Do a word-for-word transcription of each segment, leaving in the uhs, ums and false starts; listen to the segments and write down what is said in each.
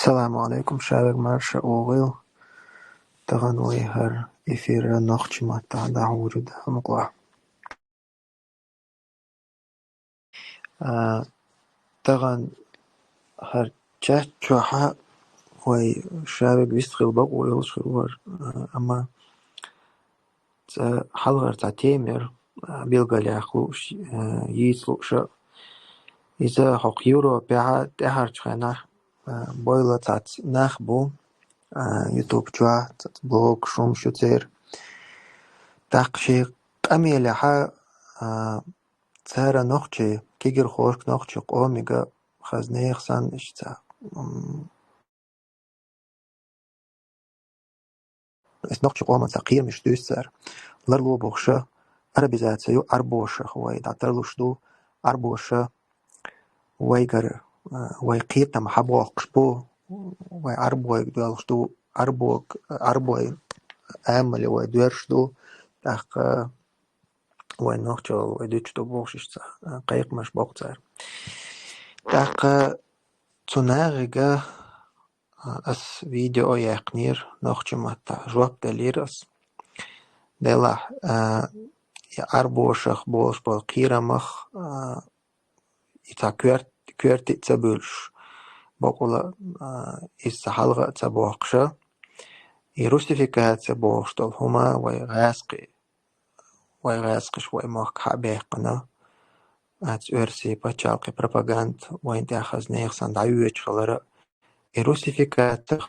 Салам алейкум, шавег марша оагӀув. Тахана вай хӀара эфир нохчий маттахь дӀахьур ду, амма кхоъ. А, тахана хӀара чат чохь вай шавег вистхила бакъо йолуш хир вара, а, амма цкъа хьалхара цхьа тема яра, а, билгалъяха лууш, а, йийца лууш а. Иза хӀокху Европехь тӀаьхьарчу хенахь, а, бойла цхьацца нах бу, а, YouTube чохь, цхьацца блог, шумаш ю церан. ТӀаккха шен къамелехь, а, цара нохчий, кегийрхошка нохчий къомига хаза нехан санна иштта, м, Ас нохчийн къоман цхьа кхерамаш дуьйцу цара. Ларло бохуш а, арабизация ю, Ӏарбоша вай дӀатарлуш ду, Ӏарбоша вайгара, а, вай кхетам хьабоккхуш бу, вай Ӏарбойга доьлхуш ду, Ӏарбойг-, Ӏарбойн амале вай доьрзуш ду, тӀаккха вай нохчалла вай дуьтуш ду бохуш иштта, а, кхайкхамаш боккху цара. ТӀаккха цу нахе а, а, ас видео яьккхинера, нохчийн маттахь жоп деллера ас. Делахь, а, и Ӏарбошах болуш болу кхерамах, а, и цхьа коьрт-, коьрте а ца буьйлуш, бакъволу, а, иза цхьа хьалха а ца боккхуш а, и русификация бохуш долу хӀума вай гӀазкхи-, вай гӀазкхаша вай махкахь а баьккхина, оцу оьрсийн пачхьалкхийн пропаганда вайна тӀехь хаза нехан санна дӀайоьдуш хилар а, и русификацих,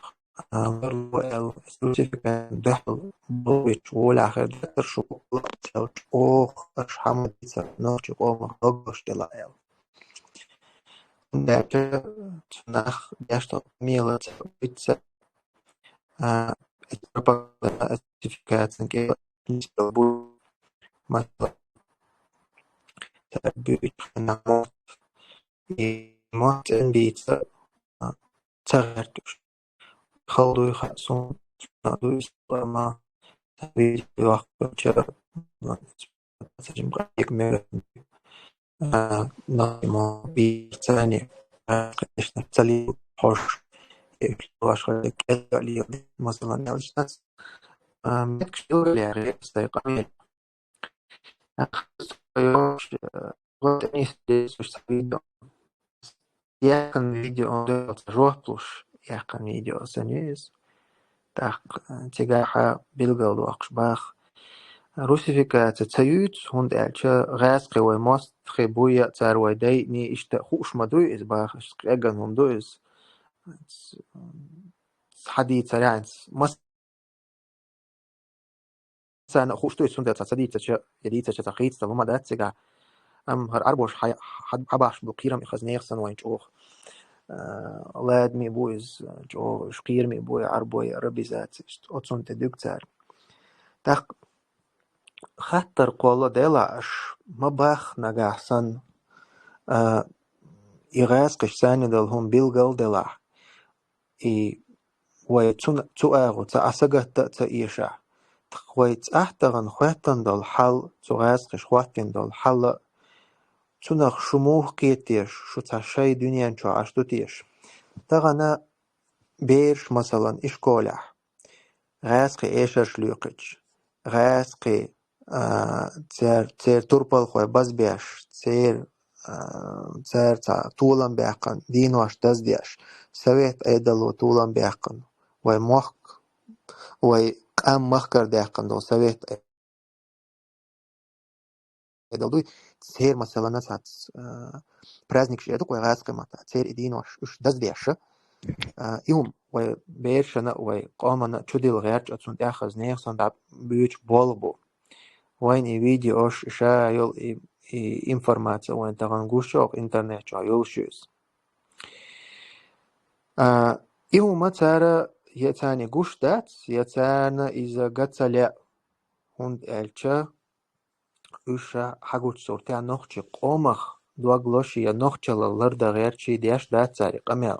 а, ларло аьлла, русификацин дуьхьал бовлуьйтуш волахь хир дацара шу бакъволу а, чӀогӀа аша хьан ма дийцара нохчийн къомах дог луш делахь аьлла. ХӀунда аьлча цу нах деш долу къамелаца, вица, а, эта пропаганда, эта русификацин кӀел нисбелла бу, масала, цара буьйцу хенахь мотт, и мотт цӀена бийца, а, ца гӀерташ. Хала дуй хаьа суна, суна дуй ислама, цхьа видео йоккхуча, цхьа жима къайка мегар, а, нахана бийцани, а, конечно, ца лийна хьожуш, и уьш лелош хилла кӀезга а лела, масалан, аьлча, а, меттигаш билгалъяьхира аса тхайн къамелехь. ТӀаккха со йолуш, а, гӀо тӀе нисделира цхьа видео. Яьккхина видео, цхьа жоп луш, яьккхина видео санна ю иза. ТӀаккха, а, цигахь билгалдоккхуш баха. Русификация ца юьйцу, хӀунда аьлча гӀазкхи вай мостагӀий буй а, цара вай дайъаний, иштта хууш ма дуй иза баха, иштта къеган хӀума ду иза. Хьадийцарехь, мас- Царна хууш ду иза, цундела цхьа ца дийцича, я дийцича цхьа хийцадала хӀума дац цигахь. Амма хӀара Ӏарбоша хьа-, хьа-, хьабахьаш бу кхерам, и хаза нехан санна вайна чӀогӀа, а, ладаме бу иза, чӀогӀа уьш кхераме бу, и Ӏарбой, арабизация, оцунна тӀе дуьгу цара. ТӀаккха хаттар кхолла делахь аша, ма баха нагахь санна, а, и гӀазкхаша царна долу хӀума билгал делахь. И вай цу, цу агӀор ца Ӏа сагатта а ца эшахь, тхо вай цӀахь тахана хӀоьттина долу хьал, цу гӀазкхаша хӀоттийна долу хьал а, цунах шу муха кхета теша, шу цхьа шайн дуьнен чохь Ӏаш ду теша? Тахана бераш, масалан, ишколехь гӀазкхийн эшарш лоькхуьйтуш, гӀазкхийн, а, цер-, церан турпалхой базбеш, церан, а, цара цхьа толам баьккхина, денош даздеш, совет Ӏедало толам баьккхина, вай мохк, вай къам махкара даьккхина долу совет Ӏедал дуй, церан, масалана, цхьацца, а, праздникаш эр ду-кх вай гӀазкхийн маттахь, церан и денош уьш даздеш, а, и хӀума вай берашна а, вай къомана а чудилла гӀерташ, оцунна тӀехь хаза нехан санна дӀа буьйцуш болх бу. Вайна и видеош, ша йолу и, и информаци вайна тахана гуш йогӀу интернет чохь йолуш ю иза. А, и хӀума цара я царна гуш дац, я царна иза ган ца лаьа, хӀунда аьлча уьш ша хьагучу суртехь нохчийн къомах дог луш я нохчалла лардан гӀерташ деш дац цара и къамел.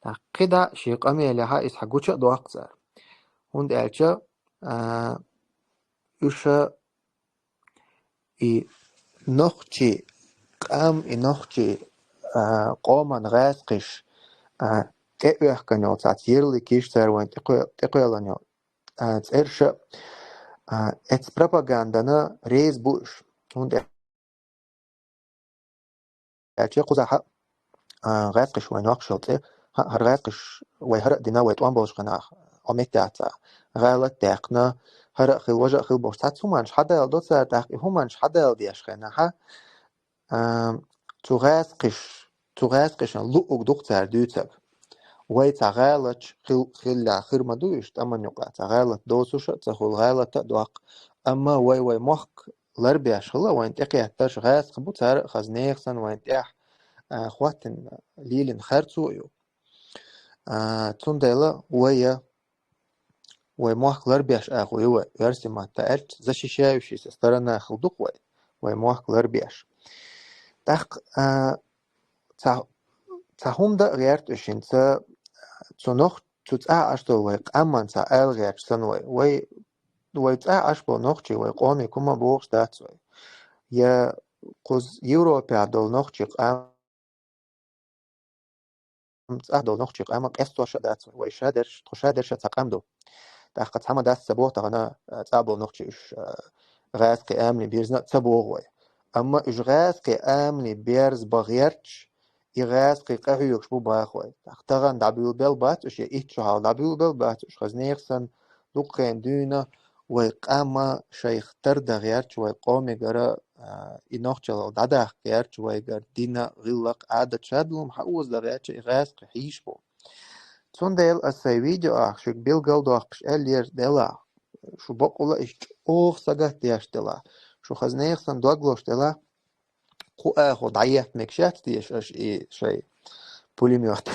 ТӀаккха кхидӀа шен къамелехь иза хьагуча а доккху цара. ХӀунда аьлча, а, уьш и нохчийн къам, и нохчийн, а, къоман гӀазкхиш, а, тӀеоьхкан йолу цхьацца ярлык йиш цара вайн тӀекхоьллина йолу цӀераш а, эцу пропагандана реза бу уьш. ХӀунда аьлча кхузахь а гӀаьскхиш вайн йоккхуш йолу цӀе, хӀара гӀаьскхиш вай хӀара а дина, вай тӀом болчу хенахь, Ӏо меттехь цхьа гӀалат даьккхина, хӀара а хила, важа а хила бохуш, цхьацца хӀуманаш хьадалдо цара, тӀаккха и хӀуманаш хьадалдеш хенахь, цу гӀаьскхиш, цу гӀаьскхишан луъург ду-кх цара дуьйцург. Вай цхьа гӀалаташ хилла хир ма ду уьш, тӀаман юкъа цхьа гӀалат доцуш а ца хуьлу, гӀалат а доккху. Амма вай, вай мохк ларбеш хилла, вайн тӀекхеттарш гӀаьскхи бу, цара а хаза нехан санна вайн тӀехь хӀоттина, лелийна харцо а ю. Цундела вай, вай мохк ларбеш агӀо ю вай, оьрсийн маттахь аьлча, защищающаяся сторона хила ду-кх вай, вай мохк ларбеш. ТӀаккха цхьа, цхьа хӀума дан а гӀерта уьш хӀинца, цу нох-, цу цӀахь Ӏаш долу вай къаман цхьа ала гӀерташ санна вай. Вай, вай цӀахь Ӏаш болу нохчий вай къоман хӀума бохуш дац вай. Я кхуза Европехь долу нохчий къам, цӀахь долу нохчий къам къестош а дац вай. Вай шадерш, тхо шадерш а цхьа къам ду. ТӀаккха цхьа ма дац ца боху тахана, цӀахь болу нохчий уьш гӀаьскхи амале бирзина а ца боху вай. Амма уьш гӀаьскхи амале берза бан гӀерташ, и гӀаьскхи къахьоьгуш бу боху вай. ТӀаккха тахана дӀабуьйлабелла бац уьш, я итт шо хьалха дӀабуьйлабелла бац уьш, хаза нехан санна, дуккха а дуьйна вай къам шайх тардан гӀерташ, вай къомигара и нохчалла дӀадаккха гӀерташ, вайгара дин, гӀиллакх, Ӏадат, шадолу хӀума хьаозадан гӀерташ и гӀаьскхи хьийзаш бу. Цундела аса сайн видеохь шуьга билгалдоккхуш аьллера делахь, шу бакъволуш а чӀогӀа сагатдеш делахь, шу хаза нехан санна дог лозуш делахь, кху агӀор дӀаетта мегаш яц теша аша и шайн пулемёт.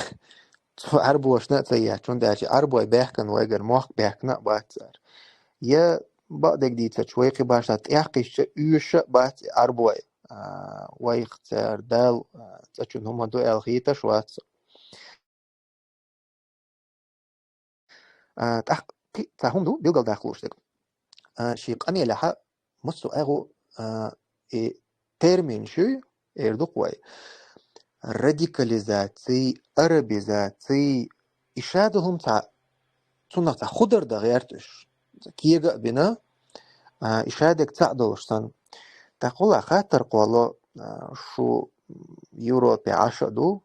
Цу Ӏарбошна а ца етташ, хӀунда аьлча Ӏарбой баьхкина вайгара мохк баьхкина а бац цара. Я бакъдерг дийцича, вай кхин башха тӀехь кхиссича оьшуш а бац и Ӏарбой, вайх цара Дала цӀа чун хӀума ду аьлла хеташ вац со. ТӀаккха кхин цхьа хӀума ду билгалдаккха лууш дерг. Шен къамелехь массо а агӀо и термин шуьй, эр ду-кх вай, радикализаций, арабизаций, и шадолу хӀума цхьа, цунах цхьа худар дан гӀерта уьш. Кега а бина, и шадерг цхьаъ долуш санна. ТӀаккха гӀуллакх хаттар кхолло, шу Европе Ӏаш а ду,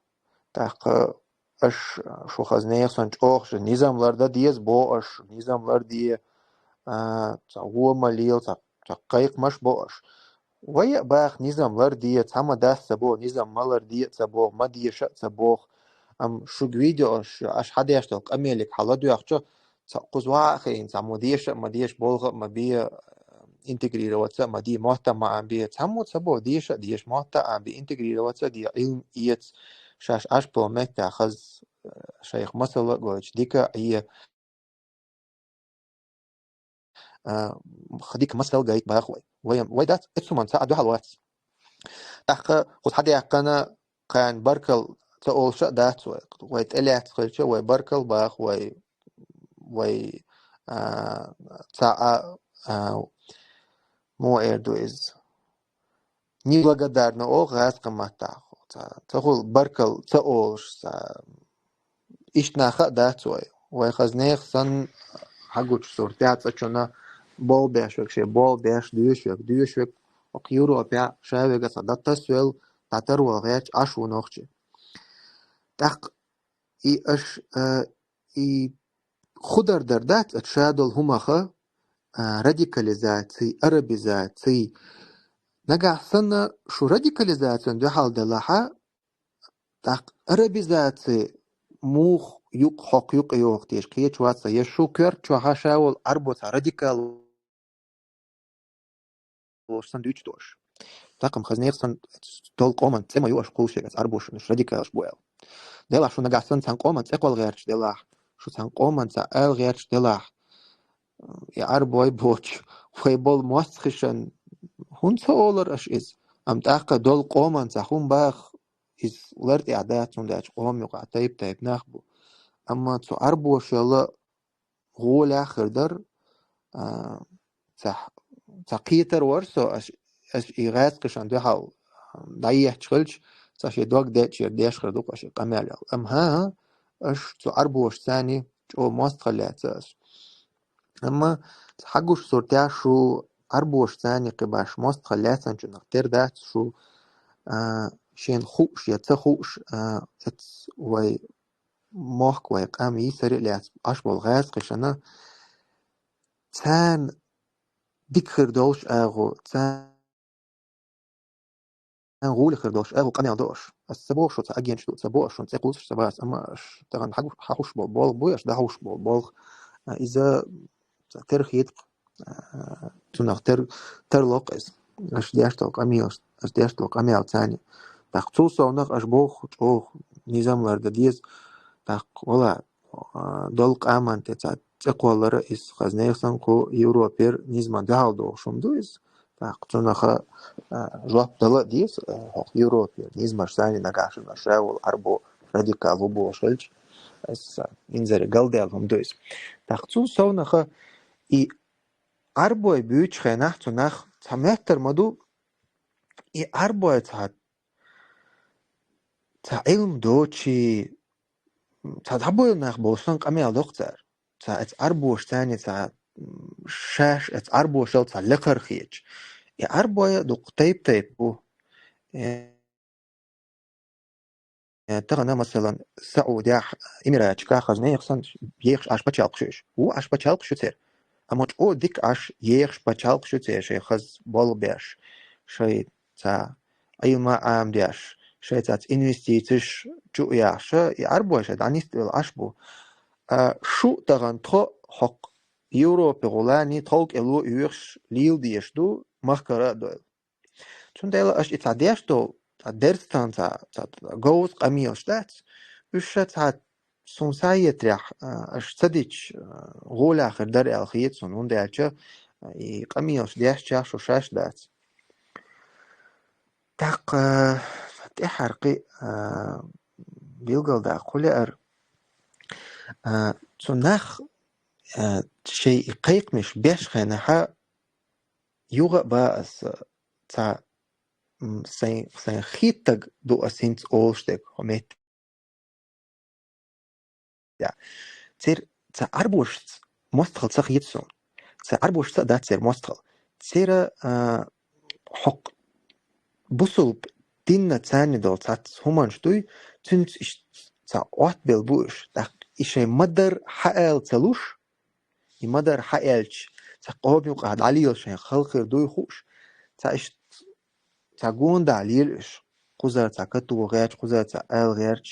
тӀаккха аша, шу хаза нехан санна чӀогӀа шу низам лардан деза боху аша, низам ларде, цхьа гӀо ма лела, цхьа, цхьа кхайкхамаш бо аша. Вай а баха низам ларде, цхьа ма дац ца боху, низам ма ларде а ца боху, ма деша а ца боху. Амма шуьга видео аша, аша хьадеш долу къамелиг хьаладоьгӀча, цхьа кхуза ваха а хиъна, цхьаммо деша а ма деша, болх а ма бе, интегрироваться а ма де, мотт а ма Ӏамабе, цхьаммо ца боху, деша а деша, мотт а Ӏамабе, интегрироваться а де, Ӏилма эца, шаьш Ӏаш болу меттехь хаза, шайх масала а гойтуш, дика а Ӏе, дика масал гайта боху вай. Вай, вай дац, оцу хӀуманна цхьа а дуьхьал вац. ТӀаккха кхуза хьадаьккхина, кхана баркалла ца олуш а дац вай. Вай тӀелаьцна хилча, вай баркалла боху, вай, вай, а, цхьа а, а, муха эр ду иза? Неблагодарно олу гӀазкхийн маттахь. Ца, ца хуьлу баркалла ца олуш, ца, иштта нах а дац вай. Вай хаза нехан санна хьагучу суртехь цӀа чунна болх беш верг, шен болх беш, доьшуш верг, доьшуш верг, окху Европехь ша верг а цхьа дӀатасвелла, дӀатарвала гӀерташ Ӏаш ву нохчи. ТӀаккха и аша, а, и худар дар дац оцу шадолу хӀумаха, а, радикализаций, арабизаций. Нагахь санна шу радикализацина дуьхьал делахьа, тӀаккха арабизаци муха юкъа, хьокху юкъа йоху теша кхечу вац сан, я шу коьрта чохь ша волу Ӏарбо цхьа радикал волуш сан дуьйцуш долуш. ТӀаккха-м хаза нехан сан долу къоман цӀе ма ю аша кхуллушехь, аса Ӏарбошна уьш радикалаш бу аьлла. Делахь шу нагахь санна цхьана къоман цӀе кхолла гӀерташ делахь, шу цхьана къоман цхьа ала гӀерташ делахь, и Ӏарбой боцуш, вай болу мостагӀашна хӀунда ца олура аша иза? Амма тӀаккха долу къоман цхьа хӀума баха, иза лар тӀехь дац, хӀунда аьлча къоман юкъахь тайп-тайпа нах бу. Амма цу Ӏарбошалла гӀолехь хир дара, а, цхьа, цхьа кхетар вара со, аш, аш и гӀаьскхишан дуьхьал дӀаетташ хилча, цхьа шен дог деччера деш хир ду-кх аша и къамел аьлла. Амма хӀан, аш цу Ӏарбошцани чӀо мостагӀа лаьца ас. Амма хьагуш суртя шу Ӏарбошцани кхибаш мостагӀа лаьцанчунах тера дац шу, а, шен хууш я ца хууш, а, эц вай мохк вай къам йийсари лаьц аш бол гӀаьзкхишана. Царна дика хир долуш агӀо, царна гӀули хир долуш агӀо къамел до аш. Ас ца боху шу ца агенчу ду, ца бо аш шун цӀе кхулсаш ца бац, амма аш тахана хьагу-, хьахуш болу болх буй, аш дахуш болу болх. А, иза ца тера хетакх, а, цунах тер-, тарлокх иза. Аш деш долу къамелаш, аш деш долу къамел царна. ТӀаккха цул совнах аш боху чӀогӀа низам ларда деза. ТӀаккха вала, а, долу къаман тӀе ца цӀе кхоллара иза хаза нехан санна кху Европера низаман дуьхьал дохуш хӀума ду иза. ТӀаккха цунаха, а, жоп дала а деза, а, хӀокху Европера низамаш санна нагахь шуна ша волу Ӏарбо радикал ву бохуш хилча, иза инзаре галдаьлла хӀума ду иза. ТӀаккха цул совнаха и Ӏарбой буьйцучу хенахь цунах цхьа моьттар ма ду, и Ӏарбой цхьа, цхьа Ӏилма доций, цхьа дӀабойла нах болуш санна къамел доккху цара. Цхьа эца Ӏарбош царна цхьа, м, шаьш эца Ӏарбошал цхьа лекхар хеташ. И Ӏарбой а дукха тайп-тайп бу. Э, э, тахана, масалан, Саудехь, Эмиратчикахь хаза нехан санна ехаш Ӏаш пачхьалкхаш ю уьш. Ву Ӏаш пачхьалкхаш ю церан. Амма чӀогӀа дика Ӏаш ехаш пачхьалкхаш ю церан, шайн хаза болх беш, шайн цхьа Ӏилма Ӏамадеш, шайн цхьацца инвестицеш чу а яхьаш, и Ӏарбой шайн дӀанисвелла Ӏаш бу. А, шу тахана тхо хӀокху Европе гӀулани тхов кӀело оьхуш лела дезаш ду, махкара а дойла. Цундела аша и цхьа деш долу, цхьа дерстан цхьа, цхьа говза къамелаш дац, уьш ша цхьа суна схьаетарехь, а, аша ца дича, а, гӀолехь хир дара аьлла хета суна, хӀунда аьлча, а, и къамелаш дешчехь шу шаьш дац. ТӀаккха, а, тӀаьхьаркхи, а, билгалдаккха хӀун лаьара, а, цу нах, а, шайн и кхайкхамаш беш хенахьа, юха а бан аса цхьа, м, сайн, сайн хеттаг ду ас хӀинца олуш дерг хӀокху метте. Церан цхьа Ӏарбошца мостагӀалла ца хета суна. Цхьа Ӏарбошца а дац церан мостагӀалла. Церан, а, хӀокху бусулба динна царна долу цхьацца хӀуманаш дуй, цуьнца иштта цхьа Ӏоттабелла бу уьш. ТӀаккха и шайн ма-дарра хьаала ца луш, и ма-дарра хьааьлча, цхьа къоман юкъахь дӀалела шайн хала хир дуй хууш, цхьа иштта, цхьа гондахь лела уьш, кхузара цхьа катогӀа гӀерташ, кхузара цхьа ала гӀерташ,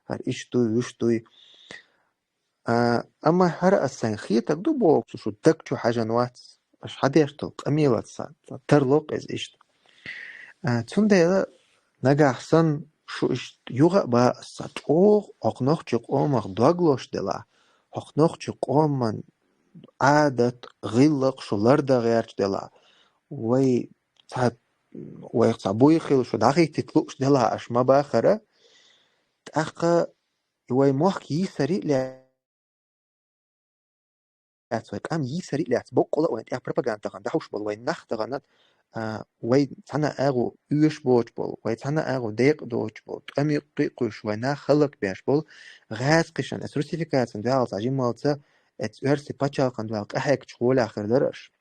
хӀара иштта дуй, уьш дуй. А, амма хӀара ас сайн хетаг ду боху, шу даг чу хьажан вац, аша хьадеш долу къамелаца сан, сан тарло-кх иза иштта. А, цундела нагахь санна шу иштта юха а бан ас сан чӀогӀа хӀокху нохчийн къомах дог лозуш делахь, хӀокху нохчийн къоман Ӏадат, гӀиллакх шу лардан гӀерташ делахь, вай цхьа, вайх цхьа буй хила шу дӀахӀиттийта лууш делахь аша ма бахара, тӀаккха и вай мохк йийсари а лаьцна, вай къам йийсари а лаьцна, боккъала а вайн тӀехь пропаганда тахана дӀахьуш болу вайн нах тахана, а, вай цхьана агӀо оьшуш боцуш болу, вай цхьана агӀо декъа доцуш болу, тӀамиг кхуьуш, вай нах хӀаллакбеш болу, гӀаьзкхишан, эс русификацин дуьхьал цхьа жималца, эс оьрсийн пачхьалкхан дуьхьал къахьегчу гӀолехь хир дара аша.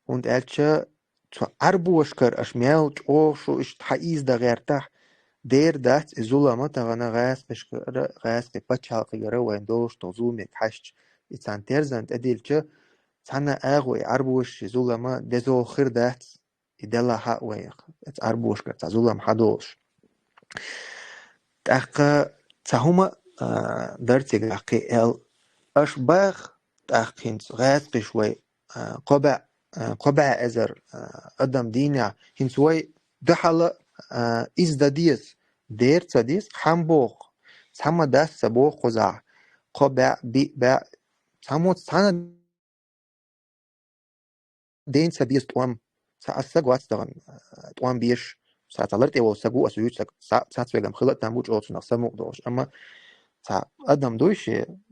ХӀунда аьлча цу Ӏарбошкара аша мел чӀогӀа шу иштта хьаийзадан гӀертахь, дера дац и зулама тахана гӀаьзкхишкара, гӀаьзкхийн пачхьалкхигара вайн долуш долу зуламега хьаьжча, и царна терзан тӀедиллича, цхьана агӀо и Ӏарбошийн зулама дезо хир дац, и делахь а вайх, эца Ӏарбошкара цхьа зулам хьадолуш. ТӀаккха цхьа хӀума, а, дара цигахь кхин аьлла. Аша баха, тӀаккха хӀинца гӀаьзкхиш вай, а, кхо бӀе, а, кхо бӀе эзар, а, адам дийнехь, хӀинца вай дуьхьала, а, иза дан деза, дера ца деза, хьан боху, цхьа ма дац ца боху кхузахь, кхо бӀе, биъ бӀе, цхьаммо цхьана ден ца беза тӀом, ца аса саг вац дахана, тӀом беш, ца, ца лар тӀе волу саг ву аса вуьйцу саг, ца, цац вегам хила а там бу чӀогӀа цунах самукъа долуш. Амма ца адам дуй шен,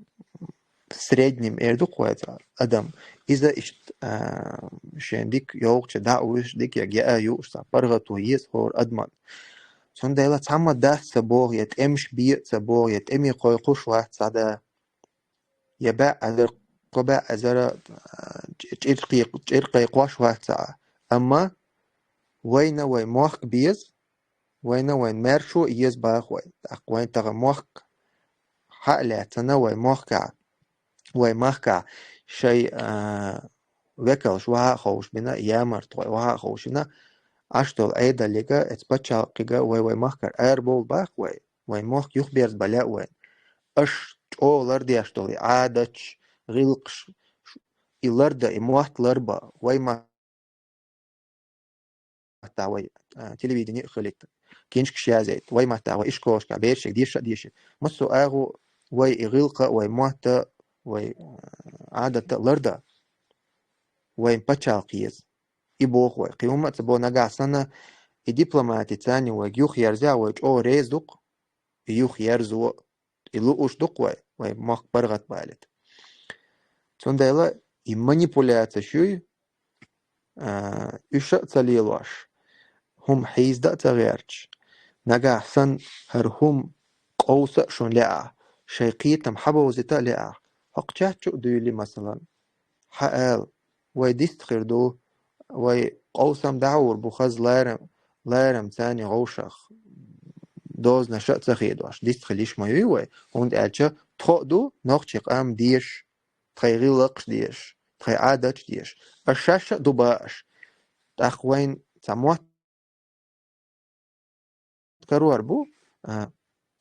среднем эр ду кхой ца адам, иза иштта, а, шен дика йовхача дӀа а вуьйш, дика я геа юуш, ца паргӀато еза хӀора адаман. Цундела цхьамма дац ца боху, я тӀемаш бе а ца боху, я тӀеме кхойкхуш вац цхьа да, я баьӀ эзар, кхо баьӀ эзар, а, чӀир-, чӀир кхайкхош вац цхьа а. Амма вайна вай мохк беза, вайна вайн маьршо а еза боху вай. ТӀаккха вайн тахана мохк хьа а лаьцна, вай мохкахь, вай махкахь шайн, а, векалш вахьа а ховшабина, ямартхой вахьа а ховшина, Ӏаш долу Ӏедаллига, эцу пачхьалкхига вай, вай махкара арабовла боху вай, вайн мохк юхаберзабан лаьа вайна. Аша чӀогӀа лардеш долу и Ӏадаташ, гӀиллакхаш, и лардан, и мотт ларбан, вай ма- маттахь вай, а, телевидение а хилийта, киншкаш язйийта, вай маттахь вай ишколашкахь берашка деша а дешийта. Массо а агӀо вай и гӀиллакх а, вай мотт а, вай, а, Ӏадат а лардан вайн пачхьалкх еза. И боху вай. Кхин хӀумма а ца боху, нагахь санна и дипломатица вайга юхаерзахь, вай чӀогӀа реза ду-кх, и юхаерзо, и лууш ду-кх вай, вай мохк паргӀатбалийта. Цундела и манипуляцеш юй, а, уьш а ца лелош, хӀума хьийзадан а ца гӀерташ, нагахь санна хӀара хӀума къовса а шуна лаахь, шайн кхетам хьабовзийта а лаахь, хӀокху чат чу а дуьйлий, масалан, хьаала, вай дистхир ду, вай къовсам дӀахьур бу хаза ларам, ларамца, вовшах дозанаш а ца хедош, дистхила йиш ма юй вай, хӀунда аьлча тхо а ду нохчийн къам дезаш, тхайн гӀиллакхаш дезаш, тхайн Ӏадаташ дезаш. Аш шаьш а ду боху аш. ТӀаккха вайна цхьа мотт карор бу, а,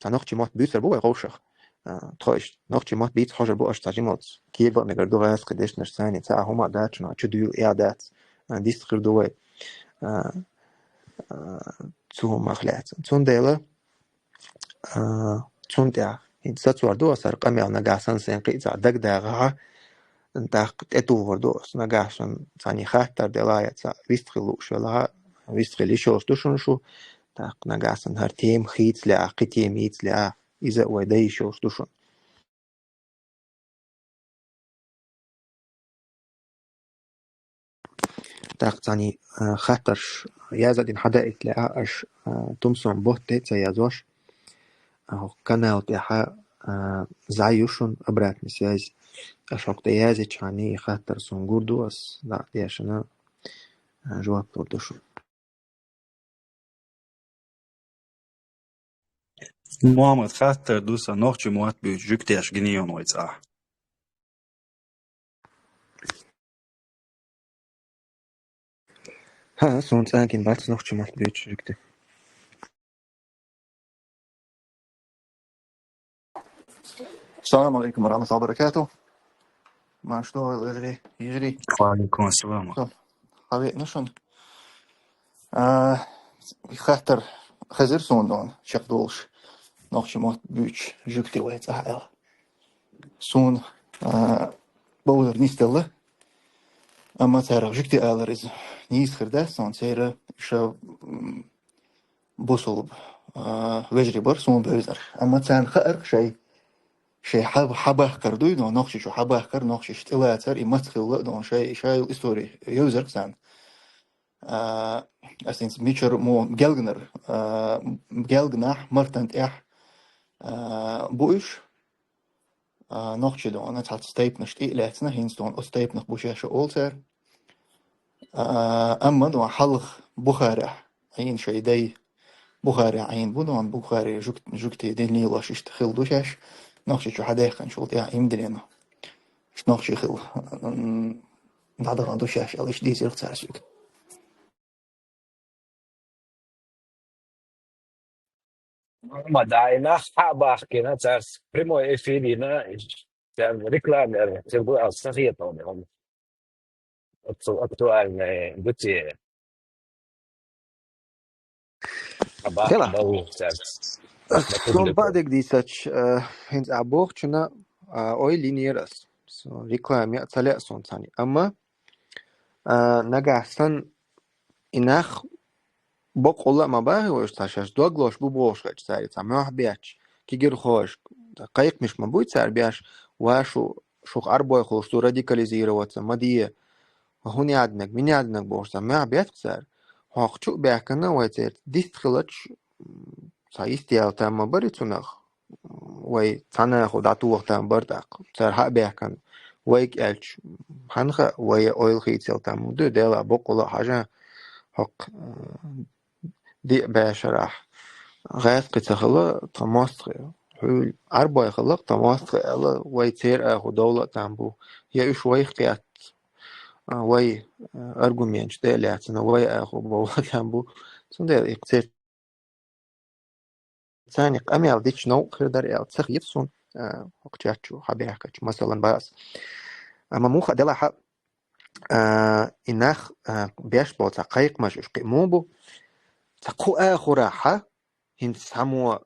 цхьа нохчийн мотт буьйцур бу вай вовшах. А, тхо иштта нохчийн мотт бийца хьожур бу аша цхьа жималц. Кеба а мегар ду гӀазкхийн дешнашца, цхьа хӀума а дац шуна, чу дуьйла а дац, а, дистхир ду вай, а, а, цу хӀумах лаьцна. Цундела, а, цунна тӀехь хӀинца сацор ду аса хӀара къамел, нагахь санна сайна кхин а цхьа дагадогӀахь, тӀаккха тӀетухур ду аса. Нагахь санна цхьаьна хаттар делахь, я цхьа вистхила лууш велахь, вистхила йиш йолуш ду шуна шу, тӀаккха нагахь санна хӀара тема хийца лаахь, кхин тема йийца лаахь, иза а вай дан йиш йолуш ду шуна. ТӀаккха цхьаьна, а, хаттарш яздан хьадаийта лаахь аша, а, тумсун ботт тӀе а ца язъеш, а, хӀокху канал тӀехь, а, зӀе ю шуна обратная связь. Аша хӀокху тӀе язйичхьана и хаттар суна гур ду, ас дӀа а дешна, а, жоп лур ду шуна. Мухаммад, хаттар ду сан, нохчийн мотт буьйцу жуьгтеш гина ю вай цӀахь? ХӀаъ, суна цӀа гина бац нохчийн мотт буьйцу жуьгти. السلام عليكم ورحمة الله وبركاته. Марша догӀийла, вежарий, йижарий. Ва алейкум ассалам. Со, хьавеана шуна. А, хаттар хезира суна дона, чекхдолуш, нохчийн мотт буьйцу жуьгти вай цӀахь аьлла. Суна, а, бовзар нисделла, амма царах жуьгти алар иза нийса хир дац суна, церан уьш, м, бусулба, а, вежарий бара суна бевзарх. Амма царна хаьара шайн, шайн хьа-, хьабахкар дуй, но нохчий чу хьабахкар, нохчий тӀелацар, и маца хилла а дона, шайн, шайн истори евзарх царна. А, ас хӀинца мичара мо гелганара, а, гелганахь, мартан тӀехь, а, бу уьш. А, нохчий дона цхьацца тайпанаш тӀе а лаьцна, хӀинца дона оцу тайпанах бу шаьш а олу цара. А, амма дона хьалха Бухарехь Ӏийна шайн дай, Бухарехь Ӏийна бу дона, Бухари жуг-, жугти дин лелош иштта хилла ду шаьш, нохчий чу хьадаьккхинчул тӀаьхьа имдилено. Иштта нохчий хилла, м, дӀадахана ду шаьш аьлла, иштта дийцира цара соьга. Ма дайнах хьа а бахкина, царца прямой эфир йина, царна реклама яр, цуьнан гуьлал ца хетале, хӀума. Оццул актуальный ду те. Хила. Суна баъдерг дийцача, э, хӀинца а бохучунна, а, ойла йинера ас. Со реклама яа ца лаьа суна цхьаьна. Амма, а, нагахь санна и нах боккъалла а ма бахи вайша цхьа шаьш дог лозуш бу бохуш хилча, цара цхьа мохь бетташ, кегирхошка кхайкхамаш ма буй цара беш, ва шу, шух Ӏарбой хуьлуш ду, радикализироваться ма де, ва хӀун яьдинарг, мин яьдинарг бохуш цхьа мохь бетташ цара. ХӀокху чу а баьхкина вай церан дистхиларш, цхьа йистел там ма бари цунах, вай цхьанаху дӀатоха там бар тӀаккха. Цара хьа а баьхкан, вайга аьлча, хьанха вай ойла хийцел там ду, Дела боккъала хьажа, хӀокх, э, диъ бӀешарахь гӀаьскхи ца хила, тха мостхи, хьуьл Ӏарбой хила, тха мостхи аьлла, вай цер аху довла там бу. Я уьш вайх кхетт, а, вай, а, аргументаш тӀе а лаьцна, вай аху бовла там бу. Цундела и цер цани къамел дича новкъа хир дара аьлла, ца хета сун, а, хӀокху чат чу хьабаьхкача, масалан, баъс. Амма муха делахь а, а, и нах, а, беш болу цхьа кхайкхамаш уьш кхин муха бу? Цхьа кху ахурахьа, хӀинца цхьаммо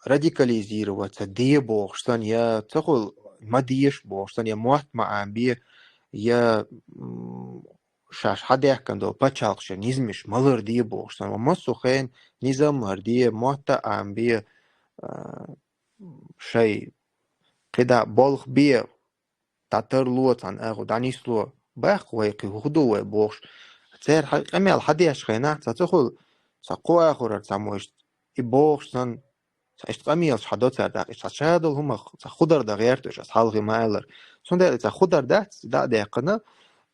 радикализироваться де бохуш санна, я ца хуьлу ма деша бохуш санна, я мотт ма Ӏамабе, я, м, шаьш хьадаьхкина долу пачхьалкхашан низамаш ма ларде бохуш санна, ва массо а хенахь низам ларде, мотт а Ӏамабе, а, шайн кхидӀа болх бе, дӀатарло, цхьана агӀо дӀанисло, баккха вай кхин хӀу ду вай бохуш. Церан хьа-, къамел хьадеш хенахь, цхьа ца хуьлу, цхьа кху ахурара цхьаммо иштта и бохуш санна, цхьа иштта къамелаш хьадо цара даккха, иштта цхьа шадолу хӀумах, цхьа худар дан гӀерта уьш, ас хьалхе ма-аллара. Цундела и цхьа худар дац, дӀа а даьккхина,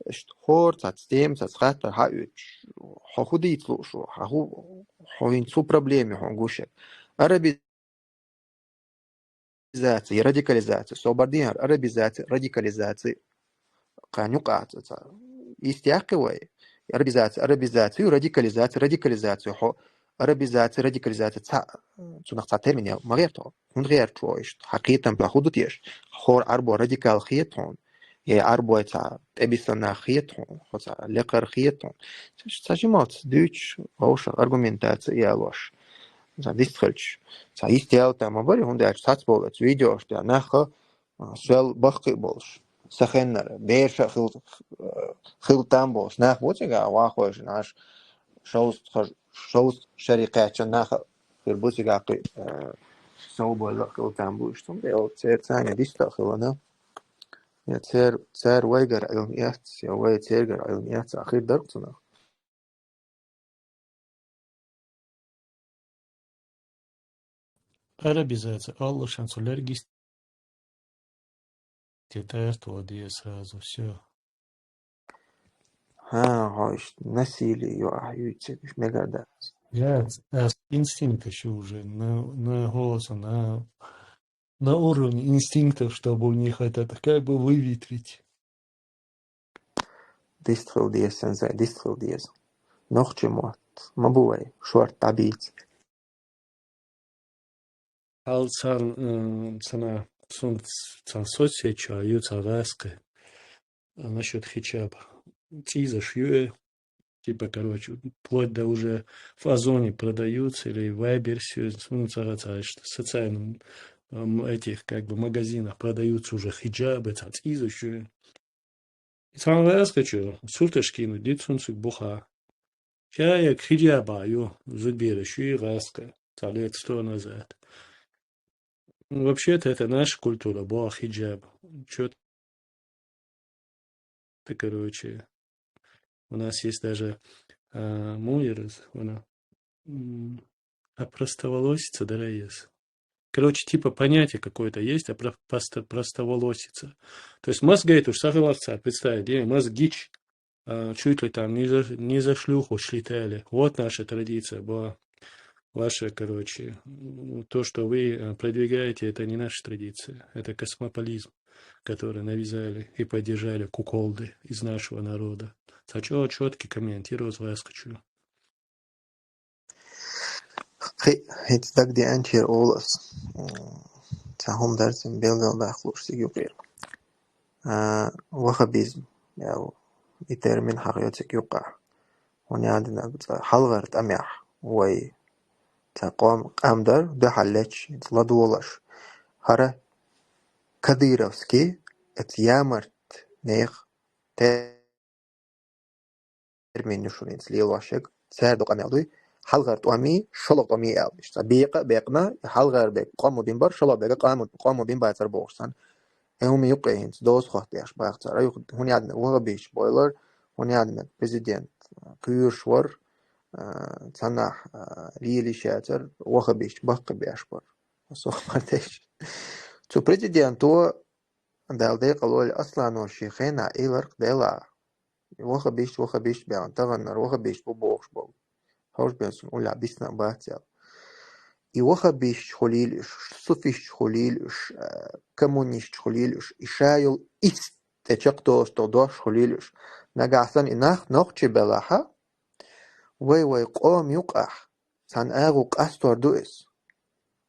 иштта хӀора цхьацца тема, цхьацца хаттар хьаоьцуш, хьо хӀу дийца лууш ву, хьан хӀу, хьо хӀинца хӀу проблема ю хьуна гуш. Араби- Арабизация, радикализация. Со бардин хӀара арабизация, радикализация. Кхана юкъа ца, ца. Исти яккхи вай. Арабизация, арабизация, радикализация, радикализация. Хьо арабизация, радикализация. Ца, цунах цхьа термин ял. Ма гӀерта хьо. ХӀунда гӀерта хьо иштта? Хьан кхетам баху ду теш? ХӀора Ӏарбо радикал хета хьуна. Я Ӏарбой цхьа тӀебисан нах хета хьуна. Хьо цхьа лекхар хета хьуна. Ца жималц дуьйцуш, вовшах аргументация ялош. Цхьа дистхилча, цхьа йистел там ма бари, хӀунда аьлча цхьацца болу оцу видеош тӀехь нах, а, сел баккхий болуш, сахеннара, бераша а хил-, а, хила там болуш, нах бу цигахь, вахойшна Ӏаш, шовзткъа-, шовзткъа шаре кхаьчна нах а хир бу цигахь кхин, а, совбойла а хила там бу, иштта хӀума, церан царна диста а хилана, я цер-, цара вайгара Ӏилма эцна, я вай цергара Ӏилма эцна, а хир дара цунах. Арабизация, Аллашан цу лергис тетарт воде сразу, всё. Ха, хьо иштта насилие ю ахь юьйцург, мегар дац. Я, ас инстинкт ещё уже на, на голоса, на, на уровне инстинктов, чтобы у них это как бы выветрить. Дистхила деза, сан зай, дистхила деза. Нохчийн мотт ма бу вай, шорта дӀабийца. Хьал царна, э, царна, сун царна соцсеть чу ю цхьа гӀаскхи, э, насчёт хиджаба. ЦӀийзаш ю, э, типа, короче, вплоть до уже в Озоне продаются или в Вайберсе, ну, цхьа, цхьа, что социальном, эм, этих, как бы, магазинах продаются уже хиджабы, цхьа цӀийзаш ю. И цхьана гӀаскхи чу сурташ кхийна ди цунна цига буха. Ша я хиджаба ю, зудбераш ю гӀаскхи, цхьа лет сто назад. Ну, вообще-то это наша культура была, хиджаб. Чё-то, короче, у нас есть даже, а, муй раз, она, м, опростоволоситься, да, раез. Короче, типа понятие какое-то есть, а про-, просто простоволосица. То есть мозгей туш сахилахца, представь, где мозгич, а, чуть ли там не за, не за шлюху считали. Вот наша традиция была. Ваша, короче, м, то, что вы, э, продвигаете, это не наша традиция. Это космополизм, который навязали и поддержали куколды из нашего народа. Цхьа чё-, чётки комментировать вас хочу. Хи-, хӀинца дагадеанчера олу ас. М, цхьа хӀума дара цуьнан белгал дахлуш цига юкъера. А, ваххабизм, яу, и термин хьахайо цига юкъахь. ХӀунда аьлла, цкъа хьалхара тӀамехь вай цхьа къом, къам дара, дуьхьал лечча, ладогӀалаш. ХӀара кадыровский, эца ямарт нехан те-, термин ю шуна хӀинца лелош ерг, цара ду къамел дуй, хьалхара тӀоми, шолгӀа тӀоми аьлла. Иштта цхьа бекъа а бекъна, хьалхара бега къоммо бина бара, шолгӀа бега къоммо, къоммо бина бацара бохуш санна. Э, хӀума юкъе хӀинца доза хӀоттаеш баха цара. Ай, хӀунда аьлла ваххабисташ бойлар, хӀунда аьлла президент куьйраш вара, а, цхьаннахь, а, лелийшацара вахабисташ баккхийбеш бара. Со мара деш. Цу президенто, Дала декъала войла, Асланов шен хенахь элира-кх делахь. Вахабисташ, вахабисташ баьхна, таханлера вахабисташ бу бохуш болу. Хьовш бен суна уллехь бисна а бац аьлла. И вахабисташ хуьлийла уьш, суфисташ хуьлийла уьш, а, коммунисташ хуьлийла уьш, и ша йолу ист тӀе чекхдолуш долу дош хуьлийла уьш. Нагахь санна и нах нохчий белахь, вай, вай къоман юкъахь цхьана агӀор къастор ду иза.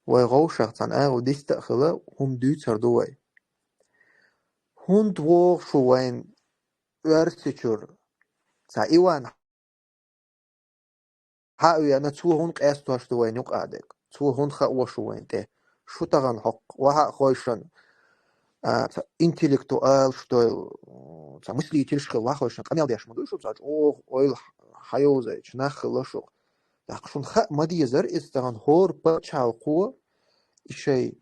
Вай вовшах цхьана агӀор диста а хила, хӀума дуьйцур ду вай. ХӀунда вогӀу шу вайна Оьрсийчуьра? Цхьа Иван хьа а веана, цо хӀунда къастош ду вайна юкъа дерг? Цо хӀунда хаош ву вайна тӀе? Шу тахана хӀокху вахьа а хойшан, а, цхьа интеллектуалаш дойла, цхьа мыслительш хила вахойшан къамел деш ма ду шу, цхьа чӀогӀа ойла хьайовзайчу нах хила шух. ТӀаккха шуна хаа ма дезара иза тахана хӀора пачхьалкхо и шайн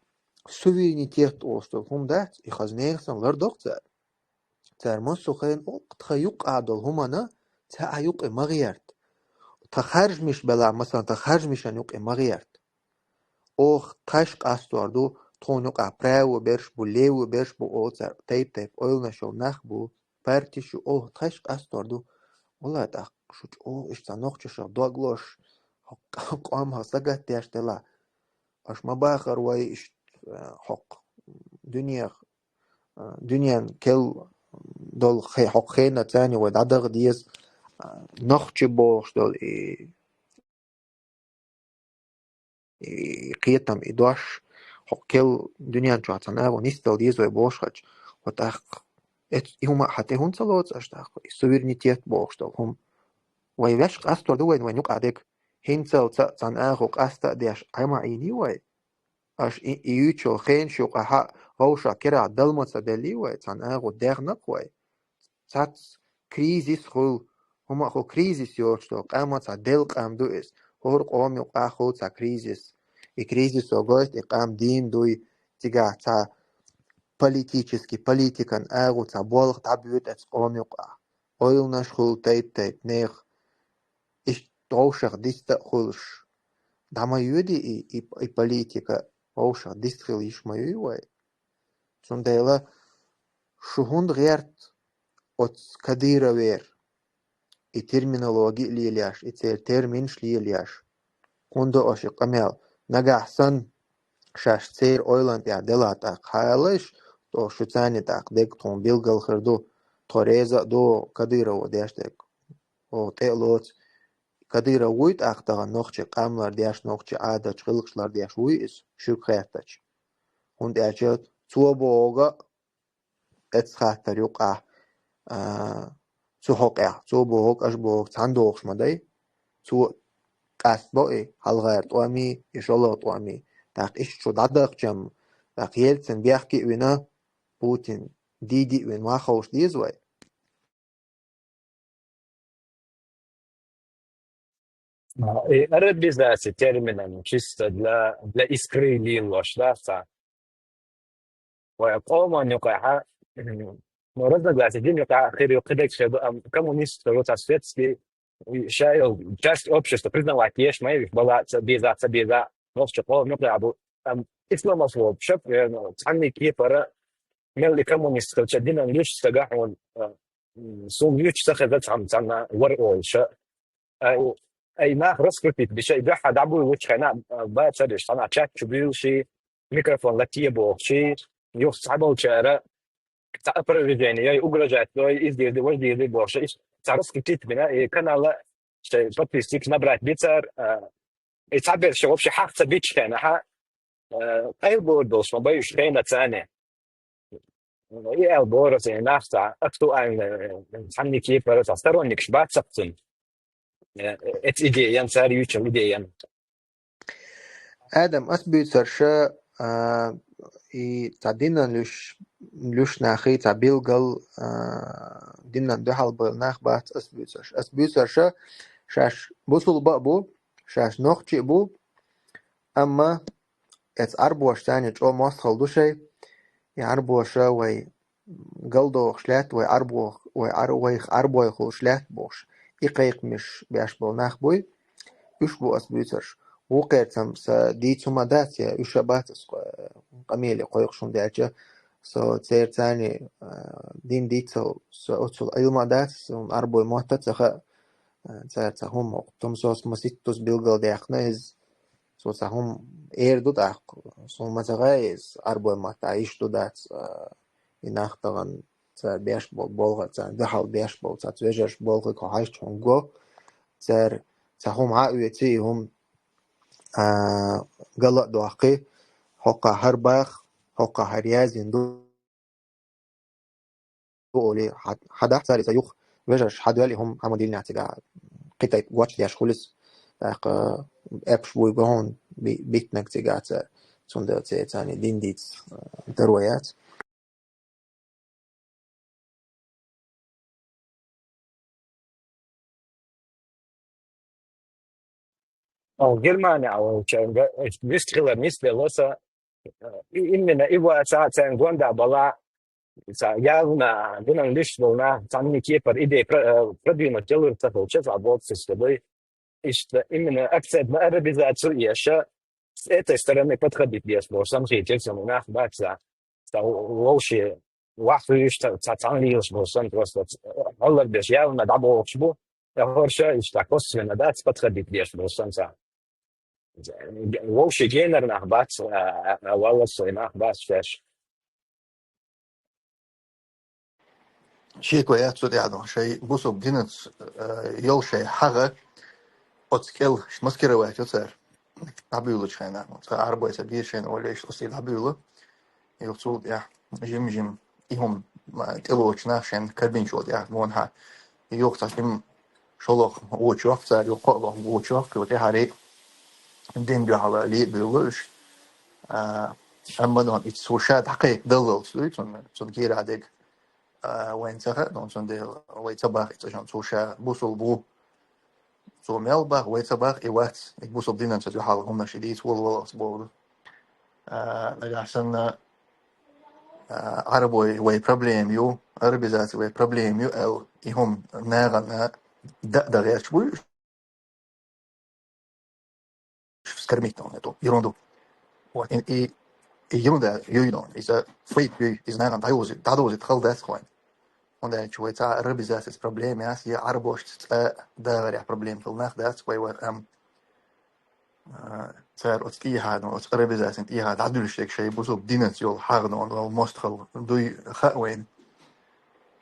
суверенитет олуш долу хӀума дац, и хаза нехан санна лардо-кх цара. Цара массо а хенахь тхан юкъа долу хӀуманна цхьа а юкъе ма гӀерта. Тхан харжамаш белахь, масалан, тхан харжамашна юкъе ма гӀерта. Оха тхаьш къастор ду, тхуна юкъахь право берш бу, лево берш бу, оха цара тайп-тайпа ойланаш йолу нах бу, партиш ю, оха тхаьш къастор ду. Валла тӀаккха шу чӀогӀа иштта нохчашах дог лозуш, хӀокху къомах сагатдеш делахь, аша ма бахара вай иштта, а, хӀокху дуьнех, а, дуьненан кел долу хе-, хӀокху хенахь царна вай дӀадаха деза, а, нохчий бохуш долу и, и кхетам, и дош, хӀокху кел дуьнен чохь цхьана агӀор нисдала деза вай бохуш хилча, хӀо тӀаккха эц-, и хӀума хьан тӀе хӀунда ца лоцу аша тӀаккха, и суверенитет бохуш долу хӀума? Вай ваьш къастор ду вайна вайн юкъа дерг? ХӀинцалц а цхьана агӀор къаста а деш, Ӏема Ӏийний вай? Аша и, и юьйцучу хенаш юкъахь а вовшах кирахь дала ма ца деллий вай, цхьана агӀор дехна-кх вай? Цхьацца кризис хуьлу, хӀума а хуьлу, кризис йоцуш долу къам а цхьа делла къам ду иза. ХӀора къоман юкъахь хуьлу цхьа кризис. И кризисо гойту и къам дийна дуй, цигахь цхьа политически, политикан агӀо цхьа болх дӀабоьду оцу къоман юкъахь. Ойланаш хуьлу тайп-тайпа нехан. Иштта вовшах диста а хуьлуш, дӀа ма йоьдий и, и, и политика, вовшах диста хила йиш ма юй вай. Цундела шу хӀунда гӀерта оцу Кадыровера и терминологи а лелаеш, и церан терминаш лелаеш? ХӀунда аша и къамел? Нагахь санна шаьш церан ойланна тӀехь делахь тӀаккха, хьалайш, тӀо шу царна тӀаккха дерг тхуна билггал хир ду, тхо реза а ду Кадырово деш дерг. Оха тӀе а лоцу. Кадыров вуй тӀаккха тахана нохчийн къам лардеш, нохчийн Ӏадаташ, гӀиллакхаш лардеш вуй иза, шуьга хеттача? ХӀунда аьлча цо бохург а, эццахь хаттар юкъахь, а, цу хьокъехь, цо бохург, аша бохург цхьаьна дохуш ма дай. Цо къастабо и хьалхара тӀом, и шолгӀа тӀом. ТӀаккха иштта шу дӀадахча-м, тӀаккха Ельцин бехке а вина, Путин дийде а вина, ма ховша деза вай. А, и арабизация терминами чисто для, для искры лелош, да, цхьа. Вай къоман юкъахь, ну, разногласия дин юкъахь хир ю, кхидерг хир ду, ам, коммунист, вот, а, светский, и ша йолу часть общества признавать еш ма ю, бала ца беза, ца беза, нохчийн къоман юкъахь бу, ам, исламофоб, шап, э, ну, цхьанний кепара, мел и коммунист хилча, динан луьш стага хьуна, а, м, суна юьйцуш ца хеза цхьамма цхьанна вара олуша. Ай, ай нах раскрутить беш, ай дуьхьа дӀабуьйлучу хенахь, а, бацара уьш, цхьанхьа чат чу буьйлуш, микрофон латте бохуш, юха цхьаболчара цхьа опровержение йой, угрожать дой, иза дийр ду, важа дийр ду бохуш, иштта цхьа раскрутить бина, и канала шайн подписчикаш набрать бицара, а, и цхьаберш вообще хьаха ца бичу хенахь, а, къайлабор долуш ма бай уьш хенахь царна. И аьлла бохура аса, и нах цхьа актуальный, э, цхьанний кепара цхьа сторонникаш бац-кх цуьнан. Э, эцу идеян, цара юьйцучу идеян. Адам, ас буьйцурш, а, и цхьа динан луьш, луьш нахий, цхьа билггал, а, динан дуьхьал бевлла нах бац ас буьйцурш. Ас буьйцурш, шаьш бусулба а бу, шаьш нохчий а бу, амма эцу Ӏарбоша царна чӀогӀа мостагӀалла ду шайн, и Ӏарбоша вай галдохуш лаьтта, вай Ӏарбох-, вай Ӏар-, вайх Ӏарбой хуьлуш лаьтта бохуш. и кхайкхамаш беш бола нах буй, уьш бу ас буьйцарш. Вукхерцам са дийца хӀума дац, я уьш а бац ас къо-, къамеле кхойкхуш, хӀунда аьлча со церцани, а, дин дийцал, со оцул Ӏилма дац, сон Ӏарбой мотт а ца хаьа, а, цар цхьа хӀума хӀокху тумсос маситтус билгалдаьккхина иза, со цхьа хӀума эр ду тӀаккха, суна ма ца хаьа иза Ӏарбой матта йиш ду дац, а, и нах тахана цара беш болу болх, царна дуьхьал беш болу цхьацца вежарша болх хьо хьаьжча хьуна го, цара цхьа хӀума хьа а оьций, и хӀума, а, гала а доккхий, хӀокхахь хӀара баха, хӀокхахь хӀара яздина ду олий, хьа-, хьадахь цара иза юха вежарша хьадоьлла, и хӀума хьан ма диллинехь цигахь кхин тайпа гочдеш хуьлу иза, тӀаккха эпаш буй го хьуна би-, биттинарг цигахь цара, цундела церан царна дин дийца, а, даро яц. О, Германия, а, вот, ча, га-, вист хилар нисбелла аса, э, и-, именно и ва аса царна гонда бала, ца явна, динан лиш волна, царна кепар идея про-, э, продвинуть делают, так вот, сейчас, а вот, с тобой. Иштта, именно акцент на арабизацию еш, с этой стороны подходить деш бу, сам хи, тем самым нах баца. Ца вовше вахуьйш, ца, ца, цхьаьна лелаш бу, сан просто ц-, гӀаллар беш, явна дӀабохуш бу, я хорша, иштта косвенно дац, подходить деш бу, сан ца. Вовше генар нах бац, а, а, а, валлас нах бац, шеш. Шеко яц цу тӀехь дон, шайн бусалба динца, э, йолу шайн хьагӀ оцу кӀел маскировать йо цара. ДӀабуьйлучу хенахь, цкъа Ӏарбой ца бийр шайна олуш, оцу дӀабуьйлу. Юха цул тӀехь жим-жим и хӀума, ма, тӀелоцу нах шайн кабинчул тӀехь гонахьа. Юха цхьа жим шолгӀа вочу ваккха цара, юха кхоалгӀа вочу ваккха, юха тӀаьхьарий дин дуьхьала ле а буьйлу уьш. А, амма дон, и цо ша дӀакхайкхадаллалц дуй, цунна, цунна кийра дерг, а, вайна ца хаьа, дон, цундела вай ца баха и цӀа шун, цо ша бусалба ву. Цо мел баха, вай ца баха, и вац, и бусалба динан ца дуьхьал хӀуманаш и дийца волаваллалц боху ду. А, нагахь санна, а, Ӏарбой вай проблема ю, арабизация вай проблема ю аьлла, и хӀума нахана дан а дан гӀерташ буй, скормить он эту ерунду. Вот, и, и, и ерунда юй дон, иза фейк юй, иза нахана дӀадовзийта, дӀадовзийта хала дац вайн. ХӀунда аьлча вай цхьа арабизацияца проблема яц, я Ӏарбошца цкъа дагӀарехь проблема хила нах дац вай, вай, ам, а, цара оцу тӀехьа, ну, оцу арабизацин тӀехьа дӀадуьлуш дерг шайн бусалба динца йолу хьагӀ, ну, йолу мостагӀалла дуй хаьа вайна.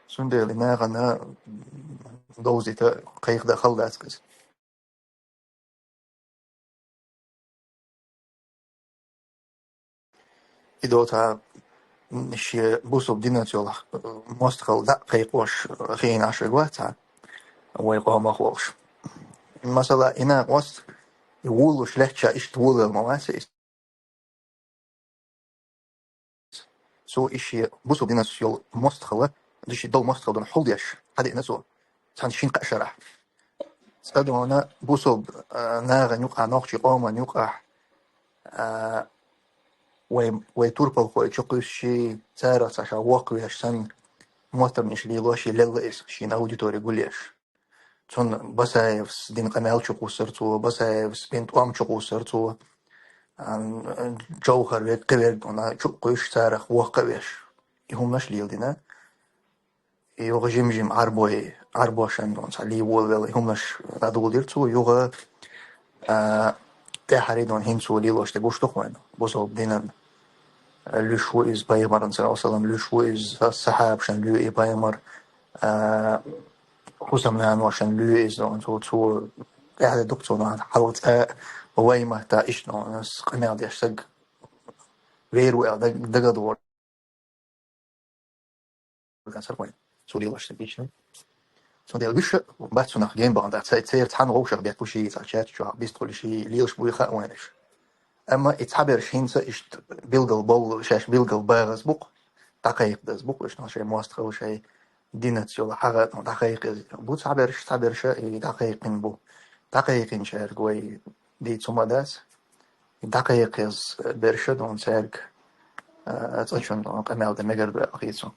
Цундела и нахана довзийта кхайкхадан хала дац иза. И доцахьа шен бусалба динца йолу мостагӀалла дӀа а кхайкхош хиъна Ӏаш вегавац цхьа вай къомах волуш. Масала, и накъост, и волуш лаьттача иштта волавелла ма вац иза. Цо и шен бусалба динца йолу мостагӀалла, ду шен долу мостагӀалла дона хьулдеш, хьадеана цо, цхьана шина-кхаа шарахь. Цкъа дона бусалба, а, нахана юкъахь, нохчийн къомана юкъахь, а, вай, вай турпалхой чу кхуьссуш, царах цхьа ша воккхавеш санна, моттаргаш лелош лелла иза, шена аудитори гулъеш. Цунна Басаевс дина къамел чу кхуссар цо, Басаевс бина тӀом чу кхуссар цо, а, Джовхар верг, кхин верг дона чу а кхуьссуш, царах воккхавеш. И хӀуманаш леладина. И юха жим-жим Ӏарбой, Ӏарбошна дона цхьа ле волавелла, и хӀуманаш дӀадоладира цо, юха, а, тӀаьхьарий дона хӀинца цо лелош дерг гуш ду-кх вайна, бусалба динан луьш ву иза, пайхамаран, саллаллаху Ӏалайхи ва саллам, луьш ву иза, са-, сахьабашна луьй и пайхамар, а, хӀусамнаношна луьй иза, цо, цо къаьхьа дукха цунах хьалха цкъа вай матта иштта, ну, ас къамел деш стаг вер ву аьлла даг-, дагадогӀур. Цо лелош стаг иштта. Цундела вуьш а бац цунах ген бахана дац, церан цхьана вовшах бетталуш и цхьа чат чохь бистхуьлуш и лелаш буй хаьа вайна уьш. Амма и цхьаберш хӀинца иштта билгал болу, шаьш билгал багӀаза бу-кх, дӀакхайкхадаза бу-кх, уьш, ну, шайн мостагӀалла, шайн динца йолу хьагӀ, ну, дӀакхайкхаза бу цхьаберш, цхьаберш а и дӀакхайкхина бу. ДӀакхайкхинчаьрга вай дийца хӀума дац. И дӀакхайкхаза берш а, ну, цаьрга, а, цӀа чунна, ну, къамел дан мегар ду аьлла хета суна.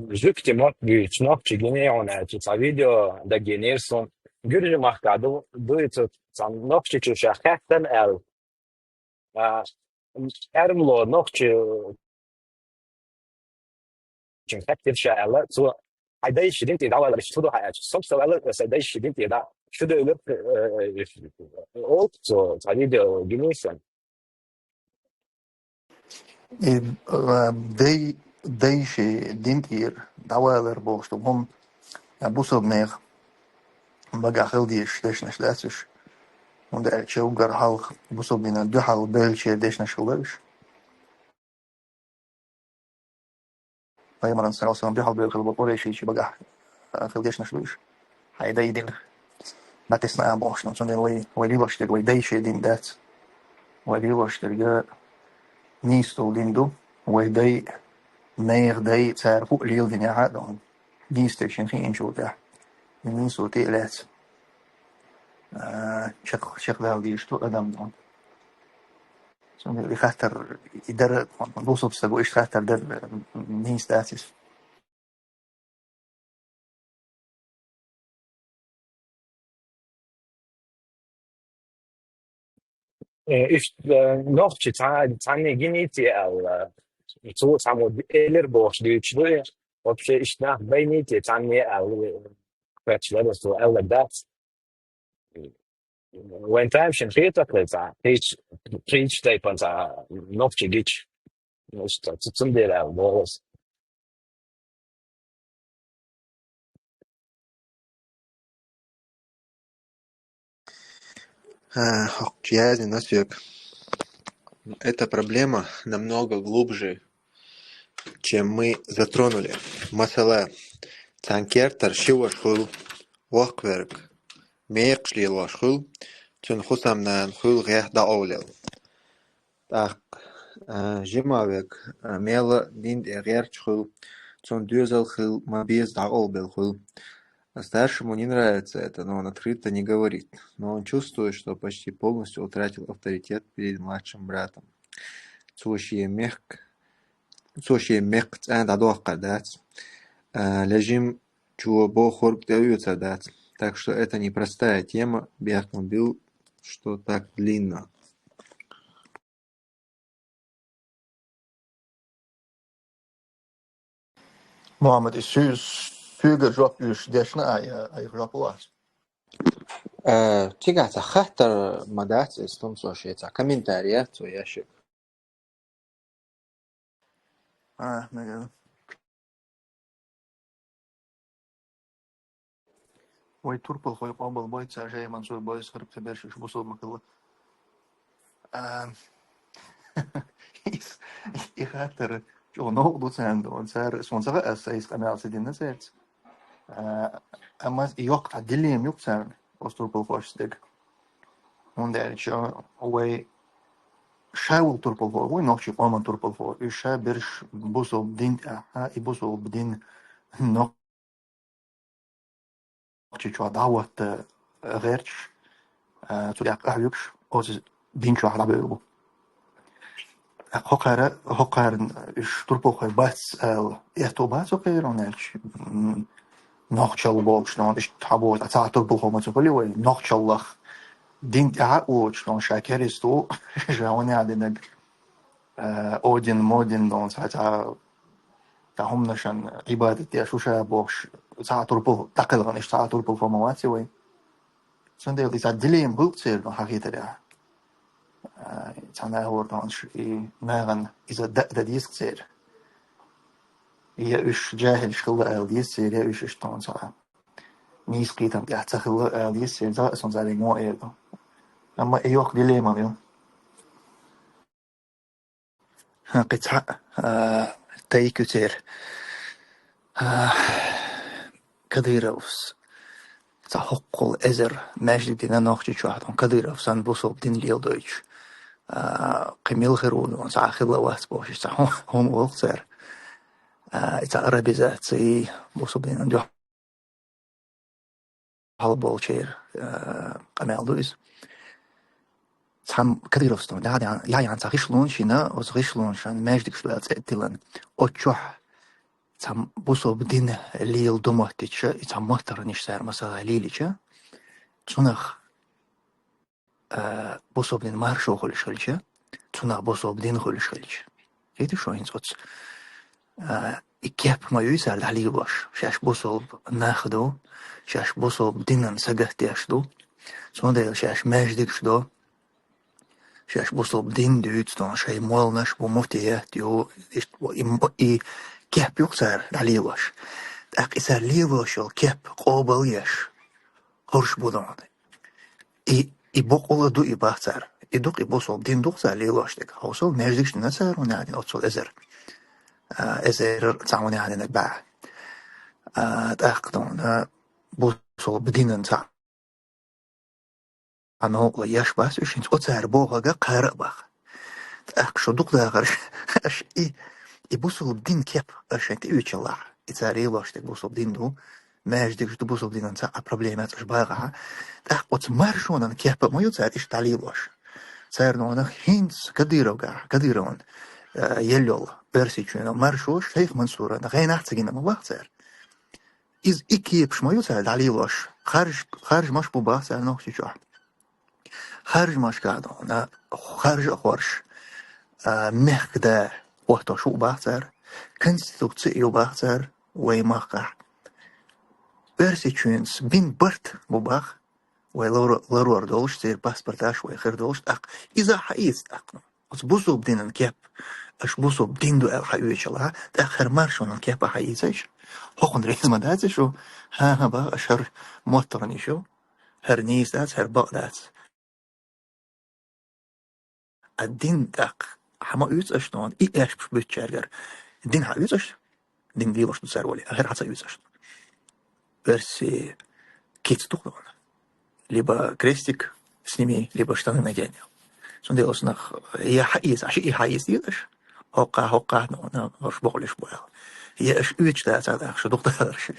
жугтий мотт дуьйцу нохчийн гинехь аьлча, цхьа видео дагайийнера суна. Гуьржийн махкахь ду, дуьйцу цхьа нохчичо ша хаьттина аьлла. А, эрмало нохчичун хаьттира ша аьлла, цо: «Хьайн дайша дин тӀера дӀавалар иштта фу ду хьан?» аьлча, со-м аьлла: «Сайн дайша дин тӀера дӀа фу ду?» олу, э, олу цо цхьа видео гинера суна. И, а, дай, дайша дин тӀера дӀавалар бохуш ду хӀума, а, бусалба нехан багахь хила дезаш дешнаш дац уьш. ХӀунда аьлча уггар хьалха бусалба динан дуьхьал бевллачеран дешнаш хилла уьш. Пайхамаран, саллаллаху алейхи ва саллям, дуьхьал бевлла хилла болу къурайшийн багахь, а, хилла дешнаш ду уьш. Хьайн дай дин дӀатесна а бохуш, ну, цундела вай, вай лелош дерг вай дайша дин дац. Вай лелош дерг нийса долу дин ду. Вай дай, нехан дай, цара хӀуъа леладинехь а ду. Нийса дерг шена хиъначул тӀаьхьа. Нийсо тӀе а лаьцна, а, чекх-, чекхдала дезаш ду адам ду. Цундела и хаттар, и дара, бусалба стага иштта хаттар дара, м, нийса дац иза. Э, иш, э, нохчий цхьа-, цхьанне гиний те аьлла, цо цхьаммо элира бохуш дуьйцуш ду и. Вообще, иштта нах байний те цхьанне аьлла, кхеччалц цо аьлла дац. Вайн тайпана шена хетарх цхьа, кхечу, кхечу тайпана цхьа нохчий гича. Иштта, цу-, цундела аьлла боху аса. А, хӀокху яздина соьга. Эта проблема намного глубже, чем мы затронули. Масала, цхьана кертара ши ваша хуьлу, воккхаверг мекхаш лелош хуьлу, цуьнан хӀусамнана хуьлу гӀехь дӀакъовлаелла. ТӀаккха, а, жима верг, а, мел а дин тӀе гӀерташ хуьлу, цунна доьзал хила ма-безза дӀакъовлабелла хуьлу. Старшему не нравится это, но он открыто не говорит. Но он чувствует, что почти полностью утратил авторитет перед младшим братом. Цо шен мехк-, цо шен мекх цӀена дӀадоккхур дац. А, лежим чо бохург тӀеоьцур дац. Так что это непростая тема, бехкам билла, что так длинно. Мухаммад, и су-, суьгара жоп оьшуш дешна а, я, айхьа жоп луш? Э, цигахь цхьа хаттар ма дац, иза тумсо шен цхьа комментарий яц цо яшиг. А, наверное. Вай турпалхой къобал бой, цара жай Мансур бойс харбта берш уьш бусалба хилла. А, и хаттар чӀогӀа новкъа ду царна, цара, суна ца хаьа, аса иза къамел ца дина цаьрца. А, амма и йоккха дилемма ю-кх царна, оцу турпалхошца дерг. ХӀунда аьлча вай ша волу турпалхо вуй, нохчийн къоман турпалхо, уьш ша берш бусалба дин тӀехь, и бусалба дин нохчи чохь дӀахӀотта гӀерташ, а, цу тӀехь къахьоьгуш, оцу дин чохь дӀабевлла бу. ХӀокхара, хӀокхарна уьш турпалхой бац ала, эхто бац хӀокхеран, аьлча, м, нохчалла бохуш, нохчалла иштта хьан боху, цхьа а турпалхо ма ца хуьлу вай, нохчаллах дин тӀехь а воцуш, нохча ша керист ву, ша ванехь динарг, а, Один, Модин, нохча цхьа, цхьа, цхьа хӀуманашан Ӏибадат деш ву ша бохуш, цхьа а турпал-, дӀакхелхина иштта цхьа а турпалхо ма вац вай. Цундела иза дилемма хуьлу церан хьан хетарехь. А, цхьана агӀор тхьанаш и нахана иза дан а дан деза церан. Я уьш жаьхӀилаш хилла ала деза церан, я уьш иштта тхьана цхьа нийса кхетам тӀехь ца хилла ала деза церан, цхьа а сан цаьрга мо эр ду. Амма и йоккха дилемма ю. ХӀан, кхин цхьа, а, тайпа ю церан. А, Кадыровс цхьа хӀоккхул эзар маьждиг дина Нохчийчохь, тхуна Кадыров санна бусалба дин леладойтуш. А, кхин мила хир ву, цхьа а хилла вац бохуш, цхьа хӀу-, хӀума олу цара. А, и цхьа арабизаций, бусалба динан дуьхьал болчеран, а, къамел ду иза. Цхьа Кадыровс тхуна, да, да, я, я, цхьа гӀишлон шина, оцу гӀишлонашан маьждигаш ду аьлла цӀе а тиллина. Оцу чохь цхьа бусалба дин лела ду моттича, и цхьа моттаргӀанаш цар, масала, лелача, цунах, а, бусалба дин маршо хуьлуш хилча, цунах бусалба дин хуьлуш хилча. Хетий шуна хӀинца оцу, а, и кеп ма ю цара дӀалелош. Шаьш бусалба нах ду, шаьш бусалба динан сагатдеш ду, цундела шаьш маьждигаш до, шаьш бусалба дин дуьйцу, тхуна шайн молланаш бу, муфтият ю, иштта и, и кеп ю-кх цара дӀалелош. ТӀаккха и цара лелош йолу кеп къобал еш, хӀорш бу тхуна. И, и бакъволу ду и, бах цара. И ду-кх и бусалба дин ду-кх цара лелош дерг. Хьовсал, маьждигаш дина цара хӀунда аьлла оццул эзар. А, эзар цхьа хӀунда аьлла бӀе. А, тӀаккха тхуна бусалба динан цхьа Ӏа новкъа еш бац уьш, хӀинца оцара бохург кхара а баха. ТӀаккха шу дукха дахарш, аша и, и бусалба дин кеп аша шайн тӀеоьцуш хилахь, и цара лелош дерг бусалба дин ду, маьждигаш ду, бусалба динан цхьа а проблема яц аша бахахь, тӀаккха оцу маршонан кеп а ма ю цара иштта дӀалелош. Цара нонах хӀинца Кадыровгахь, Кадыровн, э, елла йолу Оьрсийчоьнан маршо шайх Мансуран гӀенах ца гина ма баха цара. Иза и кепаш ма ю цара дӀалелош. Харж, харжамаш бу бах цара Нохчийчохь. Харжамашкахь, харжа а хоржуш, а, мехкда хӀоттош ву бах цара. Конституция ю бах цара вай махкахь. Оьрсийчоьнца бина барт бу бах вай лар-, ларор долуш, церан паспорташ вай хир долуш, тӀаккха иза хьаэца тӀаккха. Оцу бусалба динан кеп, аша бусалба дин ду аьлла хьаоьцуш хилахь, тӀаккха хӀара маршонан кеп а хьаийцийша. ХӀокхунна реза ма дац шу, хӀан-хӀа, бах, аша хӀара моттаргӀанаш ю, хӀара нийса дац, хӀара бакъ дац. А дин тӀаккха хьан ма оьцу аша тхуна, и эшпаш буьтучаьргара? Дин хьан оьцу аша? Дин лелош ду цара вале, а хӀара хьан ца оьцу аша? Оьрсийн кица ду хьуна. Либо крестик сними, либо штаны надень. Цундела оцу нах, я хьаийца, аша и хьаийца дезаш, хӀокхахь, хӀокхахь, ну, ну, уьш бакъволуш бу аьлла. Я аша оьцуш дацахь, тӀаккха шу дукха дахарш.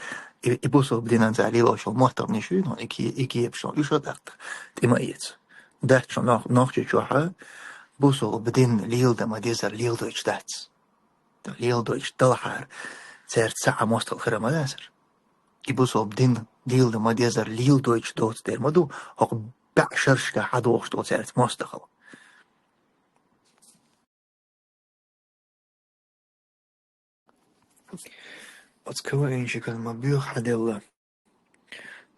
И, и бусалба динан цара лелош йолу моттаргӀанаш ю, ну, и ке-, и кепаш, ну, уьш а тӀаккха тӀе ма эца. Дац шу Нох-, Нохчийчохь бусалба дин леладан ма дезар леладойтуш дац. Леладойтуш далахьара, цаьрца цхьа а мостагӀал хир ма дацара. И бусалба дин леладан ма дезар леладойтуш доцу дер ма ду, хӀокху бӀе шаршкахь хьадогӀуш долу цаьрца мостагӀал. Оцу КВНщикан ма боьха хьан делла.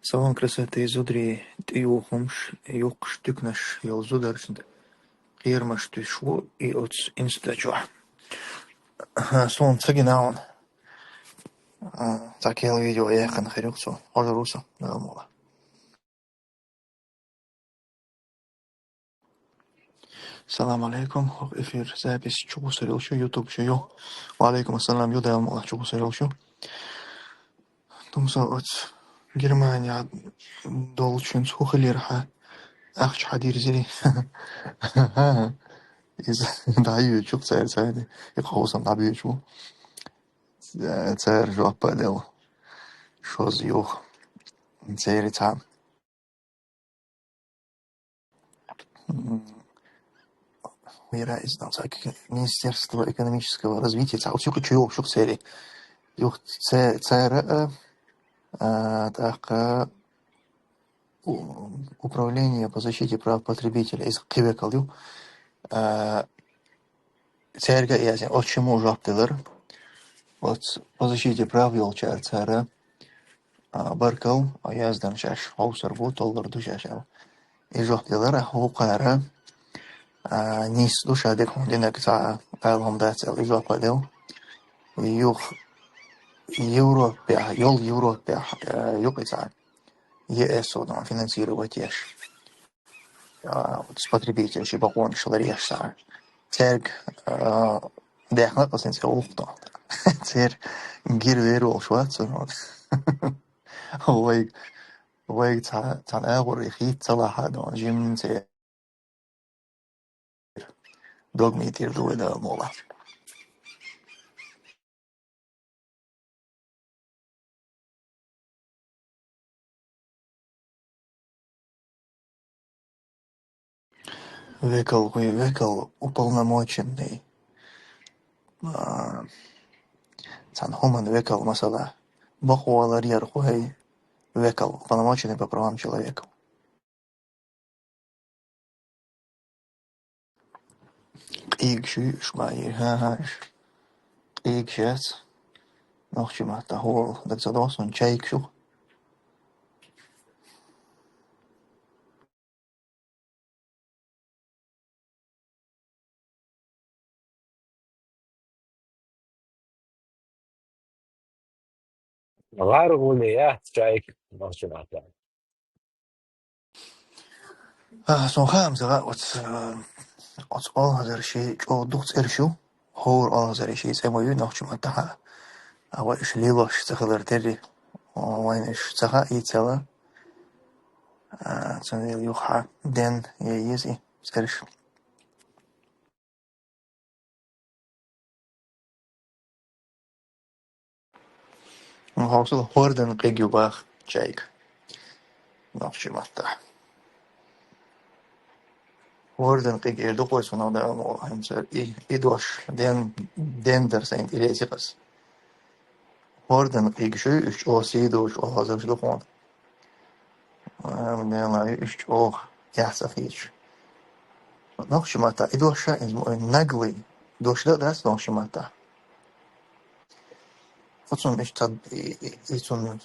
Салон красоты зударий тӀеюхамаш, юхкуш туьканаш йолу зударшна кхерамаш туьсуш ву и оцу инста чохь. ХӀа, суна ца гина хьуна. А, цхьа кхел видео яьккхина хир ю-кх цо. Хьожур ву со, Дала мукъ лахь. Салам алейкум. ХӀокху эфир запись чу гӀусар йолуш ю, YouTube чу ю. Ва алейкум ассалам, ю, Дала мукъ лахь, чу гӀусар йолуш ю. Тумсо оцу Германия долчуьнца хӀун хилира хьан? Ахча хьан дирзира? Иза дӀайоьдуш ю-кх цара царна, и кхузам дӀабоьдуш бу. Цара жоп а делла. Шозза юха. Церан цхьа. М, вера из нас, а, как Министерство экономического развития, цхьа оцу юкъа чу йогӀуш ю-кх церан. Юха ца-, цара, а, а, тӀаккха у-, Управление по защите прав потребителя, иза кхин векал ю. А, цаьрга а яздина, оцу чу ма жоп делара. Оцу по защите прав йолчара цара, а, баркалла, а, яздина шаьш хьовсур бу, толлур ду шаьш аьлла. И жоп делара, хӀокхара, а, нийса ду, ша дика хӀума динарг цхьа а ала хӀума дац аьлла, и жоп а делла. Юха Европехь, йолу Европехь, а, юкъа цхьа ЕСО финансировать еш. А, вот с потребитель ши бакъонаш ларъеш цхьа. Цаьрга, а, даьхна а къасна цӀе вухту. Церан гира вер волуш вац цунна. Вайга, вайга цхьа, цхьана агӀор и хийца ца лахьа дон, жимма церан догмий тӀера ду вай Дала мукъ лахь. Векал, вай векал уполномоченный. А, Цхьан хӀуман векал, масала, бакъвалар яр хӀу хӀей векал, полномоченный по правам человека. Къийгаш ю уж ма йий, хӀа-хӀа, уж къийгаш яц. Нохчий маттахь хӀора даг ца догӀу суна, чайкаш ю. ГӀаргӀуле яц чайка, нохчий маттахь. А, сон хаам ца хаьа, оц, а, оц олхазар ший чӀогӀа дукха цӀераш ю, хӀора олхазар ший цӀе ма ю нохчий маттахь. А вай уж лелош ца хилар терри, вайна уж ца хаьа, ийцала. А, цундела юха ден е еза и цӀераш. Ну, хьовсал, хӀордан къиг ю бах чайка. Нохчий маттахь. ХӀордан къиг эр ду-кх вай цунах, да, мо, хӀинца и, и дош, ден, ден дар сайна тӀелеци ас. ХӀордан къигаш ю уж, чӀогӀа сий доцуш олхазарш ду хьуна. Амма Делан уж чӀогӀа яхь ца хийцаш. Нохчий маттахь и дош ша, иза мо наглый дош дан а дац нохчий маттахь. Оцунна иштта и, и, и цунна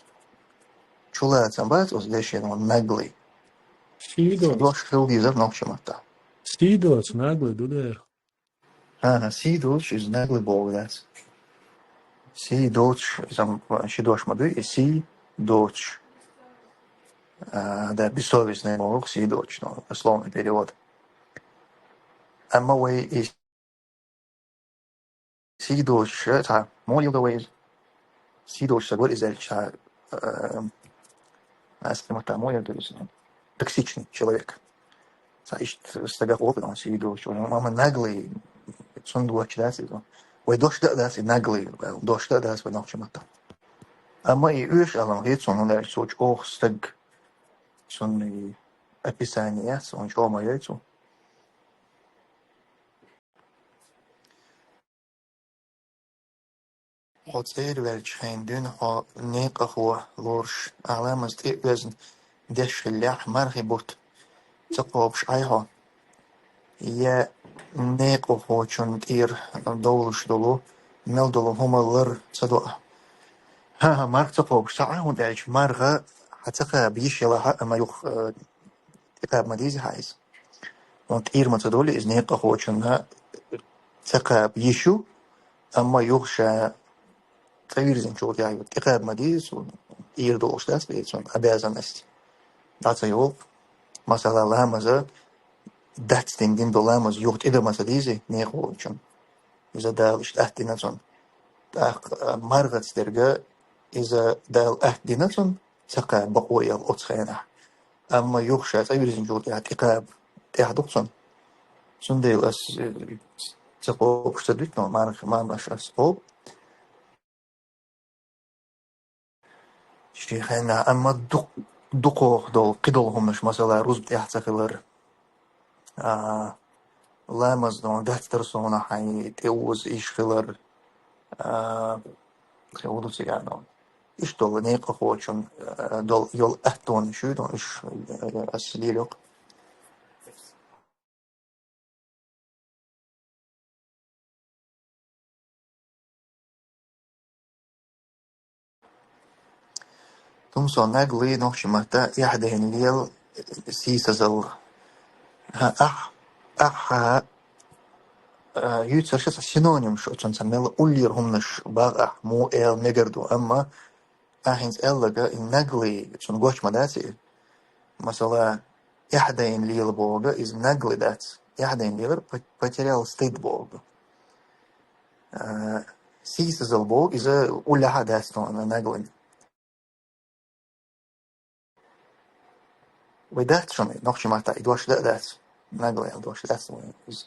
чулацам бац оцу дешен, наглый. Сий доцу. Дош хила дезар нохчий маттахь. Сий доцу, наглый ду дера. ХӀа-хӀа, сий доцуш, иза наглый бохург дац. Сий доцуш, иза м-, ши дош ма дуй, и сий доцуш. А, да, бессовестный бохург сий доцуш, ну, дословный перевод. Амма вай и сий доцуш, цхьа, муха леладо вай иза? Сий доцуш стаг вара иза аьлча, цхьа, э, аьскан маттахь муха леладо иза? Токсичный человек. Цхьа иштта стагах олу, сий доцуш. Амма наглый, цунна доцуш дац иза. Вай дош дан а дац и наглый, дош дан а дац вай нохчий маттахь. Амма и оьшуш алам хета суна, хӀунда аьлча цо чӀогӀа стаг, цунна и описание яц, цунна чӀогӀа ма йой цо. Хьо цӀера ваьлча хенахь дуьйна хьо некъахо лоруш, ахь ламаз тӀе а оьзна деш хиллехь, мархин бутт ца кхобуш Ӏай хьо. Я некъахочун тӀера довлуш долу, мел долу хӀума лар ца до ахь. ХӀан-хӀа, марха ца кхобуш ца Ӏай, хӀунда аьлча марха хьан ца кхаба йиш елахь а, амма юха, э, тӀекхаба ма деза хьан иза. Хьуна тӀера ма ца довлий иза, некъахочунна ца кхаба йиш ю, амма юха ша цӀа вирзинчул тӀаьхьа тӀекхаба ма деза цунна, тӀера долуш дац вай цунна обязанность. ДӀа ца йолу. Масала, ламаза дац дина дина долу ламаз юха тӀедан ма ца деза некъахочунна. Иза Дала иштта атта дина цунна. ТӀаккха, а, мархаца дерг иза Дала атта дина цунна, ца кхаба бакъо яла оцу хенахь. Амма юха ша цӀа вирзинчул тӀаьхьа тӀекхаба тӀехь ду-кх цунна. Цундела ас, э, ца кхобуш ца дуьту, но марха, мархаш ас кхобу. Шен хенахь, амма ду-, дукхох долу, кхидолу хӀуманаш, масала, рузба тӀехь ца хилар, а, ламаз дон дацдар суна хьайн тӀе оза йиш хилар, а, кхин хӀун ду цигахь дон. Иштта долу некъахочун, а, долу, йолу аттонаш ю дон, уьш, а, ас лелайо-кх. Тумсо, наглый нохчийн маттахь эхь дайна лела, сийсазалла. ХӀа, ахь, ахь, а, юьйцурш цхьа синонимаш, оцунца мел уллера хӀуманаш бах ахь, муха ала мегар ду, амма ахь хӀинца аьлларг и наглый, цунна гоч ма дац и. Масала, эхь дайна лела бохург, иза наглый дац. Эхь дайна лелар по-, потерял стыд бохург. А, сийсазалла бохург, иза уллехь а дац тхуна наглый. Вай дац шуна, нохчийн маттахь и дош дан а дац. Наглый аьлла дош дац вайн иза.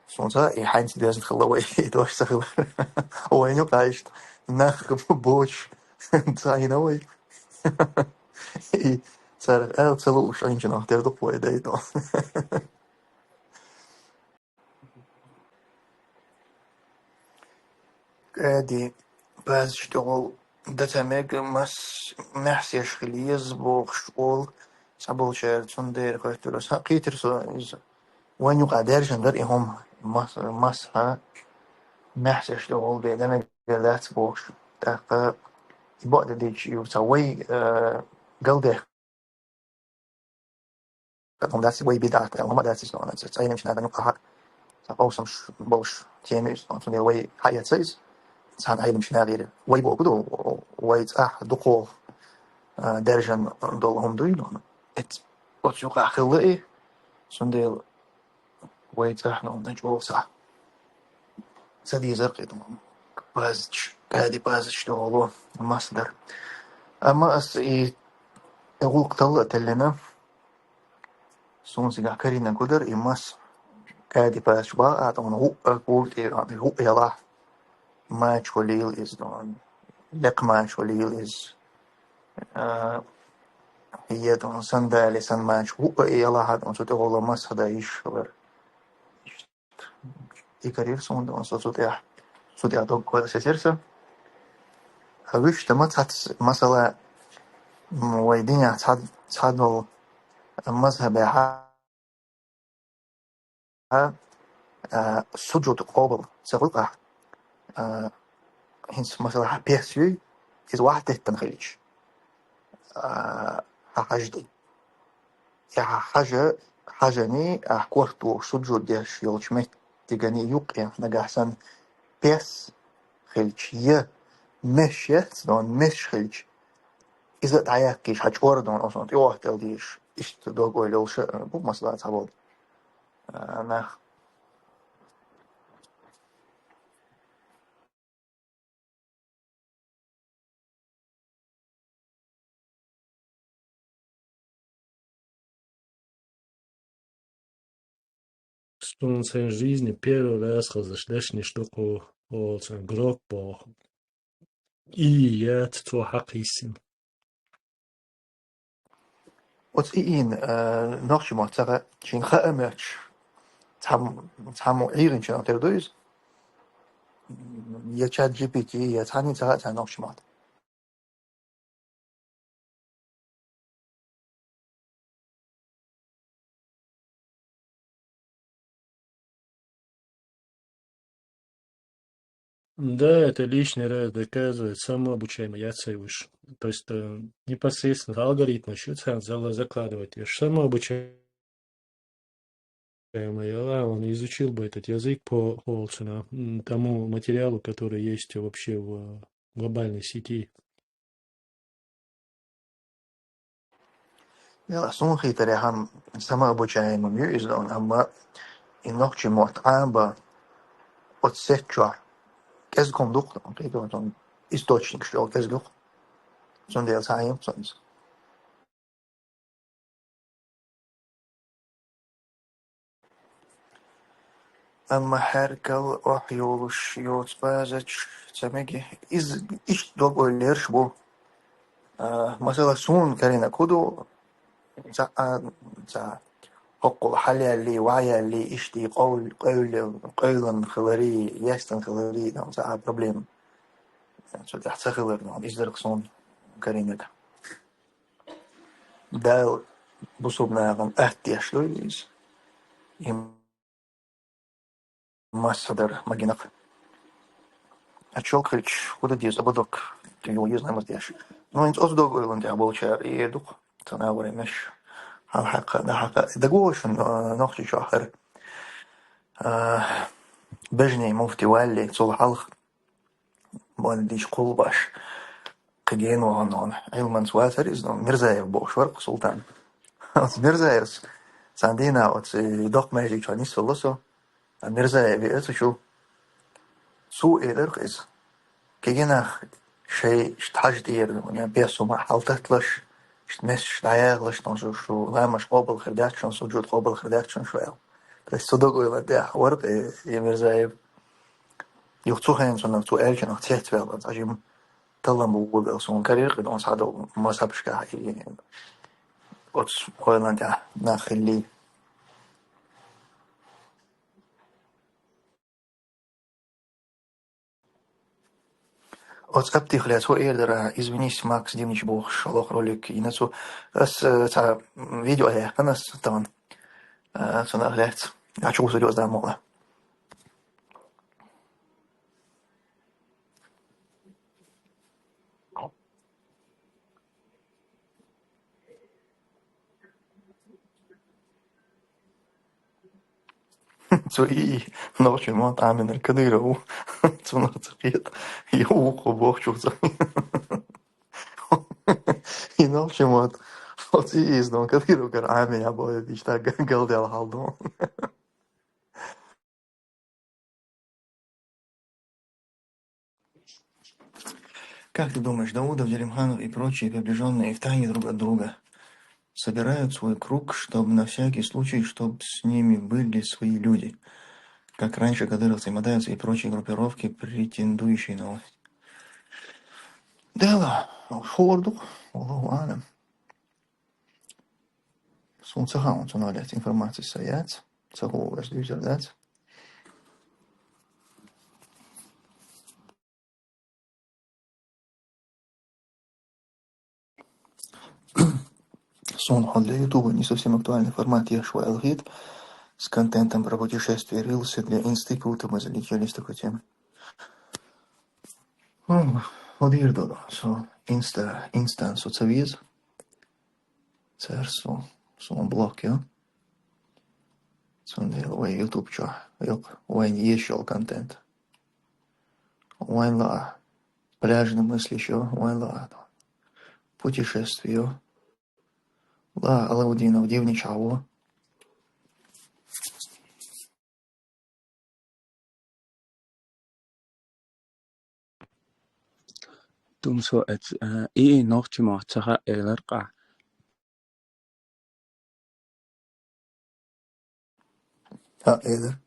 Суна ца, и хьайнца доьзна хилла вай, и дош ца хилла. Вайн юкъа иштта нах боцуш ца Ӏийна вай. И царах аьлла ца лууш Ӏийначунах тера ду-кх вай дайто. Кади, базачу тӀехула дан ца мега, мас-, маьхьсеш хила еза бохуш олу цхьаболчара, цундела хоьттура аса. Кхийтира со иза. Вайн юкъахь даьржина дара и хӀума, мас-, масхьа, маьхьсеш тӀехула бен дан мегар дац бохуш. ТӀаккха и бакъдерг дийцича, ю ца вай, э, галдех ХӀун дац вай бидӀат, хӀума дац иза, цхьа Ӏеламчу нахана юкъахь цхьа къовсамаш болуш тема иза, цундела вай хьаэца иза цхьана Ӏеламчу нахера. Вай боху ду, вай цӀахь дукхох, а, даьржина долу хӀума дуй, эц-, оцу юкъахь хилла и, цундела вай цӀахь, ну, чӀогӀа схьа ца дезара кхин, базачу, кади базачу тӀехула масхьа дар. Амма ас и, и гӀуллакх талла а теллина, суна цигахь карийнарг хӀун дара, и масхьа кади базачу бакъахь, тӀаккха хӀуъа кура тӀера, хӀуъа ялахь, мача хуьлийла иза, тӀаккха лекха мача хуьлийла иза. А, я тӀаккха сандали, сан мача хӀуъа ялахь, тӀаккха цу тӀехула масхьа дан йиш хилар. И карийра суна, со цу тӀехь, цу тӀехь дог кхоьссира сан. Ткъа вуьшта ма цхьацца, масала, м, вай динехь цхьа-, цхьадолу мазхьабехь, а, суджуд къобал ца хуьлу ахь, а, хӀинца, масала, хьан пес юй, иза вахьа теттина хилча, а, хьан хьажа ду. И хьан хьажа, хьажаний, ахь корта вохуш суджуд деш йолчу меттиганий юккъехь нагахь санна пес хилча, я меш яц, дон меш хилча, иза а дӀаяккхийша хьан чӀор, дон оцунна тӀе охьатаьлла дийша, иштта дог-ойла йолуш а бу, масала, цхьаболу, а, нах. Суна сайн жизни первый раз хазаш дашнаш ду кху олу цхьа гроб боху. И яц цо хьакхиссина. Оцу иин, а, нохчийн мотт ца хаьа, шена хаа моьттуш, цхьаммо, цхьаммо Ӏийринчунах тера ду иза. Я чат джи пи ти, я цхьанний ца хаьа цхьа нохчийн мотт. Да, это лишний раз доказывает самообучаемый яц уж. То есть, э, непосредственно алгоритм ещё цхьа зала закладывать. Я ж самообучаемый, а он изучил бы этот язык по, по, м, тому материалу, который есть вообще в глобальной сети. Яла, суна хетарехь, самообучаемый ю иза, амма и нохчийн мотт Ӏамабан оцу сетта чохь кӀезиг хӀума ду-кх, кхетон источникаш чӀогӀа кӀезиг ю-кх. Цундела схьаэцна цунца. Амма хьаьркал охьайолуш йоцу базачу ца меги. Иза иштта дог-ойла лераш бу. А, масала, суна карийнарг хӀун ду, цхьа, а, цхьа хӀоккхул хьалаяллий, ваьхьаяллий, иштта и къовл-, къевлина, къевлина хиларий, яьстина хиларий, там цхьа а проблема. Цу тӀехь ца хилар, ну, иза дара-кх суна карийнарг. Дала бусулба нахана атта деш ду иза. И масхьа дар магийнарг. А чолхе хилча, хӀун дан деза, абадок, тӀе йо еза намаз деш. Ну, хӀинца оцу дог-ойланна тӀехь болчара и эр ду-кх, цхьана агӀор меш. Хьалхьакха, дӀахьакха. ДагавогӀий шуна, а, Нохчийчохь хӀара, а, бежнийн муфти валале, цул хьалха. Бан дийш кхулбаш. Кхин гена вахана, Ӏилманца вацара иза, ну, Мирзаев бохуш вара-кх султан. Оцу Мирзаевс цхьана дийнахь оцу доккха маьждиг чохь нисвелла со. А Мирзаев веара цу чу. Цо элира-кх иза. Кегий нах шайн иштта хьажа тӀера, ну, бес хӀума хьалтатталаш, иштта месаш дӀаяхалаш, ну, шу, шу ламаз къобал хир дац шун, суджуд къобал хир дац шун, шу аьлла. То есть цу дог-ойланна тӀехь вара-кх и, и Мирзаев. Юха цу хенахь цунах, цу аьллачунах цецваьлла цхьа жима таллам бу вогӀу аьлла, суна карийра-кх, и дӀо схьадолу мазхьабашкахь и оцу ойланна тӀехь нах хиллий. Оцу аптех лаьцна хӀун эр дара, извинись, Макс Димнич бохуш, лох ролик йина цо. Ас, э, цхьа видео яьккхина ас тахана. Э, цунах лаьцна. Ачу гӀусар йоцу дан мукъла. Цо и, и, нохчийн мотт Ӏамийнарг Кадыров ву. Цунах ца кхета. И вукхо бохучух ца. И нохчийн мотт. Оцу и иза дон Кадыровгара Ӏамийна боху, иштта га-, галдаьлла хьал дон. Как ты думаешь, Даудов, Делимханов и прочие приближённые втайне друг от друга собирают свой круг, чтобы на всякий случай, чтобы с ними были свои люди, как раньше кадыровцы, мадайцы и прочие группировки, претендующие на власть? Дела, хор ду, Аллаху алам. Суна ца хаьа, цунах лаьцна информаци сан яц, ца хууш дуьйцур дац. Суна хьо для Ютуба не совсем актуальный формат еш вай алхит с контентом про путешествия, рилсы для инсты, круто бы залетели с такой темы. Хм, хӀун дийр ду, со инста, инстан со ца веза. Цара со, суна блок ю. Цундела вай YouTube чохь, юкъ, вайн еш йолу контент. Вайн лаа. Пляжный мысли ещё, вайн лаа. Путешествие. Лаа, Алаудинов, дивничхьа ву. Тумсо эц, э, и, и нохчийн мотт ца хаьа элира къа. ХӀаъ, элира.